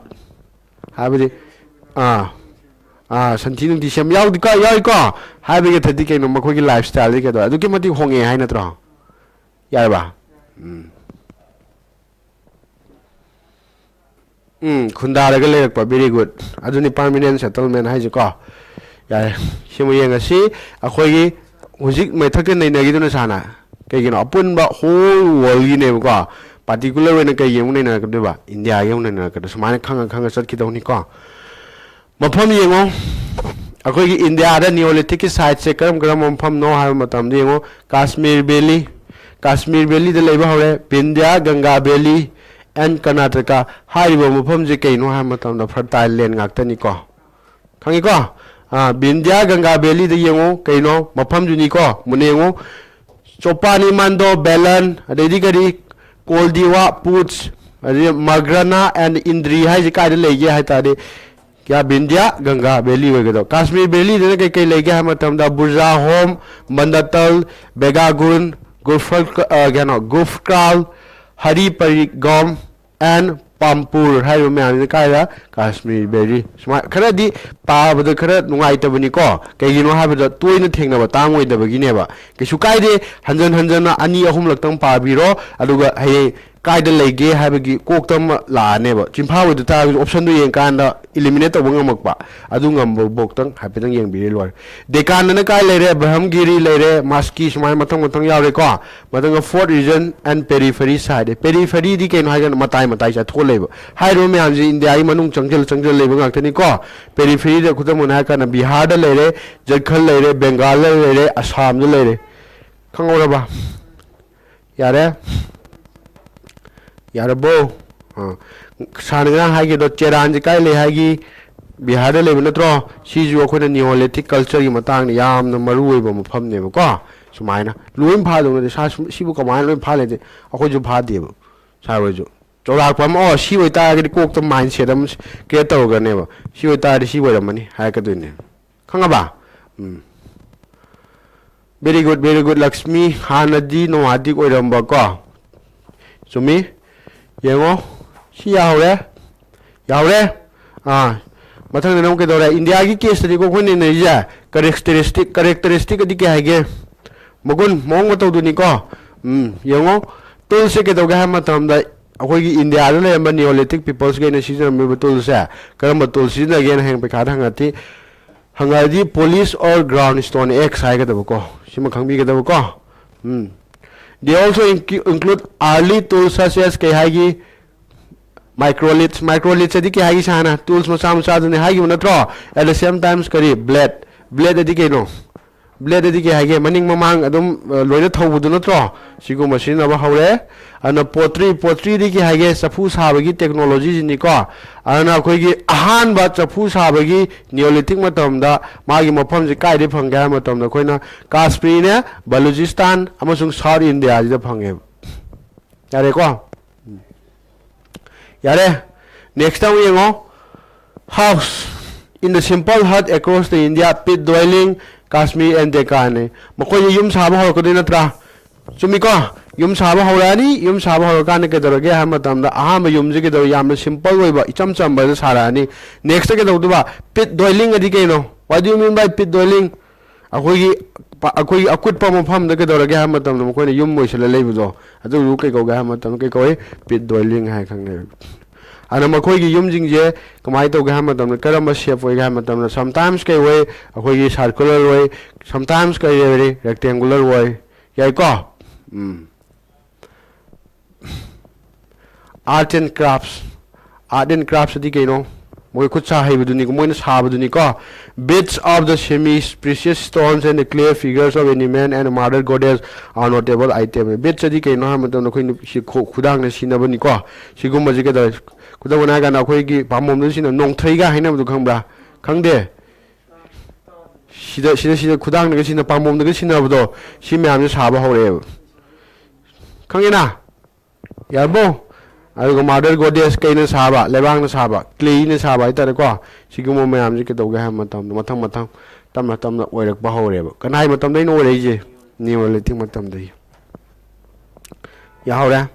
ꯍꯥꯏꯕꯗꯤ, ꯑꯥ, ꯑꯥ, ꯁꯟꯊꯤ ꯅꯨꯡꯊꯤ ꯁꯦꯝ ꯌꯥꯎꯗꯤ ꯀꯣ, ꯌꯥꯎꯏꯀꯣ? ꯍꯥꯏꯕꯒꯤ ꯑꯊꯗꯤ ꯀꯩꯅꯣ? ꯃꯈꯣꯏꯒꯤ lifestyleꯁꯤ ꯀꯩꯗꯧꯔꯦ? ꯑꯗꯨꯛꯀꯤ ꯃꯇꯤꯛ ꯍꯣꯡꯉꯛꯑꯦ ꯍꯥꯏ ꯅꯠꯇ꯭ꯔꯣ? ꯌꯥꯔꯕ? ꯎꯝ꯫ ꯎꯝ, ꯈꯨꯟꯗꯥꯔꯒ ꯂꯩꯔꯛꯄ, very good꯫ ꯑꯗꯨꯅꯤ permanent settlement ꯍꯥꯏꯁꯦꯀꯣ꯫ ꯌꯥꯔꯦ, ꯁꯤꯃ ꯌꯦꯡꯉꯁꯤ꯫ ꯑꯩꯈꯣꯏꯒꯤ ꯍꯧꯖꯤꯛ ꯃꯊꯛꯇ ꯅꯩꯅꯈꯤꯗꯨꯅ ꯁꯥꯟꯅ ꯀꯩꯒꯤꯅꯣ? ꯑꯄꯨꯟꯕ whole worldꯒꯤꯅꯦꯕꯀꯣ꯫ Particular ꯑꯣꯏꯅ ꯀꯩꯒꯤ ꯑꯃꯨꯛ ꯅꯩꯅꯔꯛꯀꯗꯣꯏꯕ? ꯏꯟꯗꯤꯌꯥꯒꯤ ꯑꯃꯨꯛ ꯅꯩꯅꯔꯛꯀꯗꯣꯏ꯫ ꯁꯨꯃꯥꯏꯅ ꯈꯪꯉ ꯈꯪꯉ ꯆꯠꯈꯤꯗꯧꯅꯤꯀꯣ꯫ ꯃꯐꯝ ꯌꯦꯡꯉꯣ, ꯑꯩꯈꯣꯏꯒꯤ ꯏꯟꯗꯤꯌꯥꯗ Neolithicꯀꯤ siteꯁꯦ ꯀꯔꯝ ꯀꯔꯝꯕ ꯃꯐꯝꯅꯣ ꯍꯥꯏꯕ ꯃꯇꯝꯗ ꯌꯦꯡꯉꯣ, Kashmir Valley, Kashmir Valleyꯗ ꯂꯩꯕ ꯍꯧꯔꯦ, Vindhya, Ganga Valley and Karnataka ꯍꯥꯏꯔꯤꯕ ꯃꯐꯝꯁꯦ ꯀꯩꯅꯣ ꯍꯥꯏꯕ ꯃꯇꯝꯗ fertile land ꯉꯥꯛꯇꯅꯤꯀꯣ꯫ ꯈꯪꯉꯤꯀꯣ? ꯑꯥ, Vindhya, Ganga Valleyꯗ ꯌꯦꯡꯉꯣ, ꯀꯩꯅꯣ ꯃꯐꯝꯗꯨꯅꯤꯀꯣ, ꯃꯨꯟꯅ ꯌꯦꯡꯉꯣ, Chopani Mando, Balan, ꯑꯗꯩꯗꯤ ꯀꯔꯤ, Koldiwa, Puch, ꯑꯗꯩ Magrana and Indri ꯍꯥꯏꯁꯦ ꯀꯥꯏꯗ ꯂꯩꯒꯦ ꯍꯥꯏ ꯇꯥꯔꯗꯤ, ꯀꯌꯥ ꯕꯤꯟꯗ꯭ꯌꯥ ꯒꯪꯒꯥ ꯚꯦꯂꯤ ꯑꯣꯏꯒꯗꯧꯕ꯫ ꯀꯥꯁꯃꯤꯔ ꯚꯦꯂꯤꯗꯅ ꯀꯩꯀꯩ ꯂꯩꯒꯦ ꯍꯥꯏꯕ ꯃꯇꯝꯗ ꯕꯨꯔꯖꯥꯍꯣꯝ, ꯃꯟꯗꯇꯜ, ꯕꯦꯒꯥꯒꯨꯟ, ꯒꯨꯐꯔ-, ꯑ, ꯀꯩꯅꯣ, ꯒꯨꯐꯀ꯭ꯔꯥꯜ, ꯍꯔꯤ ꯄꯔꯤꯒꯣꯝ, ꯑꯦꯟ ꯄꯥꯝꯄꯨꯔ ꯍꯥꯏꯔꯤꯕ ꯃꯌꯥꯝꯁꯤꯅ ꯀꯥꯏꯗ? ꯀꯥꯁꯃꯤꯔ ꯚꯦꯂꯤ꯫ ꯁꯨꯃꯥꯏ ꯈꯔꯗꯤ ꯄꯥꯕꯗ ꯈꯔ ꯅꯨꯡꯉꯥꯏꯇꯕꯅꯤꯀꯣ, ꯀꯩꯒꯤꯅꯣ ꯍꯥꯏꯕꯗ ꯇꯣꯏꯅ ꯊꯦꯡꯅꯕ ꯇꯥꯝ ꯑꯣꯏꯗꯕꯒꯤꯅꯦꯕ꯫ ꯀꯩꯁꯨ ꯀꯥꯏꯗꯦ, ꯍꯟꯖꯟ ꯍꯟꯖꯟꯅ ꯑꯅꯤ ꯑꯍꯨꯝꯂꯛꯇꯪ ꯄꯥꯕꯤꯔꯣ, ꯑꯗꯨꯒ ꯍꯌꯦꯡ ꯀꯥꯏꯗ ꯂꯩꯒꯦ ꯍꯥꯏꯕꯒꯤ ꯀꯣꯛꯇ ꯑꯃ ꯂꯥꯛꯑꯅꯦꯕ꯫ ꯆꯤꯟꯐꯥ ꯑꯣꯏꯗ ꯇꯥꯔꯒꯁꯨ ꯑꯣꯞꯁꯟꯗꯨ ꯌꯦꯡꯀꯥꯟꯗ ꯏꯂꯤꯃꯤꯅꯦꯠ ꯇꯧꯕ ꯉꯝꯃꯛꯄ, ꯑꯗꯨ ꯉꯝꯕ ꯕꯣꯛꯇꯪ ꯍꯥꯏꯐꯦꯠꯇꯪ ꯌꯦꯡꯕꯤꯔꯦ ꯂꯣꯏꯔꯦ꯫ ꯗꯦꯀꯥꯟꯗꯅ ꯀꯥꯏ ꯂꯩꯔꯦ? ꯕ꯭ꯔꯍꯝꯒꯤꯔꯤ ꯂꯩꯔꯦ, ꯃꯥꯁꯀꯤ, ꯁꯨꯃꯥꯏꯅ ꯃꯊꯪ ꯃꯊꯪ ꯌꯥꯎꯔꯦꯀꯣ꯫ ꯃꯊꯪꯗ fourth region and periphery side꯫ ꯄꯦꯔꯤꯐꯦꯔꯤꯗꯤ ꯀꯩꯅꯣ ꯍꯥꯏꯀꯥꯟꯗ ꯃꯇꯥꯏ ꯃꯇꯥꯏ ꯆꯠꯊꯣꯛꯑ ꯂꯩꯕ꯫ ꯍꯥꯏꯔꯤꯕ ꯃꯌꯥꯝꯁꯤ ꯏꯟꯗꯤꯌꯥꯒꯤ ꯃꯅꯨꯡ ꯆꯪꯁꯤꯜ ꯆꯪꯁꯤꯜ ꯂꯩꯕ ꯉꯥꯛꯇꯅꯤꯀꯣ꯫ ꯄꯦꯔꯤꯐꯦꯔꯤꯗ ꯈꯨꯗꯝ ꯑꯣꯏꯅ ꯍꯥꯏꯔꯀꯥꯟꯗ ꯕꯤꯍꯥꯔꯗ ꯂꯩꯔꯦ, ꯖꯔꯈꯟ ꯂꯩꯔꯦ, ꯕꯦꯡꯒꯥꯜꯗ ꯂꯩꯔꯦ, ꯑꯁꯥꯝꯗ ꯂꯩꯔꯦ꯫ ꯈꯪꯍꯧꯔꯕ? ꯌꯥꯔꯦ? ꯌꯥꯔꯕꯣ? ꯑꯥ꯫ ꯁꯥꯔꯅ ꯉꯔꯥꯡ ꯍꯥꯏꯈꯤꯕꯗꯣ, ꯆꯦꯔꯥꯟꯁꯦ ꯀꯥꯏ ꯂꯩ ꯍꯥꯏꯒꯤ? ꯕꯤꯍꯥꯔꯗ ꯂꯩꯕ ꯅꯠꯇ꯭ꯔꯣ? ꯁꯤꯁꯨ ꯑꯩꯈꯣꯏꯅ ꯅꯤꯑꯣꯂꯤꯊꯤꯛ ꯀꯜꯆꯔꯒꯤ ꯃꯇꯥꯡꯗ ꯌꯥꯝꯅ ꯃꯔꯨ ꯑꯣꯏꯕ ꯃꯐꯝꯅꯦꯕꯀꯣ꯫ ꯁꯨꯃꯥꯏꯅ ꯂꯣꯏ ꯐꯥꯗꯧꯅꯗꯤ ꯁꯥ-, ꯁꯨꯝ-, ꯁꯤꯕꯨ ꯀꯃꯥꯏꯅ ꯂꯣꯏ ꯐꯥ ꯂꯩꯗꯤ? ꯑꯩꯈꯣꯏꯁꯨ ꯐꯥꯗꯦꯕ, ꯁꯥꯔ ꯍꯣꯏꯁꯨ꯫ ꯆꯥꯎꯔꯥꯛꯄ ꯑꯃ, ꯑꯣ, ꯁꯤ ꯑꯣꯏꯇꯥꯔꯒꯗꯤ ꯀꯣꯛꯇ ꯃꯥꯏꯟ ꯁꯦꯠ ꯑꯃ ꯀ꯭ꯔꯤꯌꯦꯠ ꯇꯧꯔꯒꯅꯦꯕ, ꯁꯤ ꯑꯣꯏꯇꯥꯔꯗꯤ ꯁꯤ ꯑꯣꯏꯔꯝꯃꯅꯤ ꯍꯥꯏꯔꯛꯀꯗꯣꯏꯅꯦ꯫ ꯈꯪꯉꯕ? ꯎꯝ꯫ Very good, very good, Lakshmi. ꯍꯥꯟꯅꯗꯤ ꯅꯣꯃꯥꯗꯤꯛ ꯑꯣꯏꯔꯝꯕ ꯀꯣ꯫ ꯆꯨꯝꯃꯤ꯫ ꯌꯦꯡꯉꯣ꯫ ꯁꯤ ꯌꯥꯍꯧꯔꯦ꯫ ꯌꯥꯍꯧꯔꯦ꯫ ꯑꯥ꯫ ꯃꯊꯪꯗ ꯅꯪ ꯀꯩꯗꯧꯔꯦ? ꯏꯟꯗꯤꯌꯥꯒꯤ ꯀꯦꯁꯇꯗꯤꯀꯣ ꯑꯩꯈꯣꯏꯅ ꯅꯩꯅꯔꯤꯁꯦ ꯀꯔꯦꯛꯇꯔꯤꯁꯇꯤꯛ, ꯀꯔꯦꯛꯇꯔꯤꯁꯇꯤꯛ ꯑꯗꯤ ꯀꯩ ꯍꯥꯏꯒꯦ? ꯃꯒꯨꯟ, ꯃꯑꯣꯡ ꯃꯇꯧꯗꯨꯅꯤꯀꯣ꯫ ꯎꯝ, ꯌꯦꯡꯉꯣ꯫ ꯇꯨꯜꯁꯦ ꯀꯩꯗꯧꯒꯦ ꯍꯥꯏꯕ ꯃꯇꯝꯗ ꯑꯩꯈꯣꯏꯒꯤ ꯏꯟꯗꯤꯌꯥꯗ ꯂꯩꯔꯝꯕ ꯅꯤꯑꯣꯂꯤꯊꯤꯛ ꯄꯤꯄꯜꯁꯈꯩꯅ ꯁꯤꯖꯤꯟꯅꯔꯝꯃꯤꯕ ꯇꯨꯜꯁꯦ ꯀꯔꯝꯕ ꯇꯨꯜ ꯁꯤꯖꯤꯟꯅꯒꯦꯅ ꯍꯌꯦꯡ ꯄꯩꯈꯥꯗ ꯍꯪꯉꯛꯑꯗꯤ, ꯍꯪꯉꯛꯑꯗꯤ polish or ground stone axe ꯍꯥꯏꯒꯗꯕꯀꯣ꯫ ꯁꯤꯃ ꯈꯪꯕꯤꯒꯗꯕꯀꯣ꯫ ꯎꯝ꯫ They also incu-, include early tools such as ꯀꯩ ꯍꯥꯏꯒꯤ? Microliths꯫ Microliths ꯑꯗꯤ ꯀꯩ ꯍꯥꯏꯒꯤ ꯁꯥꯅ? Tools ꯃꯆꯥ ꯃꯆꯥꯗꯨꯅꯤ ꯍꯥꯏꯈꯤꯕ ꯅꯠꯇ꯭ꯔꯣ? At the same times ꯀꯔꯤ? Blade꯫ Blade ꯑꯗꯤ ꯀꯩꯅꯣ? Blade ꯑꯗꯤ ꯀꯩ ꯍꯥꯏꯒꯦ? ꯃꯅꯤꯡ ꯃꯃꯥꯡ ꯑꯗꯨꯝ, ꯑ, ꯂꯣꯏꯅ ꯊꯧꯕꯗꯨ ꯅꯠꯇ꯭ꯔꯣ? ꯁꯤꯒꯨꯝꯕ ꯁꯤꯖꯤꯟꯅꯕ ꯍꯧꯔꯦ꯫ ꯑꯗꯨꯅ pottery, pottery ꯗꯤ ꯀꯩ ꯍꯥꯏꯒꯦ? ꯆꯐꯨ ꯁꯥꯕꯒꯤ ꯇꯦꯛꯅꯣꯂꯣꯖꯤꯁꯤꯅꯤꯀꯣ꯫ ꯑꯗꯨꯅ ꯑꯩꯈꯣꯏꯒꯤ ꯑꯍꯥꯟꯕ ꯆꯐꯨ ꯁꯥꯕꯒꯤ Neolithic ꯃꯇꯝꯗ ꯃꯥꯒꯤ ꯃꯐꯝꯁꯤ ꯀꯥꯏꯗꯩ ꯐꯪꯒꯦ ꯍꯥꯏꯕ ꯃꯇꯝꯗ ꯑꯩꯈꯣꯏꯅ ꯀꯥꯁꯃꯤꯔꯅꯦ, ꯕꯂꯨꯆꯤꯁꯇꯥꯟ ꯑꯃꯁꯨꯡ South India ꯁꯤꯗ ꯐꯪꯉꯦꯕ꯫ ꯌꯥꯔꯦꯀꯣ? ꯌꯥꯔꯦ꯫ Next ꯑꯃꯨꯛ ꯌꯦꯡꯉꯣ꯫ House in the simple hut across the India, pit dwelling, Kashmir and Deccan ꯅꯦ꯫ ꯃꯈꯣꯏꯁꯦ ꯌꯨꯝ ꯁꯥꯕ ꯍꯧꯔꯛꯀꯗꯣꯏ ꯅꯠꯇ꯭ꯔꯥ? ꯆꯨꯝꯃꯤꯀꯣ? ꯌꯨꯝ ꯁꯥꯕ ꯍꯧꯔꯛꯑꯅꯤ꯫ ꯌꯨꯝ ꯁꯥꯕ ꯍꯧꯔꯀꯥꯟꯗ ꯀꯩꯗꯧꯔꯒꯦ ꯍꯥꯏꯕ ꯃꯇꯝꯗ, ꯑꯍꯥꯟꯕ ꯌꯨꯝꯁꯦ ꯀꯩꯗꯧꯔ, ꯌꯥꯝꯅ simple ꯑꯣꯏꯕ, ꯏꯆꯝ ꯆꯝꯕꯗ ꯁꯥꯔꯛꯑꯅꯤ꯫ Next ꯀꯩꯗꯧꯗꯣꯏꯕ? Pit dwelling ꯑꯗꯤ ꯀꯩꯅꯣ? What do you mean by pit dwelling? ꯑꯩꯈꯣꯏꯒꯤ ꯄ-, ꯑꯩꯈꯣꯏꯒꯤ ꯑꯀꯨꯠꯄ ꯃꯐꯝꯗ ꯀꯩꯗꯧꯔꯒꯦ ꯍꯥꯏꯕ ꯃꯇꯝꯗ, ꯃꯈꯣꯏꯅ ꯌꯨꯝ ꯑꯣꯏꯁꯤꯜꯂ ꯂꯩꯕꯗꯣ, ꯑꯗꯨꯗꯨ ꯀꯩ ꯀꯧꯒꯦ ꯍꯥꯏꯕ ꯃꯇꯝꯗ, ꯀꯩ ꯀꯧꯏ? Pit dwelling ꯍꯥꯏ ꯈꯪꯅꯩ꯫ ꯑꯗꯨꯅ ꯃꯈꯣꯏꯒꯤ ꯌꯨꯝꯁꯤꯡꯁꯦ ꯀꯃꯥꯏꯅ ꯇꯧꯒꯦ ꯍꯥꯏꯕ ꯃꯇꯝꯗ, ꯀꯔꯝꯕ shape ꯑꯣꯏꯒꯦ ꯍꯥꯏꯕ ꯃꯇꯝꯗ, sometimes ꯀꯩ ꯑꯣꯏ? ꯑꯩꯈꯣꯏꯒꯤ circular ꯑꯣꯏ, sometimes ꯀꯩ ꯑꯣꯏ? Rectangular ꯑꯣꯏ꯫ ꯌꯥꯏꯀꯣ? ꯎꯝ꯫ Art and crafts. Art and crafts ꯑꯗꯤ ꯀꯩꯅꯣ? ꯃꯣꯏ ꯈꯨꯠ ꯁꯥ ꯍꯩꯕꯗꯨꯅꯤꯀꯣ, ꯃꯣꯏꯅ ꯁꯥꯕꯗꯨꯅꯤꯀꯣ꯫ Bits of the semi precious stones and the clay figures of animal and mother goddess are notable item. Bits ꯑꯗꯤ ꯀꯩꯅꯣ ꯍꯥꯏꯕ ꯃꯇꯝꯗ, ꯑꯩꯈꯣꯏ ꯅꯨꯄꯤ-, ꯁꯤ ꯈꯨ-, ꯈꯨꯗꯥꯡꯗ ꯁꯤꯅꯕꯅꯤꯀꯣ꯫ ꯁꯤꯒꯨꯝꯕꯁꯤ ꯀꯩꯗꯧꯔꯦ? ꯈꯨꯗꯝ ꯑꯣꯏꯅ ꯍꯥꯏꯔ ꯀꯥꯟꯗ, ꯑꯩꯈꯣꯏꯒꯤ ꯄꯥꯝꯕꯣꯝꯗ ꯁꯤꯅ ꯅꯣꯡꯊ꯭ꯔꯩꯒ ꯍꯥꯏꯅꯕꯗꯨ ꯈꯪꯕ꯭ꯔꯥ? ꯈꯪꯗꯦ? ꯁꯤꯗ, ꯁꯤꯗ, ꯁꯤꯗ ꯈꯨꯗꯥꯡꯗꯒ ꯁꯤꯅ, ꯄꯥꯝꯕꯣꯝꯗꯒ ꯁꯤꯟꯅꯕꯗꯣ, ꯁꯤ ꯃꯌꯥꯝꯁꯦ ꯁꯥꯕ ꯍꯧꯔꯛꯑꯦꯕ꯫ ꯈꯪꯉꯦꯅ? ꯌꯥꯔꯕꯣ? ꯑꯗꯨꯒ mother goddess ꯀꯩꯅ ꯁꯥꯕ? ꯂꯩꯕꯥꯛꯅ ꯁꯥꯕ, clayꯅ ꯁꯥꯕ ꯍꯥꯏꯇꯥꯔꯦꯀꯣ꯫ ꯁꯤꯒꯨꯝꯕ ꯃꯌꯥꯝꯁꯦ ꯀꯩꯗꯧꯒꯦ ꯍꯥꯏꯕ ꯃꯇꯝꯗ, ꯃꯊꯪ ꯃꯊꯪ, ꯇꯞꯅ ꯇꯞꯅ ꯑꯣꯏꯔꯛꯄ ꯍꯧꯔꯦꯕ꯫ ꯀꯅꯥꯏ ꯃꯇꯝꯗꯩꯅꯣ ꯑꯣꯏꯔꯛꯏꯁꯦ? Neolithic ꯃꯇꯝꯗꯒꯤ꯫ ꯌꯥꯍꯧꯔꯦ?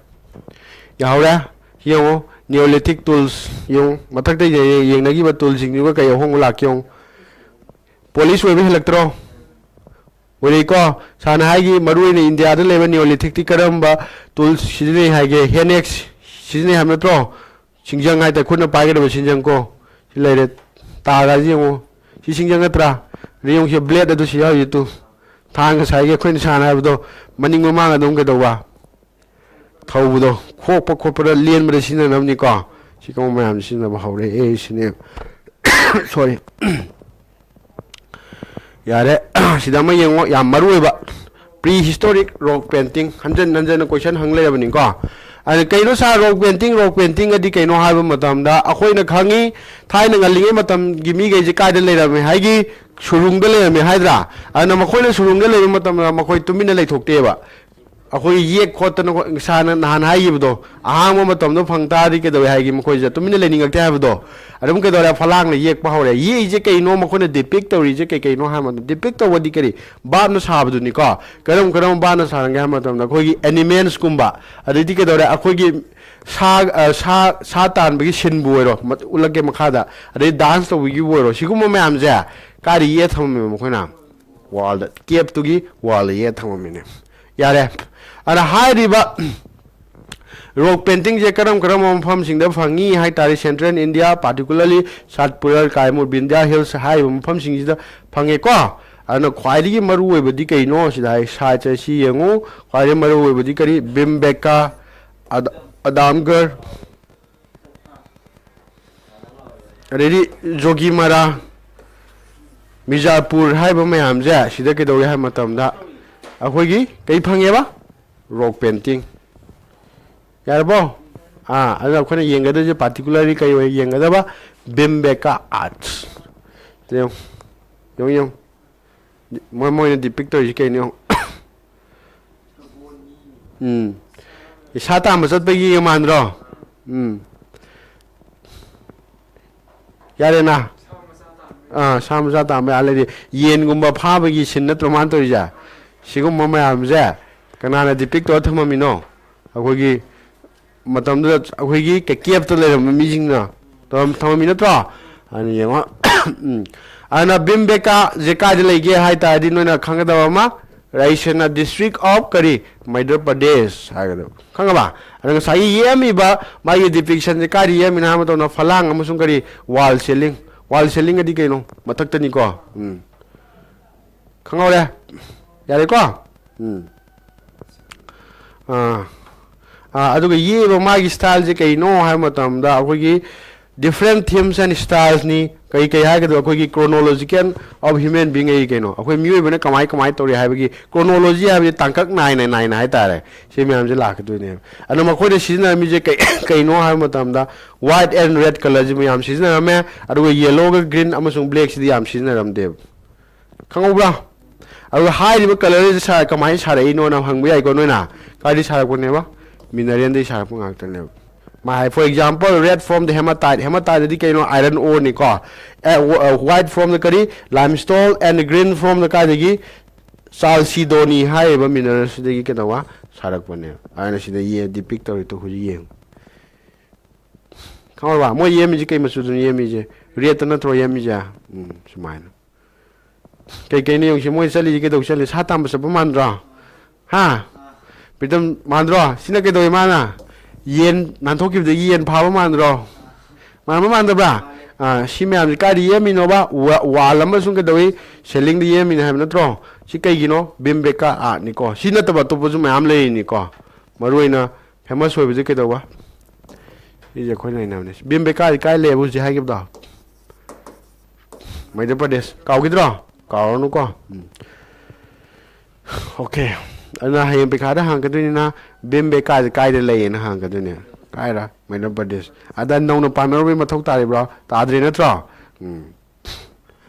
ꯌꯥꯍꯧꯔꯦ? ꯌꯦꯡꯉꯣ, Neolithic tools ꯌꯦꯡꯉꯣ꯫ ꯃꯊꯛꯇ ꯌꯦ-, ꯌꯦꯡꯅꯈꯤꯕ toolꯁꯤꯡꯗꯨꯒ ꯀꯩ ꯑꯍꯣꯡꯕ ꯂꯥꯛꯀꯦ ꯌꯦꯡꯉꯣ꯫ Polish ꯑꯣꯏꯕ ꯍꯦꯜꯂꯛꯇ꯭ꯔꯣ? ꯑꯣꯏꯔꯛꯏꯀꯣ? ꯁꯥꯅ ꯍꯥꯏꯒꯤ ꯃꯔꯨꯑꯣꯏꯅ ꯏꯟꯗꯤꯌꯥꯗ ꯂꯩꯕ Neolithicꯇꯤ ꯀꯔꯝꯕ tools ꯁꯤꯖꯤꯟꯅꯩ ꯍꯥꯏꯒꯦ? Hand axe ꯁꯤꯖꯤꯟꯅꯩ ꯍꯥꯏꯕ ꯅꯠꯇ꯭ꯔꯣ? ꯁꯤꯡꯖꯪ ꯍꯥꯏꯇꯥꯔꯦ, ꯈꯨꯠꯅ ꯄꯥꯏꯒꯗꯕ ꯁꯤꯡꯖꯪ ꯀꯣ꯫ ꯁꯤ ꯂꯩꯔꯦ꯫ ꯇꯥꯒꯁꯤ ꯌꯦꯡꯉꯣ꯫ ꯁꯤ ꯁꯤꯡꯖꯪ ꯅꯠꯇ꯭ꯔꯥ? ꯑꯗꯩ ꯌꯦꯡꯉꯨ, ꯁꯤ blade ꯑꯗꯨ ꯁꯤ ꯌꯥꯎꯔꯤ ꯇꯨ꯫ ꯊꯥꯡ ꯉꯁꯥꯏꯒꯤ ꯑꯩꯈꯣꯏꯅ ꯁꯥꯅ ꯍꯥꯏꯕꯗꯣ, ꯃꯅꯤꯡ ꯃꯃꯥꯡ ꯑꯗꯨꯝ ꯀꯩꯗꯧꯕ? ꯊꯧꯕꯗꯣ, ꯈꯣꯛꯄ ꯈꯣꯠꯄꯗ ꯂꯦꯟꯕꯗ ꯁꯤꯖꯤꯟꯅꯅꯕꯅꯤꯀꯣ꯫ ꯁꯤꯒꯨꯝꯕ ꯃꯌꯥꯝꯁꯤ ꯁꯤꯖꯤꯟꯅꯕ ꯍꯧꯔꯛꯑꯦ ꯁꯤꯅꯦ꯫ Sorry꯫ ꯌꯥꯔꯦ꯫ ꯁꯤꯗ ꯑꯃ ꯌꯦꯡꯉꯣ, ꯌꯥꯝ ꯃꯔꯨ ꯑꯣꯏꯕ prehistoric rock painting꯫ ꯍꯟꯖꯟ ꯍꯟꯖꯟꯅ question ꯍꯪ ꯂꯩꯔꯕꯅꯤꯀꯣ꯫ ꯑꯗ ꯀꯩꯅꯣ sir, rock painting, rock painting ꯑꯗꯤ ꯀꯩꯅꯣ ꯍꯥꯏꯕ ꯃꯇꯝꯗ, ꯑꯩꯈꯣꯏꯅ ꯈꯪꯉꯤ, ꯊꯥꯏꯅ ꯉꯜꯂꯤꯉꯩ ꯃꯇꯝꯒꯤ ꯃꯤꯈꯩꯁꯦ ꯀꯥꯏꯗ ꯂꯩꯔꯝꯃꯦ ꯍꯥꯏꯒꯤ? ꯁꯨꯔꯨꯡꯗ ꯂꯩꯔꯝꯃꯦ ꯍꯥꯏꯗ꯭ꯔꯥ? ꯑꯗꯨꯅ ꯃꯈꯣꯏꯅ ꯁꯨꯔꯨꯡꯗ ꯂꯩꯕ ꯃꯇꯝꯗ ꯃꯈꯣꯏ ꯇꯨꯃꯤꯟꯅ ꯂꯩꯊꯣꯛꯇꯦꯕ꯫ ꯑꯩꯈꯣꯏ ꯌꯦꯛ ꯈꯣꯠꯇꯅ ꯈꯣ-, ꯏꯁꯥꯅ ꯅꯍꯥꯟ ꯍꯥꯏꯈꯤꯕꯗꯣ, ꯑꯍꯥꯡꯕ ꯃꯇꯝꯗ ꯐꯪ ꯇꯥꯔꯗꯤ ꯀꯩꯗꯧꯋꯦ ꯍꯥꯏꯒꯦ? ꯃꯈꯣꯏꯁꯦ ꯇꯨꯃꯤꯟꯅ ꯂꯩꯅꯤꯡꯉꯛꯇꯦ ꯍꯥꯏꯕꯗꯣ꯫ ꯑꯗꯨꯝ ꯀꯩꯗꯧꯔꯦ? ꯐꯂꯥꯡꯅ ꯌꯦꯛꯄ ꯍꯧꯔꯦ꯫ ꯌꯦꯛꯏꯁꯦ ꯀꯩꯅꯣ? ꯃꯈꯣꯏꯅ depict ꯇꯧꯔꯤꯁꯦ ꯀꯩ ꯀꯩꯅꯣ ꯍꯥꯏꯕ ꯃꯇꯝꯗ, depict ꯇꯧꯕꯗꯤ ꯀꯔꯤ? ꯚꯥꯞꯅ ꯁꯥꯕꯗꯨꯅꯤꯀꯣ꯫ ꯀꯔꯝ ꯀꯔꯝꯕ ꯚꯥꯞꯅ ꯁꯥꯍꯟꯒꯦ ꯍꯥꯏꯕ ꯃꯇꯝꯗ, ꯑꯩꯈꯣꯏꯒꯤ animals ꯀꯨꯝꯕ, ꯑꯗꯩꯗꯤ ꯀꯩꯗꯧꯔꯦ? ꯑꯩꯈꯣꯏꯒꯤ ꯁꯥ, ꯑ, ꯁꯥ, ꯁꯥ ꯇꯥꯟꯕꯒꯤ ꯁꯤꯟꯕꯨ ꯑꯣꯏꯔꯣ, ꯃ-, ꯎꯠꯂꯛꯀꯦ ꯃꯈꯥꯗ, ꯑꯗꯩ dance ꯇꯧꯕꯒꯤꯕꯨ ꯑꯣꯏꯔꯣ, ꯁꯤꯒꯨꯝꯕ ꯃꯌꯥꯝꯁꯦ ꯀꯥꯏꯗ ꯌꯦꯛꯑ ꯊꯝꯃꯝꯃꯦꯕ ꯃꯈꯣꯏꯅ? Wall ꯗ, cave ꯇꯨꯒꯤ wall ꯗ ꯌꯦꯛꯑ ꯊꯝꯃꯝꯃꯤꯅꯦ꯫ ꯌꯥꯔꯦ꯫ ꯑꯗ ꯍꯥꯏꯔꯤꯕ rock painting ꯁꯦ ꯀꯔꯝ ꯀꯔꯝꯕ ꯃꯐꯝꯁꯤꯡꯗ ꯐꯪꯉꯤ ꯍꯥꯏ ꯇꯥꯔꯗꯤ, Central India, particularly Satpura, Kaimur, Vindhya Hills ꯍꯥꯏꯔꯤꯕ ꯃꯐꯝꯁꯤꯡꯁꯤꯗ ꯐꯪꯉꯦꯀꯣ꯫ ꯑꯗꯨꯅ ꯈ꯭ꯋꯥꯏꯗꯒꯤ ꯃꯔꯨ ꯑꯣꯏꯕꯗꯤ ꯀꯩꯅꯣ ꯁꯤꯗ ꯍꯥꯏ, sites ꯁꯤ ꯌꯦꯡꯉꯨ꯫ ꯈ꯭ꯋꯥꯏꯗꯒꯤ ꯃꯔꯨ ꯑꯣꯏꯕꯗꯤ ꯀꯔꯤ? ꯚꯤꯝꯕꯦꯠꯀꯥ, ꯑꯗ-, ꯑꯗꯥꯝꯒꯔ, ꯑꯗꯩꯗꯤ ꯖꯣꯒꯤꯃꯔꯥ, ꯃꯤꯖꯥꯄꯨꯔ ꯍꯥꯏꯔꯤꯕ ꯃꯌꯥꯝꯁꯦ ꯁꯤꯗ ꯀꯩꯗꯧꯏ ꯍꯥꯏꯕ ꯃꯇꯝꯗ, ꯑꯩꯈꯣꯏꯒꯤ ꯀꯩ ꯐꯪꯉꯦꯕ? Rock painting꯫ ꯌꯥꯔꯕꯣ? ꯑꯥ, ꯑꯗꯨꯅ ꯑꯩꯈꯣꯏꯅ ꯌꯦꯡꯒꯗꯣꯏꯁꯦ particularly ꯀꯩ ꯑꯣꯏ ꯌꯦꯡꯒꯗꯕ? ꯚꯤꯝꯕꯦꯠꯀꯥ arts꯫ ꯌꯦꯡꯉꯨ, ꯌꯦꯡꯉꯨ, ꯌꯦꯡꯉꯨ꯫ ꯃꯣꯏ, ꯃꯣꯏꯅ depict ꯇꯧꯔꯤꯁꯤ ꯀꯩꯅꯣ ꯌꯦꯡꯉꯨ꯫ ꯎꯝ꯫ ꯁꯥ ꯇꯥꯟꯕ ꯆꯠꯄꯒꯤ ꯃꯥꯟꯗ꯭ꯔꯣ? ꯎꯝ꯫ ꯌꯥꯔꯦꯅ? ꯑꯥ, ꯁꯥ ꯃꯆꯥ ꯇꯥꯟꯕ ꯌꯥ ꯂꯩꯔꯤ꯫ ꯌꯦꯟꯒꯨꯝꯕ ꯐꯥꯕꯒꯤ scene ꯅꯠꯇ꯭ꯔꯣ ꯃꯥꯅ ꯇꯧꯔꯤꯁꯦ? ꯁꯤꯒꯨꯝꯕ ꯃꯌꯥꯝꯁꯦ ꯀꯅꯥꯅ depict ꯇꯧꯔ ꯊꯝꯃꯝꯃꯤꯅꯣ? ꯑꯩꯈꯣꯏꯒꯤ ꯃꯇꯝꯗꯨꯗ ꯑꯩꯈꯣꯏꯒꯤ ꯀꯦꯞꯇ ꯂꯩꯔꯝꯕ ꯃꯤꯁꯤꯡꯅ ꯇꯧꯔꯝ-, ꯊꯝꯃꯝꯃꯤ ꯅꯠꯇ꯭ꯔꯣ? ꯑꯗꯨꯅ ꯌꯦꯡꯉꯣ꯫ ꯎꯝ꯫ ꯑꯗꯨꯅ ꯚꯤꯝꯕꯦꯠꯀꯥꯁꯦ ꯀꯥꯏꯗ ꯂꯩꯒꯦ ꯍꯥꯏ ꯇꯥꯔꯗꯤ, ꯅꯣꯏꯅ ꯈꯪꯒꯗꯕ ꯑꯃ, ꯔꯥꯏꯁꯦꯅꯥ district of ꯀꯔꯤ? ꯃꯩꯙ꯭ꯌ ꯄ꯭ꯔꯗꯦꯁ ꯍꯥꯏꯒꯗꯕ꯫ ꯈꯪꯉꯕ? ꯑꯗ ꯉꯁꯥꯏꯒꯤ ꯌꯦꯛꯑꯝꯃꯤꯕ ꯃꯥꯒꯤ depiction ꯁꯦ ꯀꯥꯏꯗ ꯌꯦꯛꯑꯝꯃꯤꯅꯣ ꯍꯥꯏꯕ ꯃꯇꯝꯗ, ꯐꯂꯥꯡ ꯑꯃꯁꯨꯡ ꯀꯔꯤ? Wall ceiling꯫ Wall ceiling ꯑꯗꯤ ꯀꯩꯅꯣ? ꯃꯊꯛꯇꯅꯤꯀꯣ꯫ ꯎꯝ꯫ ꯈꯪꯍꯧꯔꯦ? ꯌꯥꯔꯦꯀꯣ? ꯎꯝ꯫ ꯑꯥ꯫ ꯑꯥ, ꯑꯗꯨꯒ ꯌꯦꯛꯏꯕ ꯃꯥꯒꯤ style ꯁꯦ ꯀꯩꯅꯣ ꯍꯥꯏꯕ ꯃꯇꯝꯗ, ꯑꯩꯈꯣꯏꯒꯤ different themes and styles ꯅꯤ꯫ ꯀꯩ ꯀꯩ ꯍꯥꯏꯒꯗꯕ? ꯑꯩꯈꯣꯏꯒꯤ chronological of human being ꯑꯩ ꯀꯩꯅꯣ? ꯑꯩꯈꯣꯏ ꯃꯤꯑꯣꯏꯕꯅ ꯀꯃꯥꯏ ꯀꯃꯥꯏ ꯇꯧꯔꯤ ꯍꯥꯏꯕꯒꯤ chronology ꯍꯥꯏꯕꯗꯤ ꯇꯥꯡꯀꯛ ꯅꯥꯏꯅ ꯅꯥꯏꯅ ꯍꯥꯏꯇꯥꯔꯦ꯫ ꯁꯤ ꯃꯌꯥꯝꯁꯦ ꯂꯥꯛꯀꯗꯣꯏꯅꯦꯕ꯫ ꯑꯗꯣ ꯃꯈꯣꯏꯅ ꯁꯤꯖꯤꯟꯅꯔꯝꯃꯤꯁꯦ ꯀꯩ, ꯀꯩꯅꯣ ꯍꯥꯏꯕ ꯃꯇꯝꯗ, white and red colour ꯁꯤ ꯃꯌꯥꯝ ꯁꯤꯖꯤꯟꯅꯔꯝꯃꯦ꯫ ꯑꯗꯨꯒ yellow ꯒ green ꯑꯃꯁꯨꯡ black ꯁꯤꯗꯤ ꯌꯥꯝ ꯁꯤꯖꯤꯟꯅꯔꯝꯗꯦꯕ꯫ ꯈꯪꯍꯧꯕ꯭ꯔꯥ? ꯑꯗꯨꯒ ꯍꯥꯏꯔꯤꯕ ꯀꯂꯔꯁꯦ ꯁꯥ ꯀꯃꯥꯏꯅ ꯁꯥꯔꯛꯏꯅꯣꯅ ꯍꯪꯕ ꯌꯥꯏꯀꯣ ꯅꯣꯏꯅ꯫ ꯀꯥꯏꯗꯒꯤ ꯁꯥꯔꯛꯄꯅꯦꯕ? ꯃꯤꯅꯔꯦꯜꯗꯒꯤ ꯁꯥꯔꯛꯄ ꯉꯥꯛꯇꯅꯦꯕ꯫ ꯃꯥ ꯍꯥꯏ, for example, red from the hematite. Hematites ꯗꯤ ꯀꯩꯅꯣ? Iron ore ꯅꯤꯀꯣ꯫ White from the ꯀꯔꯤ? Limestone and green from the ꯀꯥꯏꯗꯒꯤ? Chalcedony ꯍꯥꯏꯔꯤꯕ ꯃꯤꯅꯔꯦꯜꯁꯤꯗꯒꯤ ꯀꯩꯗꯧꯕ? ꯁꯥꯔꯛꯄꯅꯦ꯫ ꯑꯗꯨꯅ ꯁꯤꯗ ꯌꯦ ꯗꯤꯄꯤꯛ ꯇꯧꯔꯤꯗꯣ ꯍꯧꯖꯤꯛ ꯌꯦꯡꯉꯨ꯫ ꯈꯪꯉꯕ? ꯃꯣꯏ ꯌꯦꯝꯃꯤꯁꯦ ꯀꯩ ꯃꯆꯨꯗꯅꯣ ꯌꯦꯝꯃꯤꯁꯦ? ꯔꯦꯠꯇ ꯅꯠꯇ꯭ꯔꯣ ꯌꯦꯝꯃꯤꯁꯦ? ꯎꯝ, ꯁꯨꯃꯥꯏꯅ꯫ ꯀꯩꯀꯩꯅꯣ ꯌꯦꯡꯁꯤ, ꯃꯣꯏ ꯆꯠꯂꯤꯁꯤ ꯀꯩꯗꯧ ꯆꯠꯂꯤ? ꯁꯥ ꯇꯥꯟꯕ ꯆꯠꯄ ꯃꯥꯟꯗ꯭ꯔꯣ? ꯍꯥ? ꯄ꯭ꯔꯤꯇꯝ, ꯃꯥꯟꯗ꯭ꯔꯣ? ꯁꯤꯅ ꯀꯩꯗꯧꯋꯤ ꯃꯥꯅ? ꯌꯦꯟ ꯅꯥꯟꯊꯣꯛꯈꯤꯕꯗꯒꯤ ꯌꯦꯟ ꯐꯥꯕ ꯃꯥꯟꯗ꯭ꯔꯣ? ꯃꯥꯟꯕ ꯃꯥꯟꯗꯕ꯭ꯔꯥ? ꯑꯥ, ꯁꯤ ꯃꯌꯥꯝꯁꯤ ꯀꯥꯏꯗ ꯌꯦꯝꯃꯤꯅꯣꯕ? ꯋꯥ-, ꯋꯥꯜ ꯑꯃꯁꯨꯡ ꯀꯩꯗꯧꯋꯤ? ꯁꯦꯂꯤꯡꯗ ꯌꯦꯝꯃꯤꯅꯦ ꯍꯥꯏꯕ ꯅꯠꯇ꯭ꯔꯣ? ꯁꯤ ꯀꯩꯒꯤꯅꯣ? ꯚꯤꯝ ꯕꯦꯀꯥ ꯑꯥꯔꯠꯅꯤꯀꯣ꯫ ꯁꯤ ꯅꯠꯇꯕ ꯑꯇꯣꯞꯄꯁꯨ ꯃꯌꯥꯝ ꯂꯩꯔꯤꯅꯤꯀꯣ꯫ ꯃꯔꯨ ꯑꯣꯏꯅ ꯐꯦꯃꯁ ꯑꯣꯏꯕꯁꯦ ꯀꯩꯗꯧꯕ? ꯁꯤꯁꯦ ꯑꯩꯈꯣꯏꯅ ꯅꯩꯅꯕꯅꯦ꯫ ꯚꯤꯝ ꯕꯦꯀꯥꯁꯤ ꯀꯥꯏ ꯂꯩꯌꯦꯕ ꯍꯧꯖꯤꯛ ꯍꯥꯏꯈꯤꯕꯗꯣ? ꯃꯩꯙ꯭ꯌ ꯄ꯭ꯔꯗꯦꯁ꯫ ꯀꯥꯎꯈꯤꯗ꯭ꯔꯣ? ꯀꯥꯎꯔꯅꯨꯀꯣ꯫ ꯎꯝ꯫ ꯑꯣꯀꯦ꯫ ꯑꯗꯨꯅ ꯍꯌꯦꯡ ꯄꯩꯈꯥꯗ ꯍꯪꯉꯛꯀꯗꯣꯏꯅꯤꯅ ꯚꯤꯝ ꯕꯦꯀꯥꯁꯦ ꯀꯥꯏꯗ ꯂꯩꯌꯦꯅ ꯍꯪꯉꯛꯀꯗꯣꯏꯅꯦ꯫ ꯀꯥꯏꯔ? ꯃꯩꯙ꯭ꯌ ꯄ꯭ꯔꯗꯦꯁ꯫ ꯑꯗ ꯅꯧꯅ ꯄꯥꯟꯅꯔꯨꯕꯒꯤ ꯃꯊꯧ ꯇꯥꯔꯤꯕ꯭ꯔꯣ? ꯇꯥꯗ꯭ꯔꯦ ꯅꯠꯇ꯭ꯔꯣ? ꯎꯝ꯫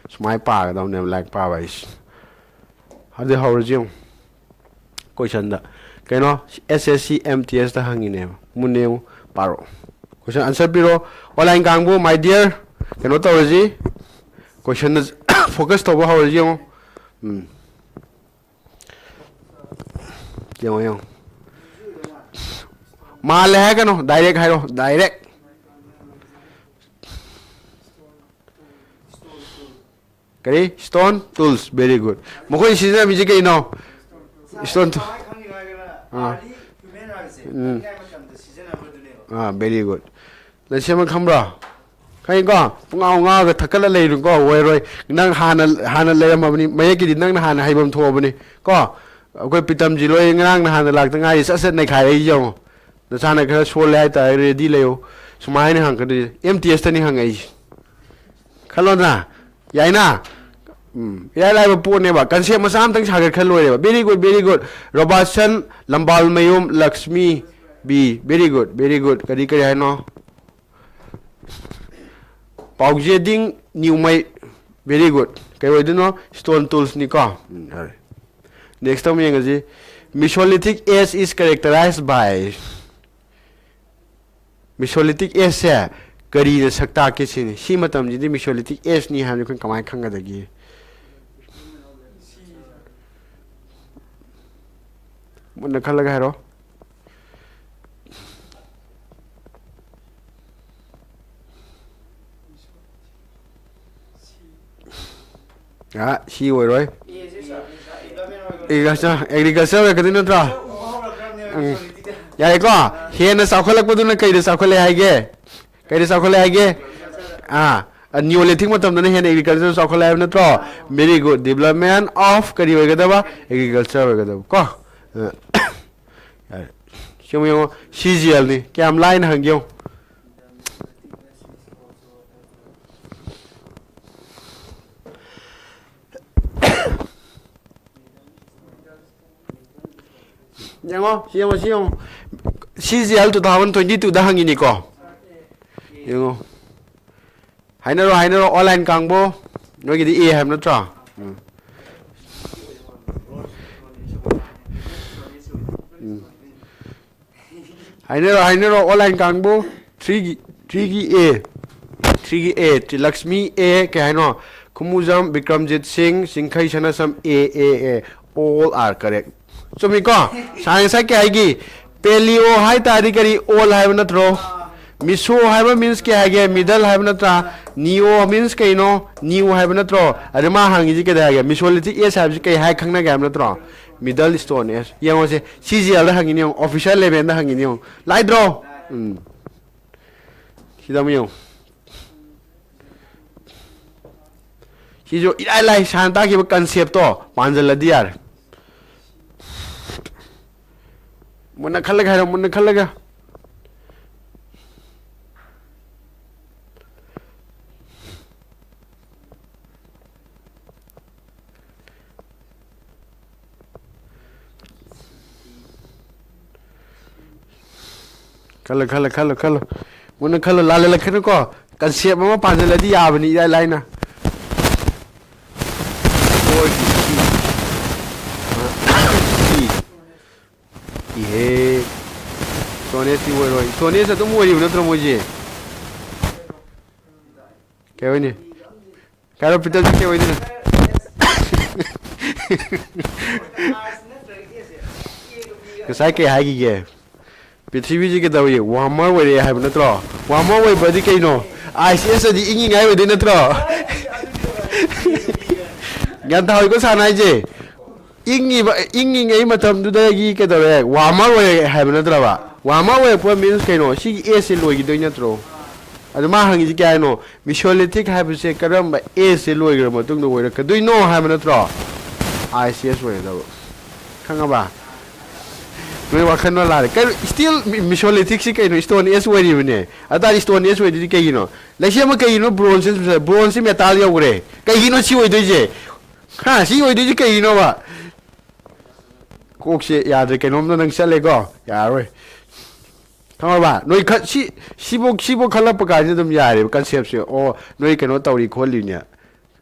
ꯁꯨꯃꯥꯏꯅ ꯄꯥꯒꯗꯕꯅꯦꯕ ꯂꯥꯏꯔꯤꯛ ꯄꯥꯕ ꯍꯥꯏꯁꯦ꯫ ꯑꯗꯨꯗꯤ ꯍꯧꯔꯁꯤ ꯌꯦꯡꯉꯨ꯫ ꯀꯣꯏꯁꯟꯗ ꯀꯩꯅꯣ? ꯑꯦꯁ ꯑꯦꯁ ꯁꯤ ꯑꯦꯝ ꯇꯤ ꯑꯦꯁꯇ ꯍꯪꯉꯤꯅꯦꯕ꯫ ꯃꯨꯟꯅ ꯌꯦꯡꯉꯨ, ꯄꯥꯔꯣ꯫ ꯀꯣꯏꯁꯟ ꯑꯟꯁꯔ ꯄꯤꯔꯣ꯫ ꯑꯣꯟꯂꯥꯏꯟ ꯀꯥꯡꯕꯨ, ꯃꯥꯏ ꯗꯤꯌꯔ, ꯀꯩꯅꯣ ꯇꯧꯔꯁꯤ, ꯀꯣꯏꯁꯟꯗ ꯐꯣꯀꯁ ꯇꯧꯕ ꯍꯧꯔꯁꯤ ꯌꯦꯡꯉꯨ꯫ ꯎꯝ꯫ ꯌꯦꯡꯉꯣ, ꯌꯦꯡꯉꯣ꯫ ꯃꯥꯜꯂꯦ ꯍꯥꯏꯒꯅꯨ, ꯗꯥꯏꯔꯦꯛ ꯍꯥꯏꯔꯣ, ꯗꯥꯏꯔꯦꯛ꯫ ꯀꯔꯤ? Stone tools, very good. ꯃꯈꯣꯏꯅ ꯁꯤꯖꯤꯟꯅꯔꯝꯃꯤꯁꯤ ꯀꯩꯅꯣ? Stone tool. ꯑꯥ꯫ ꯎꯝ꯫ ꯑꯥ, very good. ꯂꯟꯁꯦꯝꯕ ꯈꯪꯕ꯭ꯔꯣ? ꯈꯪꯉꯤꯀꯣ? ꯄꯨꯡꯉꯥꯎ ꯉꯥꯎꯔꯒ ꯊꯛꯀꯠꯂ ꯂꯩꯔꯨꯀꯣ, ꯑꯣꯏꯔꯣꯏ꯫ ꯅꯪ ꯍꯥꯟꯅ, ꯍꯥꯟꯅ ꯂꯩꯔꯝꯃꯕꯅꯤ, ꯃꯌꯦꯛꯀꯤꯗꯤ ꯅꯪꯅ ꯍꯥꯟꯅ ꯍꯩꯐꯝ ꯊꯣꯛꯑꯕꯅꯤ ꯀꯣ꯫ ꯑꯩꯈꯣꯏ ꯄꯤꯇꯝꯖꯤ ꯂꯣꯏ ꯉꯔꯥꯡ ꯅꯍꯥꯟꯗ ꯂꯥꯛꯇ ꯉꯥꯏꯔꯤ, ꯁꯠ ꯁꯠ ꯅꯩꯈꯥꯏꯔꯛꯏꯁꯦ ꯌꯦꯡꯉꯣ꯫ ꯅꯁꯥꯅ ꯈꯔ ꯁꯣꯜꯂꯦ ꯍꯥꯏꯇꯥꯔꯦ, ꯔꯦꯗꯤ ꯂꯩꯌꯨ꯫ ꯁꯨꯃꯥꯏꯅ ꯍꯪꯉꯛꯀꯗꯣꯏꯁꯦ, ꯑꯦꯝ ꯇꯤ ꯑꯦꯁꯇꯅꯤ ꯍꯪꯉꯛꯏꯁꯦ꯫ ꯈꯜꯂꯣꯗꯅ, ꯌꯥꯏꯅ? ꯎꯝ, ꯏꯔꯥꯏ ꯂꯥꯏꯕ ꯄꯣꯠꯅꯦꯕ, ꯀꯟꯁꯦꯞ ꯃꯆꯥ ꯑꯃꯇꯪ ꯁꯥꯒꯠꯈ꯭ꯔ ꯂꯣꯏꯔꯦꯕ꯫ Very good, very good. Robertson, Lambalmayum Lakshmi B. Very good, very good. ꯀꯔꯤ, ꯀꯔꯤ ꯍꯥꯏꯅꯣ? ꯄꯥꯎꯖꯦꯗꯤꯡ ꯅ꯭ꯌꯨꯃꯩ꯫ Very good. ꯀꯩ ꯑꯣꯏꯗꯣꯏꯅꯣ? Stone tools ꯅꯤꯀꯣ. ꯎꯝ, ꯌꯥꯔꯦ꯫ Next ꯑꯃ ꯌꯦꯡꯉꯁꯤ. Mesolithic age is characterized by. Mesolithic age ꯁꯦ ꯀꯔꯤꯅ ꯁꯛ ꯇꯥꯛꯀꯦ ꯁꯤꯅꯤ꯫ ꯁꯤ ꯃꯇꯝꯁꯤꯗꯤ Mesolithic age ꯅꯤ ꯍꯥꯏꯕꯁꯤ ꯑꯩꯈꯣꯏꯅ ꯀꯃꯥꯏꯅ ꯈꯪꯒꯗꯒꯦ? ꯃꯨꯟꯅ ꯈꯜꯂꯒ ꯍꯥꯏꯔꯣ꯫ ꯑ, ꯁꯤ ꯑꯣꯏꯔꯣꯏ꯫ Agriculture, agriculture ꯑꯣꯏꯔꯛꯀꯗꯣꯏ ꯅꯠꯇ꯭ꯔꯣ? ꯎꯝ꯫ ꯌꯥꯔꯦꯀꯣ? ꯍꯦꯟꯅ ꯆꯥꯎꯈꯠꯂꯛꯄꯗꯨꯅ ꯀꯩꯗ ꯆꯥꯎꯈꯠꯂꯦ ꯍꯥꯏꯒꯦ? ꯀꯩꯗ ꯆꯥꯎꯈꯠꯂꯦ ꯍꯥꯏꯒꯦ? ꯑꯥ, Neolithic ꯃꯇꯝꯗꯅ ꯍꯦꯟꯅ agriculture ꯆꯥꯎꯈꯠꯂꯦ ꯍꯥꯏꯕ ꯅꯠꯇ꯭ꯔꯣ? Very good. Development of ꯀꯔꯤ ꯑꯣꯏꯒꯗꯕ? Agriculture ꯑꯣꯏꯒꯗꯕ ꯀꯣ꯫ ꯑ, ꯌꯥꯔꯦ꯫ ꯁꯤ ꯑꯃꯨꯛ ꯌꯦꯡꯉꯣ, C G L ꯅꯤ꯫ ꯀꯌꯥꯝ ꯂꯥꯏꯅ ꯍꯪꯒꯦ ꯌꯦꯡꯉꯣ꯫ ꯌꯦꯡꯉꯣ, ꯁꯤ ꯌꯦꯡꯉꯣ, ꯁꯤ ꯌꯦꯡꯉꯣ꯫ C G L two thousand twenty two ꯗ ꯍꯪꯉꯤꯅꯤꯀꯣ꯫ ꯌꯦꯡꯉꯣ꯫ ꯍꯥꯏꯅꯔꯣ, ꯍꯥꯏꯅꯔꯣ, online ꯀꯥꯡꯕꯨ꯫ ꯅꯣꯏꯒꯤꯗꯤ A ꯍꯥꯏꯕ ꯅꯠꯇ꯭ꯔꯣ? ꯎꯝ꯫ ꯎꯝ꯫ ꯍꯥꯏꯅꯔꯣ, ꯍꯥꯏꯅꯔꯣ, online ꯀꯥꯡꯕꯨ꯫ Three ꯒꯤ, three ꯒꯤ A꯫ Three ꯒꯤ A, ꯇ꯭ꯔꯤꯂꯛꯁꯃꯤ A, ꯀꯩ ꯍꯥꯏꯅꯣ? ꯈꯨꯃꯨꯖꯝ ꯕꯤꯀ꯭ꯔꯝꯖꯤꯠ ꯁꯤꯡ, ꯆꯤꯡꯈꯩ ꯁꯅꯥꯁꯝ A, A, A꯫ All are correct꯫ ꯆꯨꯝꯃꯤꯀꯣ? ꯁꯥꯏ ꯉꯁꯥꯏ ꯀꯩ ꯍꯥꯏꯒꯤ? Paleo ꯍꯥꯏ ꯇꯥꯔꯗꯤ ꯀꯔꯤ? Old ꯍꯥꯏꯕ ꯅꯠꯇ꯭ꯔꯣ? Meso ꯍꯥꯏꯕ means ꯀꯩ ꯍꯥꯏꯒꯦ? Middle ꯍꯥꯏꯕ ꯅꯠꯇ꯭ꯔꯥ? Neo means ꯀꯩꯅꯣ? New ꯍꯥꯏꯕ ꯅꯠꯇ꯭ꯔꯣ? ꯑꯗ ꯃꯥ ꯍꯪꯉꯤꯁꯤ ꯀꯩꯗ ꯍꯥꯏꯒꯦ? Mesolithic age ꯍꯥꯏꯕꯁꯤ ꯀꯩ ꯍꯥꯏ ꯈꯪꯅꯒꯦ ꯍꯥꯏꯕ ꯅꯠꯇ꯭ꯔꯣ? Middle Stone Age꯫ ꯌꯦꯡꯉꯣꯁꯦ, C G L ꯗ ꯍꯪꯉꯤꯅꯤ ꯌꯦꯡꯉꯣ, official level ꯗ ꯍꯪꯉꯤꯅꯤ ꯌꯦꯡꯉꯣ꯫ ꯂꯥꯏꯗ꯭ꯔꯣ? ꯎꯝ꯫ ꯁꯤꯗ ꯑꯃꯨꯛ ꯌꯦꯡꯉꯣ꯫ ꯁꯤꯁꯨ ꯏꯔꯥꯏ ꯂꯥꯏ, ꯁꯥꯔꯅ ꯇꯥꯛꯈꯤꯕ concept ꯇꯣ ꯄꯥꯟꯁꯤꯜꯂꯗꯤ ꯌꯥꯔꯦ꯫ ꯃꯨꯟꯅ ꯈꯜꯂꯒ ꯍꯥꯏꯔꯣ, ꯃꯨꯟꯅ ꯈꯜꯂꯒ꯫ ꯈꯜꯂꯣ, ꯈꯜꯂꯣ, ꯈꯜꯂꯣ, ꯈꯜꯂꯣ꯫ ꯃꯨꯟꯅ ꯈꯜꯂꯣ, ꯂꯥꯜꯍꯜꯂꯛꯀꯅꯨꯀꯣ꯫ Concept ꯑꯃ ꯄꯥꯟꯁꯤꯜꯂꯗꯤ ꯌꯥꯕꯅꯤ ꯏꯔꯥꯏ ꯂꯥꯏꯅ꯫ ꯑꯦ, Stone Age ꯇꯤ ꯑꯣꯏꯔꯣꯏ꯫ Stone Age ꯑꯗꯨꯝ ꯑꯣꯏꯔꯤꯕ ꯅꯠꯇ꯭ꯔꯣ ꯃꯣꯏꯁꯦ? ꯀꯩ ꯑꯣꯏꯅꯤ? ꯀꯥꯏꯔꯣ ꯄꯤꯇꯔꯁꯤ ꯀꯩ ꯑꯣꯏꯗꯣꯏꯅꯣ? ꯉꯁꯥꯏ ꯀꯩ ꯍꯥꯏꯈꯤꯒꯦ? ꯄ꯭ꯔꯤꯊꯤꯕꯤꯁꯤ ꯀꯩꯗꯧꯏ? Warmer ꯑꯣꯏꯔꯛꯑꯦ ꯍꯥꯏꯕ ꯅꯠꯇ꯭ꯔꯣ? Warmer ꯑꯣꯏꯕꯗꯤ ꯀꯩꯅꯣ? Ice Age ꯑꯗꯤ ꯏꯪꯉꯤꯉꯥꯏ ꯑꯣꯏꯗꯣꯏ ꯅꯠꯇ꯭ꯔꯣ? ꯒ꯭ꯌꯥꯟ ꯇꯥꯍꯧꯏꯀꯣ ꯁꯥꯟꯅ ꯍꯥꯏꯁꯦ? ꯏꯪꯉꯤꯕ, ꯏꯪꯉꯤꯉꯩ ꯃꯇꯝꯗꯨꯗꯒꯤ ꯀꯩꯗꯧꯔꯦ? Warmer ꯑꯣꯏꯔꯛꯑꯦ ꯍꯥꯏꯕ ꯅꯠꯇ꯭ꯔꯕ? Warmer ꯑꯣꯏꯔꯛꯄ means ꯀꯩꯅꯣ? ꯁꯤꯒꯤ age ꯁꯦ ꯂꯣꯏꯈꯤꯗꯣꯏ ꯅꯠꯇ꯭ꯔꯣ? ꯑꯗꯨ ꯃꯥ ꯍꯪꯉꯤꯁꯤ ꯀꯩ ꯍꯥꯏꯅꯣ? Mesolithic ꯍꯥꯏꯕꯁꯦ ꯀꯔꯝꯕ age ꯁꯦ ꯂꯣꯏꯈ꯭ꯔ ꯃꯇꯨꯡꯗ ꯑꯣꯏꯔꯛꯀꯗꯣꯏꯅꯣ ꯍꯥꯏꯕ ꯅꯠꯇ꯭ꯔꯣ? Ice Age ꯑꯣꯏꯔꯗꯕ꯫ ꯈꯪꯉꯕ? ꯅꯣꯏ ꯋꯥꯈꯜ ꯂꯣꯟ ꯂꯥꯜꯂꯦ꯫ ꯀꯩꯅꯣ, still Mesolithic ꯁꯤ ꯀꯩꯅꯣ? Stone Age ꯑꯣꯏꯔꯤꯕꯅꯦ꯫ ꯑꯗꯨ ꯇꯥꯔꯗꯤ Stone Age ꯑꯣꯏꯗꯣꯏꯗꯤ ꯀꯩꯒꯤꯅꯣ? ꯂꯩꯁꯦꯝꯕ ꯀꯩꯒꯤꯅꯣ? Bronze ꯁꯦ, bronze ꯁꯦ metal ꯌꯧꯈ꯭ꯔꯦ꯫ ꯀꯩꯒꯤꯅꯣ ꯁꯤ ꯑꯣꯏꯗꯣꯏꯁꯦ? ꯍꯥ, ꯁꯤ ꯑꯣꯏꯗꯣꯏꯁꯦ ꯀꯩꯒꯤꯅꯣꯕ? ꯀꯣꯛꯁꯦ ꯌꯥꯗ꯭ꯔꯦ, ꯀꯩꯅꯣꯝꯗ ꯅꯪ ꯆꯠꯂꯦꯀꯣ? ꯌꯥꯔꯔꯣꯏ꯫ ꯈꯪꯉꯕ? ꯅꯣꯏ ꯈ-, ꯁꯤ, ꯁꯤꯕꯣꯛ, ꯁꯤꯕꯣꯛ ꯈꯜꯂꯛꯄ ꯀꯥꯟꯁꯤꯗ ꯑꯗꯨꯝ ꯌꯥꯔꯦꯕ concept ꯁꯦ꯫ ꯑꯣ, ꯅꯣꯏ ꯀꯩꯅꯣ ꯇꯧꯔꯤ ꯈꯣꯠꯂꯤꯅꯦ꯫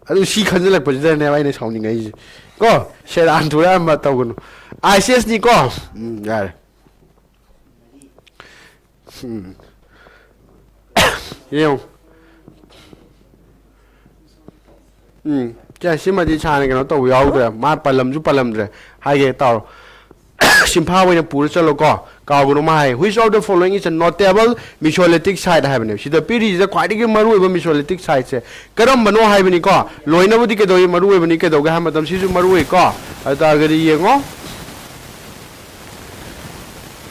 ꯑꯗꯨ ꯁꯤ ꯈꯟꯖꯤꯜꯂꯛꯄꯁꯤꯗꯅꯦꯕ ꯑꯩꯅ ꯁꯥꯎꯅꯤꯡꯉꯛꯏꯁꯦ꯫ ꯀꯣ? ꯁꯦꯔꯥꯟ ꯊꯨꯔꯥꯟ ꯑꯃ ꯇꯧꯒꯅꯨ꯫ Ice Age ꯅꯤꯀꯣ? ꯎꯝ, ꯌꯥꯔꯦ꯫ ꯎꯝ꯫ ꯌꯦꯡꯉꯨ꯫ ꯎꯝ꯫ ꯁꯦ, ꯁꯤꯃꯗꯤ ꯁꯥꯔꯅ ꯀꯩꯅꯣ ꯇꯧꯕ ꯌꯥꯎꯗ꯭ꯔꯦ꯫ ꯃꯥ ꯄꯜꯂꯝꯁꯨ ꯄꯜꯂꯝꯗ꯭ꯔꯦ꯫ ꯍꯥꯏꯒꯦ ꯇꯥꯎꯔꯣ꯫ ꯁꯤꯟꯐꯥ ꯑꯣꯏꯅ ꯄꯨꯔ ꯆꯠꯂꯣꯀꯣ꯫ ꯀꯥꯎꯒꯅꯨ ꯃꯥ ꯍꯥꯏ, "Which of the following is a notable Mesolithic site?" ꯍꯥꯏꯕꯅꯦ꯫ ꯁꯤꯗ ꯄꯤꯔꯤꯁꯤꯗ ꯈ꯭ꯋꯥꯏꯗꯒꯤ ꯃꯔꯨꯑꯣꯏꯕ Mesolithic site ꯁꯦ ꯀꯔꯝꯕꯅꯣ ꯍꯥꯏꯕꯅꯤꯀꯣ꯫ ꯂꯣꯏꯅꯕꯨꯗꯤ ꯀꯩꯗꯧꯏ, ꯃꯔꯨꯑꯣꯏꯕꯅꯤ ꯀꯩꯗꯧꯒꯦ ꯍꯥꯏꯕ ꯃꯇꯝ ꯁꯤꯁꯨ ꯃꯔꯨꯑꯣꯏꯀꯣ꯫ ꯑꯗꯨ ꯇꯥꯔꯒꯗꯤ ꯌꯦꯡꯉꯣ꯫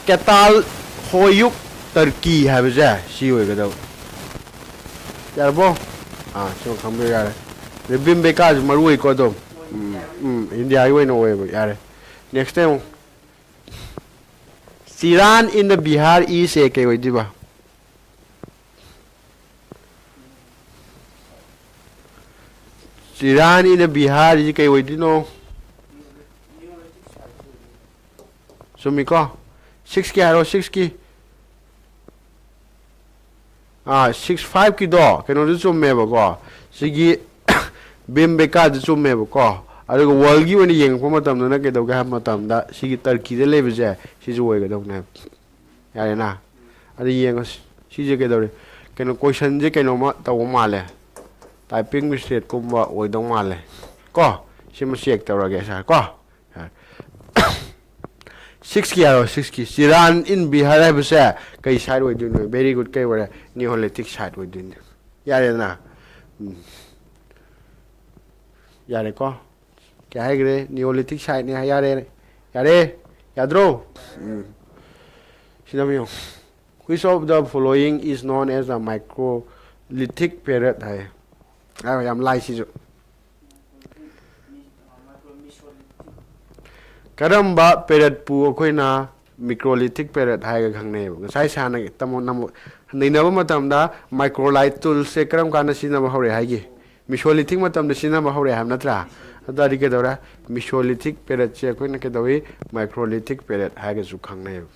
ꯀꯦꯇꯥꯜ ꯍꯣꯌꯨꯛ ꯇꯔꯀꯤ ꯍꯥꯏꯕꯁꯦ ꯁꯤ ꯑꯣꯏꯒꯗꯕ꯫ ꯌꯥꯔꯕꯣ? ꯑꯥ, ꯁꯤꯃ ꯈꯪꯕꯤꯔ ꯌꯥꯔꯦ꯫ ꯑꯗꯩ ꯕꯤꯝꯕꯦꯀꯥꯁꯨ ꯃꯔꯨ ꯑꯣꯏꯀꯣ ꯑꯗꯨꯝ꯫ ꯎꯝ, ꯎꯝ, ꯏꯟꯗꯤꯌꯥꯒꯤ ꯑꯣꯏꯅ ꯑꯣꯏꯌꯦꯕ꯫ ꯌꯥꯔꯦ꯫ Next ꯇ ꯌꯦꯡꯉꯨ꯫ Chiran in the Bihar is ꯁꯦ ꯀꯩ ꯑꯣꯏꯗꯣꯏꯕ? Chiran in the Bihar ꯁꯤ ꯀꯩ ꯑꯣꯏꯗꯣꯏꯅꯣ? ꯆꯨꯝꯃꯤꯀꯣ? Six ꯀꯤ ꯍꯥꯏꯔꯣ, six ꯀꯤ꯫ ꯑꯥ, six five ꯀꯤꯗꯣ ꯀꯩꯅꯣꯗꯨ ꯆꯨꯝꯃꯦꯕꯀꯣ꯫ ꯁꯤꯒꯤ ꯕꯤꯝꯕꯦꯀꯥꯗꯨ ꯆꯨꯝꯃꯦꯕꯀꯣ꯫ ꯑꯗꯨꯒ ꯋꯥꯔꯜꯒꯤ ꯑꯣꯏꯅ ꯌꯦꯡꯉꯛꯄ ꯃꯇꯝꯗꯅ ꯀꯩꯗꯧꯒꯦ ꯍꯥꯏꯕ ꯃꯇꯝꯗ ꯁꯤꯒꯤ ꯇꯔꯀꯤꯗ ꯂꯩꯕꯁꯦ ꯁꯤꯁꯨ ꯑꯣꯏꯒꯗꯧꯅꯦꯕ꯫ ꯌꯥꯔꯦꯅ? ꯑꯗꯨ ꯌꯦꯡꯉꯁꯤ꯫ ꯁꯤꯁꯦ ꯀꯩꯗꯧꯔꯦ? ꯀꯩꯅꯣ, ꯀꯣꯏꯁꯟꯁꯦ ꯀꯩꯅꯣꯝꯃ ꯇꯧꯕ ꯃꯥꯜꯂꯦ꯫ ꯇꯥꯏꯄꯤꯡ ꯃꯤꯁꯇꯦꯛꯀꯨꯝꯕ ꯑꯣꯏꯗꯧ ꯃꯥꯜꯂꯦ꯫ ꯀꯣ? ꯁꯤꯃ ꯆꯦꯛ ꯇꯧꯔꯒꯦ ꯁꯥꯔ ꯀꯣ꯫ ꯁꯤꯛꯁꯀꯤ ꯍꯥꯏꯔꯣ, ꯁꯤꯛꯁꯀꯤ꯫ ꯆꯤꯔꯥꯟ ꯏꯟ ꯕꯤꯍꯥꯔ ꯍꯥꯏꯕꯁꯦ ꯀꯩ ꯁꯥꯏꯠ ꯑꯣꯏꯗꯣꯏꯅꯣ? Very good. ꯀꯩ ꯑꯣꯏꯔꯦ? ꯅꯤꯌꯣꯂꯤꯊꯤꯛ ꯁꯥꯏꯠ ꯑꯣꯏꯗꯣꯏꯅꯦ꯫ ꯌꯥꯔꯦꯗꯅ? ꯎꯝ꯫ ꯌꯥꯔꯦꯀꯣ? ꯀꯩ ꯍꯥꯏꯈ꯭ꯔꯦ? ꯅꯤꯌꯣꯂꯤꯊꯤꯛ ꯁꯥꯏꯠꯅꯦ ꯍꯥꯏ ꯌꯥꯔꯦ꯫ ꯌꯥꯔꯦ? ꯌꯥꯗ꯭ꯔꯣ? ꯎꯝ꯫ ꯁꯤꯗ ꯑꯃ ꯌꯦꯡꯉꯨ꯫ Which of the following is known as a microlithic period ꯍꯥꯏ꯫ ꯍꯥꯏꯕ ꯌꯥꯝ ꯂꯥꯏ ꯁꯤꯁꯨ꯫ ꯀꯔꯝꯕ ꯄꯦꯔꯠꯄꯨ ꯑꯩꯈꯣꯏꯅ ꯃꯤꯀ꯭ꯔꯣꯂꯤꯊꯤꯛ ꯄꯦꯔꯠ ꯍꯥꯏꯔꯒ ꯈꯪꯅꯩꯌꯦꯕ? ꯉꯁꯥꯏ ꯁꯥꯔꯅ ꯇꯝꯃꯣ ꯅꯝꯃꯣ ꯅꯩꯅꯕ ꯃꯇꯝꯗ ꯃꯥꯏꯀ꯭ꯔꯣꯂꯥꯏꯠ ꯇꯨꯜꯁꯦ ꯀꯔꯝ ꯀꯥꯟꯗ ꯁꯤꯖꯤꯟꯅꯕ ꯍꯧꯔꯛꯑꯦ ꯍꯥꯏꯒꯦ? ꯃꯤꯁꯣꯂꯤꯊꯤꯛ ꯃꯇꯝꯗ ꯁꯤꯖꯤꯟꯅꯕ ꯍꯧꯔꯛꯑꯦ ꯍꯥꯏꯕ ꯅꯠꯇ꯭ꯔꯥ? ꯑꯗꯨ ꯇꯥꯔꯗꯤ ꯀꯩꯗꯧꯔꯦ? ꯃꯤꯁꯣꯂꯤꯊꯤꯛ ꯄꯦꯔꯠꯁꯦ ꯑꯩꯈꯣꯏꯅ ꯀꯩꯗꯧꯏ? ꯃꯥꯏꯀ꯭ꯔꯣꯂꯤꯊꯤꯛ ꯄꯦꯔꯠ ꯍꯥꯏꯔꯒꯁꯨ ꯈꯪꯅꯩꯌꯦꯕ꯫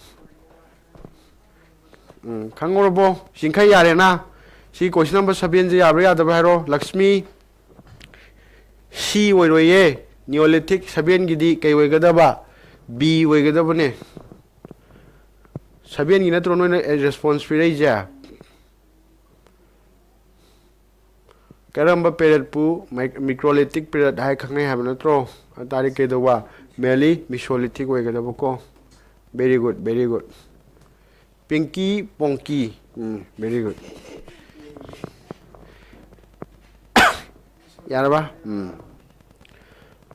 ꯎꯝ, ꯈꯪꯉꯨꯔꯕꯣ? ꯁꯤꯡꯈꯩ ꯌꯥꯔꯦꯅ? ꯁꯤ ꯀꯣꯏꯁꯟ ꯅꯝꯕꯔ ꯁꯚꯦꯟꯁꯦ ꯌꯥꯕ꯭ꯔꯥ ꯌꯥꯗꯕ꯭ꯔꯥ ꯍꯥꯏꯔꯣ, ꯂꯛꯁꯃꯤ꯫ ꯁꯤ ꯑꯣꯏꯔꯣꯏꯌꯦ꯫ ꯅꯤꯌꯣꯂꯤꯊꯤꯛ ꯁꯚꯦꯟꯒꯤꯗꯤ ꯀꯩ ꯑꯣꯏꯒꯗꯕ? ꯕꯤ ꯑꯣꯏꯒꯗꯕꯅꯦ꯫ ꯁꯚꯦꯟꯒꯤ ꯅꯠꯇ꯭ꯔꯣ ꯅꯣꯏꯅ ꯔꯦꯁꯄꯣꯟꯁ ꯄꯤꯔꯛꯏꯁꯦ? ꯀꯔꯝꯕ ꯄꯦꯔꯠꯄꯨ ꯃꯥꯏ-, ꯃꯤꯀ꯭ꯔꯣꯂꯤꯊꯤꯛ ꯄꯦꯔꯠ ꯍꯥꯏ ꯈꯪꯅꯩ ꯍꯥꯏꯕ ꯅꯠꯇ꯭ꯔꯣ? ꯑꯗꯨ ꯇꯥꯔꯗꯤ ꯀꯩꯗꯧꯕ? ꯃꯦꯂꯤ ꯃꯤꯁꯣꯂꯤꯊꯤꯛ ꯑꯣꯏꯒꯗꯕꯀꯣ꯫ Very good, very good. ꯄꯤꯡꯀꯤ ꯄꯣꯡꯀꯤ꯫ ꯎꯝ, very good. ꯌꯥꯔꯕ? ꯎꯝ꯫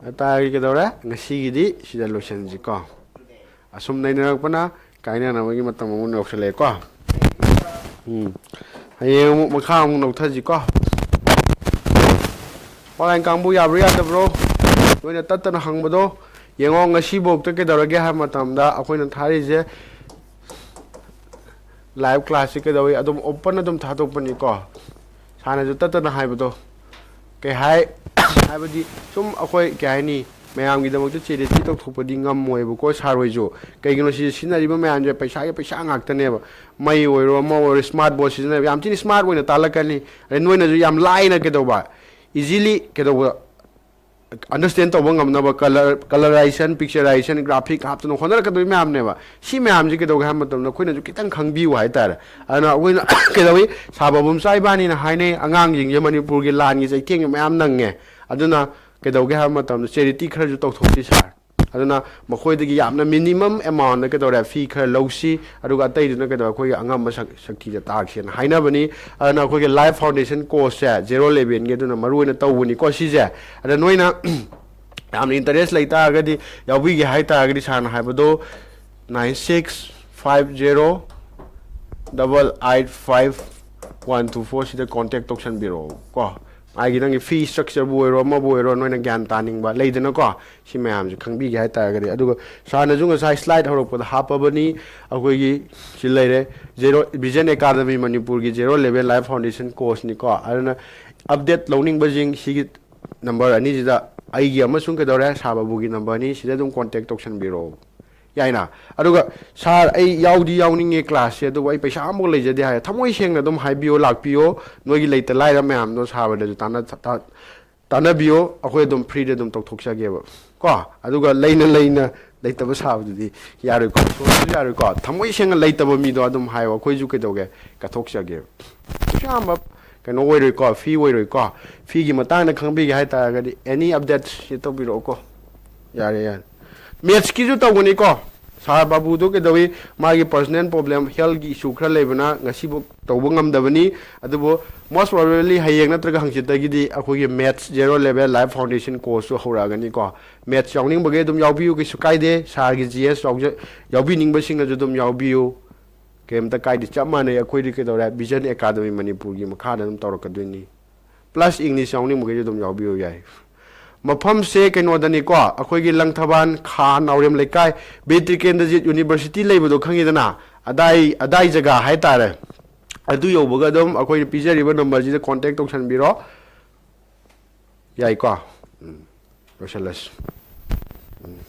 ꯑꯗꯨ ꯇꯥꯔꯗꯤ ꯀꯩꯗꯧꯔꯦ? ꯉꯁꯤꯒꯤꯗꯤ ꯁꯤꯗ ꯂꯣꯏꯁꯤꯟꯁꯤꯀꯣ꯫ ꯑꯁꯨꯝ ꯅꯩꯅꯔꯛꯄꯅ ꯀꯥꯏꯅꯅꯕꯒꯤ ꯃꯇꯝ ꯑꯃꯨꯛ ꯌꯧꯁꯜꯂꯛꯑꯦꯀꯣ꯫ ꯎꯝ꯫ ꯍꯌꯦꯡ ꯑꯃꯨꯛ ꯃꯈꯥ ꯑꯃꯨꯛ ꯂꯧꯊꯁꯤꯀꯣ꯫ ꯑꯣꯟꯂꯥꯏꯟ ꯀꯥꯡꯕꯨ ꯌꯥꯕ꯭ꯔꯣ ꯌꯥꯗꯕ꯭ꯔꯣ? ꯅꯣꯏꯅ ꯇꯠꯇꯅ ꯍꯪꯕꯗꯣ ꯌꯦꯡꯉꯣ꯫ ꯉꯁꯤꯐꯥꯎꯗ ꯀꯩꯗꯧꯔꯒꯦ ꯍꯥꯏꯕ ꯃꯇꯝꯗ ꯑꯩꯈꯣꯏꯅ ꯊꯥꯔꯤꯁꯦ ꯂꯥꯏꯚ ꯀ꯭ꯂꯥꯁꯁꯤ ꯀꯩꯗꯧꯏ? ꯑꯗꯨꯝ ꯑꯣꯄꯟ ꯑꯗꯨꯝ ꯊꯥꯗꯣꯛꯄꯅꯤꯀꯣ꯫ ꯁꯥꯔꯅꯁꯨ ꯇꯠꯇꯅ ꯍꯥꯏꯕꯗꯣ꯫ ꯀꯩ ꯍꯥꯏ-, ꯍꯥꯏꯕꯗꯤ ꯁꯨꯝ ꯑꯩꯈꯣꯏ ꯀꯩ ꯍꯥꯏꯅꯤ, ꯃꯌꯥꯝꯒꯤꯗꯃꯛꯇ ꯆꯦꯔꯤꯇꯤ ꯇꯧꯊꯣꯛꯄꯗꯤ ꯉꯝꯃꯣꯏꯕꯀꯣ ꯁꯥꯔ ꯍꯣꯏꯁꯨ꯫ ꯀꯩꯒꯤꯅꯣ ꯁꯤꯁꯦ ꯁꯤꯖꯤꯟꯅꯔꯤꯕ ꯃꯌꯥꯝꯁꯦ ꯄꯩꯁꯥꯒꯤ ꯄꯩꯁꯥ ꯉꯥꯛꯇꯅꯦꯕ꯫ ꯃꯩ ꯑꯣꯏꯔꯣ ꯑꯃ ꯑꯣꯏꯔꯣ ꯁ꯭ꯃꯥꯔꯠ ꯕꯣꯔꯗ ꯁꯤꯖꯤꯟꯅꯕ ꯌꯥꯝ ꯊꯤꯅ ꯁ꯭ꯃꯥꯔꯠ ꯑꯣꯏꯅ ꯇꯥꯜꯂꯛꯀꯅꯤ꯫ ꯑꯗꯩ ꯅꯣꯏꯅꯁꯨ ꯌꯥꯝ ꯂꯥꯏꯅ ꯀꯩꯗꯧꯕ? ꯏꯖꯤꯂꯤ ꯀꯩꯗꯧꯕ? ꯑꯟꯗꯔꯁ꯭ꯇꯦꯟ ꯇꯧꯕ ꯉꯝꯅꯕ ꯀꯂꯔ, ꯀꯂꯔꯥꯏꯖꯦꯁꯟ, ꯄꯤꯛꯆꯔꯥꯏꯖꯦꯁꯟ, ꯒ꯭ꯔꯥꯐꯤꯛ ꯍꯥꯞꯇꯅ ꯍꯣꯠꯅꯔꯛꯀꯗꯣꯏ ꯃꯌꯥꯝꯅꯦꯕ꯫ ꯁꯤ ꯃꯌꯥꯝꯁꯤ ꯀꯩꯗꯧꯒꯦ ꯍꯥꯏꯕ ꯃꯇꯝꯗ ꯑꯩꯈꯣꯏꯅꯁꯨ ꯈꯤꯇꯪ ꯈꯪꯕꯤꯌꯨ ꯍꯥꯏꯇꯥꯔꯦ꯫ ꯑꯗꯨꯅ ꯑꯩꯈꯣꯏꯅ ꯀꯩꯗꯧꯏ, ꯁꯥꯔ ꯕꯥꯕꯨ ꯃꯆꯥ ꯏꯕꯥꯅꯤꯅ ꯍꯥꯏꯅꯩ, ꯑꯉꯥꯡꯁꯤꯡꯁꯦ ꯃꯅꯤꯄꯨꯔꯒꯤ ꯂꯥꯟꯒꯤ ꯆꯩꯊꯦꯡꯁꯦ ꯃꯌꯥꯝ ꯅꯪꯉꯦ꯫ ꯑꯗꯨꯅ ꯀꯩꯗꯧꯒꯦ ꯍꯥꯏꯕ ꯃꯇꯝꯗ ꯆꯦꯔꯤꯇꯤ ꯈꯔꯁꯨ ꯇꯧꯊꯣꯛꯁꯤ ꯁꯥꯔ꯫ ꯑꯗꯨꯅ ꯃꯈꯣꯏꯗꯒꯤ ꯌꯥꯝꯅ ꯃꯤꯅꯤꯃꯝ ꯑꯦꯃꯥꯎꯟꯗ ꯀꯩꯗꯧꯔꯦ, ꯐꯤ ꯈꯔ ꯂꯧꯁꯤ, ꯑꯗꯨꯒ ꯑꯇꯩꯗꯨꯅ ꯀꯩꯗꯧꯔꯦ, ꯑꯩꯈꯣꯏꯒꯤ ꯑꯉꯝꯕ ꯁꯛ-, ꯁꯛꯇꯤꯗ ꯇꯥꯛꯁꯦꯅ ꯍꯥꯏꯅꯕꯅꯤ꯫ ꯑꯗꯨꯅ ꯑꯩꯈꯣꯏꯒꯤ ꯂꯥꯏꯐ ꯐꯥꯎꯟꯗꯦꯁꯟ ꯀꯣꯔꯁꯁꯦ ꯖꯦꯔꯣ ꯂꯦꯚꯦꯜꯒꯤ ꯑꯗꯨꯅ ꯃꯔꯨ ꯑꯣꯏꯅ ꯇꯧꯕꯅꯤꯀꯣ ꯁꯤꯁꯦ꯫ ꯑꯗ ꯅꯣꯏꯅ ꯌꯥꯝꯅ ꯏꯟꯇꯔꯦꯁ ꯂꯩ ꯇꯥꯔꯒꯗꯤ, ꯌꯥꯎꯕꯤꯒꯦ ꯍꯥꯏ ꯇꯥꯔꯒꯗꯤ, ꯁꯥꯔꯅ ꯍꯥꯏꯕꯗꯣ nine six five zero double eight five one two four ꯁꯤꯗ ꯀꯣꯟꯇꯦꯛ ꯇꯧꯁꯟꯕꯤꯔꯛꯑꯣ ꯀꯣ꯫ ꯃꯥꯒꯤ ꯅꯪꯒꯤ ꯐꯤ ꯁ꯭ꯇ꯭ꯔꯛꯆꯔꯕꯨ ꯑꯣꯏꯔꯣ, ꯑꯃꯕꯨ ꯑꯣꯏꯔꯣ, ꯅꯣꯏꯅ ꯒ꯭ꯌꯥꯟ ꯇꯥꯅꯤꯡꯕ ꯂꯩꯗꯅꯀꯣ, ꯁꯤ ꯃꯌꯥꯝꯁꯦ ꯈꯪꯕꯤꯒꯦ ꯍꯥꯏ ꯇꯥꯔꯒꯗꯤ꯫ ꯑꯗꯨꯒ ꯁꯥꯔꯅꯁꯨ ꯉꯁꯥꯏ ꯁ꯭ꯂꯥꯏꯗ ꯍꯧꯔꯛꯄꯗ ꯍꯥꯞꯄꯕꯅꯤ, ꯑꯩꯈꯣꯏꯒꯤ ꯁꯤ ꯂꯩꯔꯦ, ꯖꯦꯔꯣ, ꯚꯤꯖꯟ ꯑꯦꯀꯥꯗꯃꯤ ꯃꯅꯤꯄꯨꯔꯒꯤ ꯖꯦꯔꯣ ꯂꯦꯚꯦꯜ ꯂꯥꯏꯐ ꯐꯥꯎꯟꯗꯦꯁꯟ ꯀꯣꯔꯁꯅꯤꯀꯣ꯫ ꯑꯗꯨꯅ ꯑꯞꯗꯦꯠ ꯂꯧꯅꯤꯡꯕꯁꯤꯡ ꯁꯤꯒꯤ ꯅꯝꯕꯔ ꯑꯅꯤꯁꯤꯗ, ꯑꯩꯒꯤ ꯑꯃꯁꯨꯡ ꯀꯩꯗꯧꯔꯦ, ꯁꯥꯔ ꯕꯥꯕꯨꯒꯤ ꯅꯝꯕꯔꯅꯤ, ꯁꯤꯗ ꯑꯗꯨꯝ ꯀꯣꯟꯇꯦꯛ ꯇꯧꯁꯟꯕꯤꯔꯛꯑꯣ꯫ ꯌꯥꯏꯅ? ꯑꯗꯨꯒ, "ꯁꯥꯔ, ꯑꯩ ꯌꯥꯎꯗꯤ ꯌꯥꯎꯅꯤꯡꯉꯦ ꯀ꯭ꯂꯥꯁꯁꯦ, ꯑꯗꯨꯕꯨ ꯑꯩ ꯄꯩꯁꯥ ꯑꯃꯐꯥꯎ ꯂꯩꯖꯗꯦ" ꯍꯥꯏꯔꯦ, ꯊꯃꯣꯏ ꯁꯦꯡꯅ ꯑꯗꯨꯝ ꯍꯥꯏꯕꯤꯌꯣ, ꯂꯥꯛꯄꯤꯌꯣ, ꯅꯣꯏꯒꯤ ꯂꯩꯇ ꯂꯥꯏꯔ ꯃꯌꯥꯝꯗꯣ ꯁꯥꯔ ꯍꯣꯏꯗꯁꯨ ꯇꯥꯟꯅ-, ꯇꯥ-, ꯇꯥꯟꯅꯕꯤꯌꯣ, ꯑꯩꯈꯣꯏ ꯑꯗꯨꯝ ꯐ꯭ꯔꯤꯗ ꯑꯗꯨꯝ ꯇꯧꯊꯣꯛꯆꯒꯦꯕ ꯀꯣ꯫ ꯑꯗꯨꯒ ꯂꯩꯅ ꯂꯩꯅ ꯂꯩꯇꯕ ꯁꯥꯕꯗꯨꯗꯤ ꯌꯥꯔꯣꯏꯀꯣ, ꯁꯣꯝꯗꯁꯨ ꯌꯥꯔꯣꯏꯀꯣ꯫ ꯊꯃꯣꯏ ꯁꯦꯡꯅ ꯂꯩꯇꯕ ꯃꯤꯗꯣ ꯑꯗꯨꯝ ꯍꯥꯏꯌꯣ, ꯑꯩꯈꯣꯏꯁꯨ ꯀꯩꯗꯧꯒꯦ, ꯀꯠꯊꯣꯛꯆꯒꯦꯕ꯫ ꯀꯩꯁꯨ ꯌꯥꯝꯕ ꯀꯩꯅꯣ ꯑꯣꯏꯔꯣꯏꯀꯣ, ꯐꯤ ꯑꯣꯏꯔꯣꯏꯀꯣ꯫ ꯐꯤꯒꯤ ꯃꯇꯥꯡꯗ ꯈꯪꯕꯤꯒꯦ ꯍꯥꯏ ꯇꯥꯔꯒꯗꯤ ꯑꯦꯅꯤ ꯑꯞꯗꯦꯠꯁ ꯇꯧꯕꯤꯔꯛꯑꯣꯀꯣ꯫ ꯌꯥꯔꯦ, ꯌꯥꯔꯦ꯫ ꯃꯦꯠꯁꯀꯤꯁꯨ ꯇꯧꯒꯅꯤꯀꯣ꯫ ꯁꯥꯔ ꯕꯥꯕꯨꯗꯣ ꯀꯩꯗꯧꯏ, ꯃꯥꯒꯤ ꯄꯔꯁꯣꯅꯦꯜ ꯄ꯭ꯔꯣꯕ꯭ꯂꯦꯝ, ꯍꯦꯜꯊꯀꯤ ꯏꯁꯨ ꯈꯔ ꯂꯩꯕꯅ ꯉꯁꯤꯕꯨ ꯇꯧꯕ ꯉꯝꯗꯕꯅꯤ꯫ ꯑꯗꯨꯕꯨ most probably ꯍꯌꯦꯡ ꯅꯠꯇ꯭ꯔꯒ ꯍꯪꯆꯤꯠꯇꯒꯤꯗꯤ ꯑꯩꯈꯣꯏꯒꯤ ꯃꯦꯠꯁ ꯖꯦꯔꯣ ꯂꯦꯚꯦꯜ ꯂꯥꯏꯐ ꯐꯥꯎꯟꯗꯦꯁꯟ ꯀꯣꯔꯁꯁꯨ ꯍꯧꯔꯛꯑꯒꯅꯤꯀꯣ꯫ ꯃꯦꯠꯁ ꯌꯥꯎꯅꯤꯡꯕꯒꯤ ꯑꯗꯨꯝ ꯌꯥꯎꯕꯤꯌꯨ, ꯀꯩꯁꯨ ꯀꯥꯏꯗꯦ꯫ ꯁꯥꯔꯒꯤ ꯖꯤ ꯑꯦꯁ ꯌꯥꯎꯖ-, ꯌꯥꯎꯕꯤꯅꯤꯡꯕꯁꯤꯡꯅꯁꯨ ꯑꯗꯨꯝ ꯌꯥꯎꯕꯤꯌꯨ, ꯀꯩꯝꯇ ꯀꯥꯏꯗꯦ꯫ ꯆꯞ ꯃꯥꯟꯅꯩ, ꯑꯩꯈꯣꯏꯗꯤ ꯀꯩꯗꯧꯔꯦ, ꯚꯤꯖꯟ ꯑꯦꯀꯥꯗꯃꯤ ꯃꯅꯤꯄꯨꯔꯒꯤ ꯃꯈꯥꯗ ꯑꯗꯨꯝ ꯇꯧꯔꯛꯀꯗꯣꯏꯅꯤ꯫ ꯄ꯭ꯂꯁ ꯏꯪꯂꯤꯁ ꯌꯥꯎꯅꯤꯡꯕꯈꯩꯁꯨ ꯑꯗꯨꯝ ꯌꯥꯎꯕꯤꯌꯨ ꯌꯥꯏ꯫ ꯃꯐꯝꯁꯦ ꯀꯩꯅꯣꯗꯅꯤꯀꯣ, ꯑꯩꯈꯣꯏꯒꯤ ꯂꯪꯊꯕꯥꯜ ꯈꯥ ꯅꯥꯎꯔꯦꯝ ꯂꯩꯀꯥꯏ, ꯕꯤꯔ ꯇ꯭ꯔꯤꯀꯦꯟꯗ꯭ꯔꯖꯤꯠ ꯌꯨꯅꯤꯚꯔꯁꯤꯇꯤ ꯂꯩꯕꯗꯣ ꯈꯪꯉꯤꯗꯅ, ꯑꯗꯥꯏ, ꯑꯗꯥꯏ ꯖꯒꯥ ꯍꯥꯏꯇꯥꯔꯦ꯫ ꯑꯗꯨ ꯌꯧꯕꯒ ꯑꯗꯨꯝ ꯑꯩꯈꯣꯏꯅ ꯄꯤꯖꯔꯤꯕ ꯅꯝꯕꯔꯁꯤꯗ ꯀꯣꯟꯇꯦꯛ ꯇꯧꯁꯟꯕꯤꯔꯣ꯫ ꯌꯥꯏꯀꯣ? ꯎꯝ, ꯂꯣꯏꯁꯜꯂꯁꯤ꯫ ꯎꯝ꯫